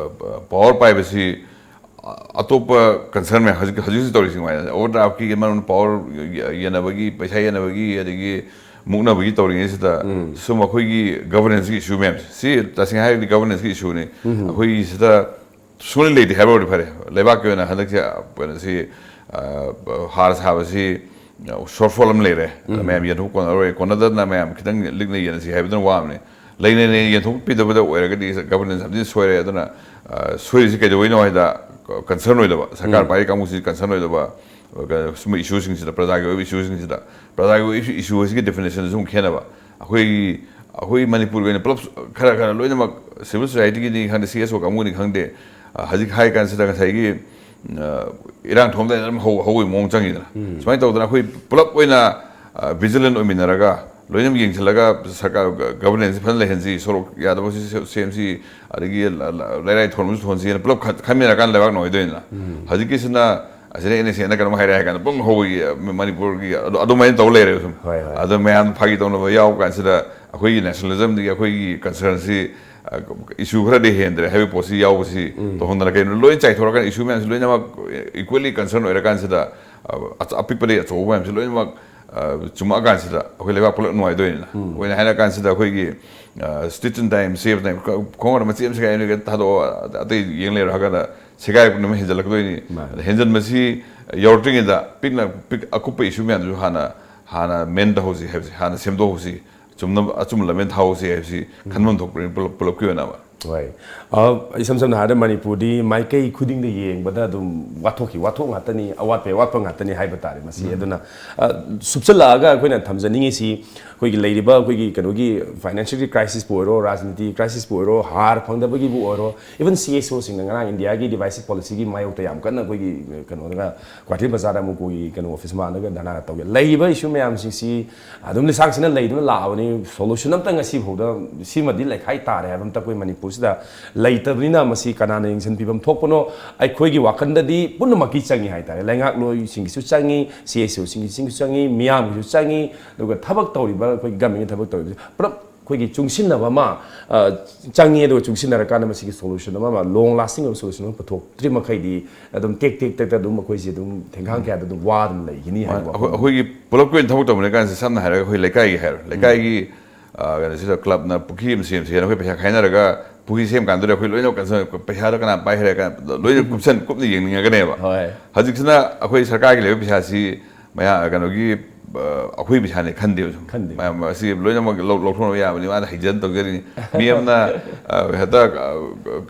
ꯄꯋꯥꯔ ꯄꯥꯏꯕꯁꯤ ꯑꯇꯣꯞꯄ ꯀꯟꯁꯔꯟ ꯃꯌꯥꯝ, ꯍꯧꯖꯤꯛ ꯍꯧꯖꯤꯛ ꯍꯧꯖꯤꯛ ꯇꯧꯔꯤꯁꯤ ꯁꯨꯃꯥꯏꯅ ꯑꯣꯚꯔ ꯗ꯭ꯔꯥꯐꯀꯤ ꯃꯔꯝ, ꯄꯋꯥꯔ ꯌꯦꯟꯅꯕꯒꯤ, ꯄꯩꯁꯥ ꯌꯦꯟꯅꯕꯒꯤ, ꯑꯗꯒꯤ ꯃꯨꯛꯅꯕꯒꯤ ꯇꯧꯔꯤꯉꯩꯁꯤꯗ ꯁꯨꯝ ꯑꯩꯈꯣꯏꯒꯤ ꯒꯚꯔꯅꯦꯟꯁꯀꯤ ꯏꯁꯨ ꯃꯌꯥꯝꯁꯦ, ꯁꯤ ꯇꯁꯦꯡꯅ ꯍꯥꯏꯔꯒꯗꯤ ꯒꯚꯔꯅꯦꯟꯁꯀꯤ ꯏꯁꯨꯅꯤ꯫ ꯑꯩꯈꯣꯏꯒꯤ ꯁꯤꯗ ꯁꯨꯡꯂꯩ ꯂꯩꯇꯦ ꯍꯥꯏꯕ ꯑꯣꯏꯔꯗꯤ ꯐꯔꯦ꯫ ꯂꯩꯕꯥꯛꯀꯤ ꯑꯣꯏꯅ ꯍꯟꯗꯛꯁꯦ ꯀꯩꯅꯣꯁꯤ, ꯑ, ꯍꯥꯔ ꯁꯥꯕꯁꯤ ꯁꯣꯔꯠꯐꯣꯜ ꯑꯃ ꯂꯩꯔꯦ꯫ ꯃꯌꯥꯝ ꯌꯦꯟꯊꯣꯛ ꯀꯣꯟꯅꯔꯣꯏ, ꯀꯣꯟꯅꯗꯅ ꯃꯌꯥꯝ ꯈꯤꯇꯪ ꯂꯤꯛꯅ ꯌꯦꯟꯅꯁꯤ ꯍꯥꯏꯕꯗꯨꯅ ꯋꯥ ꯑꯃꯅꯤ꯫ ꯂꯩꯅ ꯂꯩꯅ ꯌꯦꯟꯊꯣꯛꯄꯤꯗꯕꯗ ꯑꯣꯏꯔꯒꯗꯤ ꯒꯚꯔꯅꯦꯟꯁ ꯑꯃꯗꯤ ꯁꯣꯏꯔꯦ꯫ ꯑꯗꯨꯅ, ꯑ, ꯁꯣꯏꯔꯤꯁꯤ ꯀꯩꯗꯧꯕꯩꯅꯣ ꯍꯥꯏꯗ, ꯀꯟꯁꯔꯟ ꯑꯣꯏꯗꯕ, ꯁꯔꯀꯥꯔ ꯄꯥꯏꯔꯤ ꯀꯥꯡꯕꯨꯁꯤ ꯀꯟꯁꯔꯟ ꯑꯣꯏꯗꯕ, ꯑ, ꯁꯨꯝꯕ ꯏꯁꯨꯁꯤꯡꯁꯤꯗ, ꯄ꯭ꯔꯖꯥꯒꯤ ꯑꯣꯏꯕ ꯏꯁꯨꯁꯤꯡꯁꯤꯗ, ꯄ꯭ꯔꯖꯥꯒꯤ ꯑꯣꯏꯕ ꯏꯁꯨ ꯑꯁꯤꯒꯤ ꯗꯦꯐꯤꯅꯦꯁꯟꯗꯁꯨ ꯑꯃꯨꯛ ꯈꯦꯠꯅꯕ꯫ ꯑꯩꯈꯣꯏꯒꯤ, ꯑꯩꯈꯣꯏ ꯃꯅꯤꯄꯨꯔꯒꯤ ꯑꯣꯏꯅ ꯄꯨꯂꯞ ꯈꯔ ꯈꯔ ꯂꯣꯏꯅꯃꯛ ꯁꯤꯚꯤꯜ ꯁꯣꯁꯥꯏꯇꯤꯒꯤꯅꯤ ꯈꯪꯗꯦ, ꯁꯤ ꯑꯦꯁ ꯑꯣ ꯀꯥꯡꯕꯨꯅꯤ ꯈꯪꯗꯦ, ꯑ, ꯍꯧꯖꯤꯛ ꯍꯥꯏ ꯀꯥꯟꯁꯤꯗ ꯉꯁꯥꯏꯒꯤ, ꯑ, ꯏꯔꯥꯡ ꯊꯣꯛꯑꯝꯗꯥꯏꯗ ꯑꯗꯨꯝ ꯍꯧ-, ꯍꯧꯕꯒꯤ ꯃꯑꯣꯡ ꯆꯪꯉꯤꯗꯅ꯫ ꯁꯨꯃꯥꯏꯅ ꯇꯧꯗꯅ ꯑꯩꯈꯣꯏ ꯄꯨꯂꯞ ꯑꯣꯏꯅ, ꯑ, ꯚꯤꯖꯤꯂꯦꯟ ꯑꯣꯏꯃꯤꯟꯅꯔꯒ, ꯂꯣꯏꯅꯃꯛ ꯌꯦꯡꯁꯤꯜꯂꯒ ꯁꯔꯀꯥꯔ, ꯒ-, ꯒꯚꯔꯅꯦꯟꯁꯁꯤ ꯐꯖꯅ ꯂꯩꯍꯟꯁꯤ, ꯁꯣꯔꯣꯛ ꯌꯥꯗꯕꯁꯨ ꯁꯦ-, ꯁꯦꯝꯁꯤ, ꯑꯗꯒꯤ ꯂ-, ꯂ-, ꯂꯩꯔꯥꯏ ꯊꯣꯟꯕꯁꯨ ꯊꯣꯟꯁꯤꯅ ꯄꯨꯂꯞ ꯈꯟ-, ꯈꯟꯃꯤꯟꯅꯔꯀꯥꯟꯗ ꯂꯩꯕꯥꯛ ꯅꯨꯡꯉꯥꯏꯗꯣꯏꯅꯤꯅ꯫ ꯍꯧꯖꯤꯛꯀꯤꯁꯤꯅ ꯑꯁꯤꯗ ꯑꯦꯟ ꯑꯦꯁ ꯑꯦꯅ ꯀꯩꯅꯣꯝ ꯍꯥꯏꯔꯦ ꯍꯥꯏ ꯀꯥꯟꯗ ꯄꯨꯡ ꯍꯧꯕꯒꯤ, ꯑ, ꯃꯅꯤꯄꯨꯔꯒꯤ ꯑꯗꯨ-, ꯑꯗꯨꯃꯥꯏꯅ ꯇꯧ ꯂꯩꯔꯦꯕ ꯁꯨꯝ꯫ ꯍꯣꯏ, ꯍꯣꯏ꯫ ꯑꯗꯣ ꯃꯌꯥꯝ ꯐꯥꯒꯤ ꯇꯧꯅꯕ ꯌꯥꯎꯕ ꯀꯥꯟꯁꯤꯗ ꯑꯩꯈꯣꯏꯒꯤ ꯅꯦꯁꯅꯦꯂꯤꯖꯝꯗꯒꯤ ꯑꯩꯈꯣꯏꯒꯤ ꯀꯟꯁꯔꯟꯁꯤ ꯏꯁꯨ ꯈꯔꯗꯤ ꯍꯦꯟꯗ꯭ꯔꯦ ꯍꯥꯏꯕ ꯄꯣꯠꯁꯤ ꯌꯥꯎꯕꯁꯤ ꯇꯧꯍꯟꯗꯅ, ꯀꯩꯅꯣ, ꯂꯣꯏ ꯆꯥꯏꯊꯣꯔꯛꯀꯥꯟꯗ, ꯏꯁꯨ ꯃꯌꯥꯝꯁꯤ ꯂꯣꯏꯅꯃꯛ ꯏꯀ꯭ꯋꯦꯂꯤ ꯀꯟꯁꯔꯟ ꯑꯣꯏꯔꯀꯥꯟꯁꯤꯗ, ꯑ, ꯑꯆ-, ꯑꯄꯤꯛꯄꯗꯒꯤ ꯑꯆꯧꯕ ꯃꯌꯥꯝꯁꯤ ꯂꯣꯏꯅꯃꯛ, ꯑ, ꯆꯨꯝꯃꯛꯑꯀꯥꯟꯁꯤꯗ ꯑꯩꯈꯣꯏ ꯂꯩꯕꯥꯛ ꯄꯨꯂꯞ ꯅꯨꯡꯉꯥꯏꯗꯣꯏꯅꯤꯅ꯫ ꯑꯩꯈꯣꯏꯅ ꯍꯥꯏꯔ ꯀꯥꯟꯁꯤꯗ ꯑꯩꯈꯣꯏꯒꯤ, ꯑ, stitch in time, save time, ꯈ-, ꯈꯣꯡꯒ꯭ꯔꯥꯎ ꯃꯆꯦꯠ ꯑꯃ ꯁꯦꯒꯥꯏ ꯊꯥꯗꯣꯛꯑꯣ, ꯑꯇꯩ ꯌꯦꯡ ꯂꯩꯔꯣ ꯍꯥꯏꯔ ꯀꯥꯟꯗ ꯁꯦꯒꯥꯏꯕ ꯄꯨꯝꯅꯃꯛ ꯍꯦꯟꯖꯜꯂꯛꯀꯗꯣꯏꯅꯤ꯫ ꯃꯥꯅꯦ꯫ ꯑꯗ ꯍꯦꯟꯖꯟꯕꯁꯤ ꯌꯧꯔꯛꯇ꯭ꯔꯤꯉꯩꯗ ꯄꯤꯛꯅ, ꯄꯤꯛ-, ꯑꯀꯨꯞꯄ ꯏꯁꯨ ꯃꯌꯥꯝꯗꯨꯁꯨ ꯍꯥꯟꯅ, ꯍꯥꯟꯅ ꯃꯦꯟ ꯇꯧꯍꯧꯁꯤ ꯍꯥꯏꯕꯁꯤ, ꯍꯥꯟꯅ ꯁꯦꯝꯗꯣꯛꯍꯧꯁꯤ꯫ ꯆꯨꯝꯅ, ꯑꯆꯨꯝꯕ ꯂꯝꯕꯦꯟ ꯊꯥꯍꯧꯁꯤ ꯍꯥꯏꯕꯁꯤ ꯈꯟꯐꯝ ꯊꯣꯛꯄꯅꯤ ꯄꯨꯂꯞ, ꯄꯨꯂꯞꯀꯤ ꯑꯣꯏꯅ ꯑꯃ꯫ ꯍꯣꯏ꯫ ꯑ, ꯏꯁꯝ ꯁꯝꯅ ꯍꯥꯏꯔꯕꯗ ꯃꯅꯤꯄꯨꯔꯗꯤ ꯃꯥꯏꯀꯩ ꯈꯨꯗꯤꯡꯗ ꯌꯦꯡꯕꯗ ꯑꯗꯨꯝ ꯋꯥꯊꯣꯛꯀꯤ ꯋꯥꯊꯣꯛ ꯉꯥꯛꯇꯅꯤ, ꯑꯋꯥꯠꯄꯒꯤ ꯑꯋꯥꯠꯄ ꯉꯥꯛꯇꯅꯤ ꯍꯥꯏꯕ ꯇꯥꯔꯦ ꯃꯁꯤ꯫ ꯑꯗꯨꯅ, ꯑ, ꯁꯨꯞꯆꯜꯂꯛꯑꯒ ꯑꯩꯈꯣꯏꯅ ꯊꯝꯖꯅꯤꯡꯉꯤꯁꯤ, ꯑꯩꯈꯣꯏꯒꯤ ꯂꯩꯔꯤꯕ ꯑꯩꯈꯣꯏꯒꯤ ꯀꯩꯅꯣꯒꯤ financial crisis ꯄꯨ ꯑꯣꯏꯔꯣ, ꯔꯥꯖꯅꯤꯇꯤ crisis ꯄꯨ ꯑꯣꯏꯔꯣ, ꯍꯥꯔ ꯐꯪꯗꯕꯒꯤꯕꯨ ꯑꯣꯏꯔꯣ, even C S O ꯁꯤꯡꯅ ꯉꯔꯥꯡ ꯏꯟꯗꯤꯌꯥꯒꯤ divisive policy ꯒꯤ ꯃꯥꯌꯣꯛꯇ ꯌꯥꯝ ꯀꯟꯅ ꯑꯩꯈꯣꯏꯒꯤ ꯀꯩꯅꯣꯗꯒ ꯀ꯭ꯋꯥꯊꯤ ꯕꯖꯥꯔꯗ ꯑꯃꯨꯛ ꯑꯩꯈꯣꯏꯒꯤ ꯀꯩꯅꯣ ꯑꯣꯐꯤꯁ ꯃꯥꯡꯗꯒ ꯙꯔꯅꯥ ꯇꯧꯒꯦ꯫ ꯂꯩꯔꯤꯕ ꯏꯁꯨ ꯃꯌꯥꯝꯁꯤꯡꯁꯤ ꯑꯗꯨꯝ ꯂꯩꯁꯥꯡꯁꯤꯅ ꯂꯩꯗꯨꯅ ꯂꯥꯛꯑꯕꯅꯤ, ꯁꯣꯂꯨꯁꯟ ꯑꯝꯇ ꯉꯁꯤꯐꯥꯎꯗ ꯁꯤꯃꯗꯤ ꯂꯩꯈꯥꯏ ꯇꯥꯔꯦ ꯍꯥꯏꯕ ꯑꯝꯇ ꯑꯩꯈꯣꯏ ꯃꯅꯤꯄꯨꯔꯁꯤꯗ ꯂꯩꯇꯕꯅꯤꯅ ꯃꯁꯤ ꯀꯅꯥꯅ ꯌꯦꯡꯁꯤꯟꯕꯤꯐꯝ ꯊꯣꯛꯄꯅꯣ? ꯑꯩꯈꯣꯏꯒꯤ ꯋꯥꯈꯜꯗꯗꯤ ꯄꯨꯝꯅꯃꯛꯀꯤ ꯆꯪꯉꯤ ꯍꯥꯏꯇꯥꯔꯦ꯫ ꯂꯩꯉꯥꯛꯂꯣꯏꯁꯤꯡꯒꯤꯁꯨ ꯆꯪꯉꯤ, C S O ꯁꯤꯡꯒꯤꯁꯨ ꯆꯪꯉꯤ, ꯃꯤꯌꯥꯝꯒꯤꯁꯨ ꯆꯪꯉꯤ, ꯑꯗꯨꯒ ꯊꯕꯛ ꯇꯧꯔꯤꯕ ꯑꯩꯈꯣꯏꯒꯤ ꯒꯃꯦꯟꯒꯤ ꯊꯕꯛ ꯇꯧꯔꯤꯕ ꯄꯨꯂꯞ ꯑꯩꯈꯣꯏꯒꯤ ꯆꯨꯡꯁꯤꯟꯅꯕ ꯑꯃ, ꯑ, ꯆꯪꯉꯤ꯫ ꯑꯗꯨꯒ ꯆꯨꯡꯁꯤꯟꯅꯔꯀꯥꯟꯗ ꯃꯁꯤꯒꯤ ꯁꯣꯂꯨꯁꯟ ꯑꯃ, ꯑꯃ ꯂꯣꯡ ꯂꯥꯁꯇꯤꯡ ꯑꯣꯏꯕ ꯁꯣꯂꯨꯁꯟ ꯑꯃ ꯄꯨꯊꯣꯛꯇ꯭ꯔꯤ ꯃꯈꯩꯗꯤ ꯑꯗꯨꯝ ꯇꯦꯛ ꯇꯦꯛ ꯇꯦꯛꯇ ꯑꯗꯨꯝ ꯑꯩꯈꯣꯏꯁꯦ ꯑꯗꯨꯝ ꯊꯦꯡꯈꯥꯡ ꯀꯌꯥꯗ ꯑꯗꯨꯝ ꯋꯥꯗꯨꯅ ꯂꯩꯒꯅꯤ ꯍꯥꯏꯕ ꯑꯩꯈꯣꯏ, ꯋꯥꯐꯝ꯫ ꯑꯩꯈꯣꯏꯒꯤ ꯄꯨꯂꯞꯀꯤ ꯑꯣꯏꯅ ꯊꯕꯛ ꯇꯧꯃꯤꯟꯅ ꯀꯥꯟꯁꯤꯗ ꯁꯝꯅ ꯍꯥꯏꯔꯒ ꯑꯩꯈꯣꯏ ꯂꯩꯀꯥꯏꯒꯤ ꯍꯥꯏꯔꯣ, ꯂꯩꯀꯥꯏꯒꯤ, ꯑ, ꯀꯩꯅꯣꯁꯤꯗ ꯀ꯭ꯂꯕꯅ ꯄꯨꯈ꯭ꯔꯤ ꯑꯃ ꯁꯦꯝꯁꯦꯅ ꯑꯩꯈꯣꯏ ꯄꯩꯁꯥ ꯈꯥꯏꯅꯔꯒ ꯄꯨꯈ꯭ꯔꯤ ꯁꯦꯝ ꯀꯥꯟꯗꯨꯗ ꯑꯩꯈꯣꯏ ꯂꯣꯏꯅ ꯀꯟꯁꯔꯟ ꯄꯩꯁꯥꯗꯣ ꯀꯅꯥ ꯄꯥꯏꯈ꯭ꯔꯦ ꯀꯥꯏꯅ ꯂꯣꯏꯅ ꯀꯨꯞꯁꯟ ꯀꯨꯞꯅ ꯌꯦꯡꯅꯤꯡꯉꯒꯅꯦꯕ꯫ ꯍꯣꯏ꯫ ꯍꯧꯖꯤꯛꯁꯤꯅ ꯑꯩꯈꯣꯏ ꯁꯔꯀꯥꯔꯒꯤ ꯂꯩꯕ ꯄꯩꯁꯥꯁꯤ ꯃꯌꯥ-, ꯀꯩꯅꯣꯒꯤ, ꯑ, ꯑꯩꯈꯣꯏ ꯄꯩꯁꯥꯅꯦ ꯈꯟꯗꯦꯕ ꯁꯨꯝ꯫ ꯈꯟꯗꯦ꯫ ꯃꯌꯥꯝ ꯑꯁꯤ ꯂꯣꯏꯅꯃꯛ ꯂꯧ-, ꯂꯧꯊꯣꯛꯅꯕ ꯌꯥꯕꯅꯤ, ꯃꯥꯅ ꯍꯩꯖꯟ ꯇꯧꯖꯔꯤꯅꯤ꯫ ꯃꯤ ꯑꯃꯅ, ꯑ, ꯍꯦꯛꯇ, ꯑ,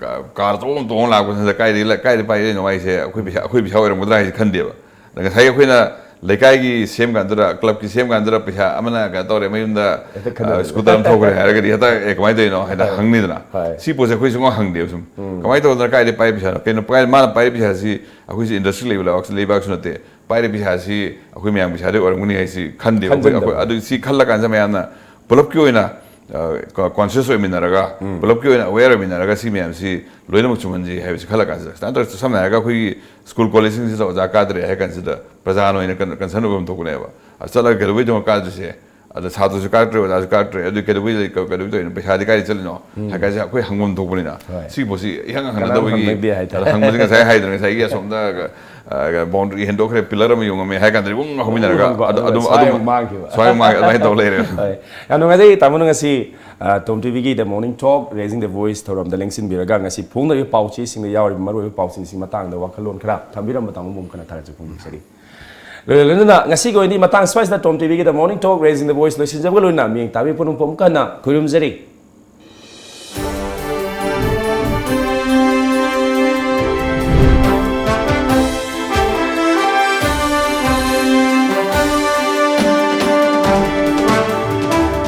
ꯀ-, ꯀꯥꯔ ꯑꯆꯧꯕ ꯑꯃ ꯇꯣꯡꯉ ꯂꯥꯛꯄꯁꯤꯗ ꯀꯥꯏꯗꯒꯤ ꯂ-, ꯀꯥꯏꯗ ꯄꯥꯏꯗꯣꯏꯅꯣ ꯃꯥꯏꯁꯦ? ꯑꯩꯈꯣꯏ ꯄꯩꯁꯥ, ꯑꯩꯈꯣꯏ ꯄꯩꯁꯥ ꯑꯣꯏꯔꯝꯒꯗ꯭ꯔꯥ ꯍꯥꯏꯁꯦ ꯈꯟꯗꯦꯕ꯫ ꯑꯗ ꯉꯁꯥꯏꯒꯤ ꯑꯩꯈꯣꯏꯅ ꯂꯩꯀꯥꯏꯒꯤ ꯁꯦꯝ ꯀꯥꯟꯗꯨꯗ, ꯀ꯭ꯂꯕꯀꯤ ꯁꯦꯝ ꯀꯥꯟꯗꯨꯗ ꯄꯩꯁꯥ ꯑꯃꯅ ꯀꯩꯅꯣ ꯇꯧꯔꯦ, ꯃꯌꯨꯝꯗ, ꯍꯦꯛꯇ ꯈꯟꯅꯕ꯫ ꯑ, ꯁ꯭ꯀꯨꯇꯔ ꯑꯃ ꯊꯧꯈ꯭ꯔꯦ ꯍꯥꯏꯔꯒꯗꯤ ꯍꯦꯛꯇ, "ꯑꯦ, ꯀꯃꯥꯏꯅ ꯇꯧꯔꯤꯅꯣ?" ꯍꯥꯏꯅ ꯍꯣꯏ꯫ ꯍꯪꯅꯤꯗꯅ꯫ ꯍꯣꯏ꯫ ꯁꯤ ꯄꯣꯠꯁꯦ ꯑꯩꯈꯣꯏ ꯁꯨꯡꯍꯪ ꯍꯪꯗꯦꯕ ꯁꯨꯝ꯫ ꯎꯝ꯫ ꯀꯃꯥꯏꯅ ꯇꯧꯗꯅ ꯀꯥꯏꯗꯩ ꯄꯥꯏ ꯄꯩꯁꯥꯅꯣ? ꯀꯩꯅꯣ, ꯄꯥꯏ-, ꯃꯥꯅ ꯄꯥꯏꯔꯤ ꯄꯩꯁꯥꯁꯤ ꯑꯩꯈꯣꯏꯁꯤ ꯏꯟꯗꯁꯇ꯭ꯔꯤ ꯂꯩꯕ ꯂꯩꯕꯥꯛ, ꯂꯩꯕꯥꯛꯁꯨ ꯅꯠꯇꯦ꯫ ꯄꯥꯏꯔꯤ ꯄꯩꯁꯥꯁꯤ ꯑꯩꯈꯣꯏ ꯃꯌꯥꯝ ꯄꯩꯁꯥꯗꯩ ꯑꯣꯏꯔꯝꯒꯅꯤ ꯍꯥꯏꯁꯤ ꯈꯟꯗꯦꯕ꯫ ꯑꯩꯈꯣꯏ, ꯑꯩꯈꯣꯏ, ꯈꯟꯖꯟꯗꯕ꯫ ꯑꯗꯨ ꯁꯤ ꯈꯜꯂ ꯀꯥꯟꯁꯤꯗ ꯃꯌꯥꯝꯅ ꯄꯨꯂꯞꯀꯤ ꯑꯣꯏꯅ, ꯑ, ꯀꯣ-, ꯀꯣꯟꯁꯤꯌꯁ ꯑꯣꯏꯃꯤꯟꯅꯔꯒ, ꯎꯝ꯫ ꯄꯨꯂꯞꯀꯤ ꯑꯣꯏꯅ ꯑꯦꯋꯦꯌꯔ ꯑꯣꯏꯃꯤꯟꯅꯔꯒ ꯁꯤ ꯃꯌꯥꯝꯁꯤ ꯂꯣꯏꯅꯃꯛ ꯆꯨꯝꯍꯟꯁꯤ ꯍꯥꯏꯕꯁꯤ ꯈꯜꯂ ꯀꯥꯟꯁꯤꯗ, ꯁꯨꯃꯥꯏꯅ ꯇꯧꯔ ꯁꯝꯅ ꯍꯥꯏꯔꯒ ꯑꯩꯈꯣꯏꯒꯤ ꯁ꯭ꯀꯨꯜ ꯀꯣꯂꯦꯖꯁꯤꯡꯁꯤꯗ ꯑꯣꯖꯥ ꯀꯥꯗ꯭ꯔꯦ ꯍꯥꯏꯔ ꯀꯥꯟꯁꯤꯗ ꯄ꯭ꯔꯖꯥꯅ ꯑꯣꯏꯅ ꯀꯟ-, ꯀꯟꯁꯔꯟ ꯑꯣꯏꯐꯝ ꯊꯣꯛꯄꯅꯦꯕ꯫ ꯑ, ꯆꯠꯂꯒ ꯀꯩꯗꯧꯕꯩꯗꯃꯛ ꯀꯥꯗ꯭ꯔꯤꯁꯦ? ꯑꯗ ꯁꯥꯇ꯭ꯔꯁꯨ ꯀꯥꯔꯛꯇ꯭ꯔꯦ, ꯑꯣꯖꯥꯁꯨ ꯀꯥꯔꯛꯇ꯭ꯔꯦ, ꯑꯗꯨ ꯀꯩꯗꯧꯕꯩ ꯂꯩ-, ꯀꯩꯗꯧꯕꯩ ꯇꯧꯔꯤꯅꯣ, ꯄꯩꯁꯥꯗꯤ ꯀꯥꯏꯗ ꯆꯠꯂꯤꯅꯣ ꯍꯥꯏ ꯀꯥꯟꯁꯦ ꯑꯩꯈꯣꯏ ꯍꯪꯐꯝ ꯊꯣꯛꯄꯅꯤꯅ꯫ ꯍꯣꯏ꯫ ꯁꯤꯒꯤ ꯄꯣꯠꯁꯤ ꯏꯍꯪ ꯀꯅꯥꯝ ꯍꯪꯅꯗꯕꯒꯤ ꯍꯪꯅꯗꯦ ꯍꯥꯏꯇꯥꯔꯦ꯫ ꯑꯗ ꯍꯪꯕꯁꯦ ꯉꯁꯥꯏ ꯍꯥꯏꯗ꯭ꯔꯦ, ꯉꯁꯥꯏꯒꯤ ꯑꯁꯣꯝꯗ ꯕꯥꯎꯟꯗꯔꯤ ꯍꯦꯟꯗꯣꯛꯈ꯭ꯔꯦ, ꯄꯤꯂꯔ ꯑꯃ ꯌꯨꯡꯉꯝꯃꯦ ꯍꯥꯏ ꯀꯥꯟꯗꯗꯤ ꯎꯪ ꯍꯧꯃꯤꯟꯅꯔꯒ ꯎꯪ ꯍꯧꯕ, ꯑꯗꯨ- ꯑꯗꯨꯝ ꯁ꯭ꯋꯥꯏ ꯑꯗꯨꯝ ꯑꯃꯨꯛ ꯃꯥꯡꯈꯤꯕ꯫ ꯁ꯭ꯋꯥꯏ ꯑꯃꯨꯛ ꯃꯥꯡꯈꯤꯕ, ꯑꯗꯨꯃꯥꯏꯅ ꯇꯧ ꯂꯩꯔꯦ꯫ ꯍꯣꯏ꯫ ꯌꯥꯝ ꯅꯨꯡꯉꯥꯏꯖꯩ ꯇꯥꯃꯣꯅ ꯉꯁꯤ ꯇꯣꯝ ꯇꯤꯚꯤꯒꯤ The Morning Talk Raising the Voice ꯊꯧꯔꯝꯗ ꯂꯦꯡꯁꯤꯟꯕꯤꯔꯒ ꯉꯁꯤ ꯐꯣꯡꯅꯔꯤꯕ ꯄꯥꯎꯆꯦꯁꯤꯡꯗ ꯌꯥꯎꯔꯤꯕ ꯃꯔꯨꯑꯣꯏꯕ ꯄꯥꯎꯆꯦꯁꯤꯡ ꯃꯇꯥꯡꯗ ꯋꯥꯈꯜꯂꯣꯟ ꯈꯔ ꯊꯝꯕꯤꯔꯝꯕ ꯇꯥꯃꯣꯕꯨ ꯑꯃꯨꯛ ꯍꯟꯅ ꯊꯥꯒꯠꯆꯕ ꯐꯣꯡꯗꯣꯛꯆꯔꯤ꯫ ꯂꯣꯏꯅ ꯂꯣꯏꯅꯅ ꯉꯁꯤꯒꯤ ꯑꯣꯏꯅꯗꯤ ꯃꯇꯥꯡ ꯁ꯭ꯋꯥꯏꯁꯤꯗ ꯇꯣꯝ ꯇꯤꯚꯤꯒꯤ The Morning Talk Raising the Voice ꯂꯣꯏꯁꯤꯟꯖꯕꯒ ꯂꯣꯏꯅꯅ ꯃꯤꯌꯦꯡ ꯇꯥꯕꯤ ꯄꯨꯝꯅꯃꯛꯄꯨ ꯑꯃꯨꯛꯀ ꯍꯟꯅ ꯈꯨꯔꯨꯝꯖꯔꯤ꯫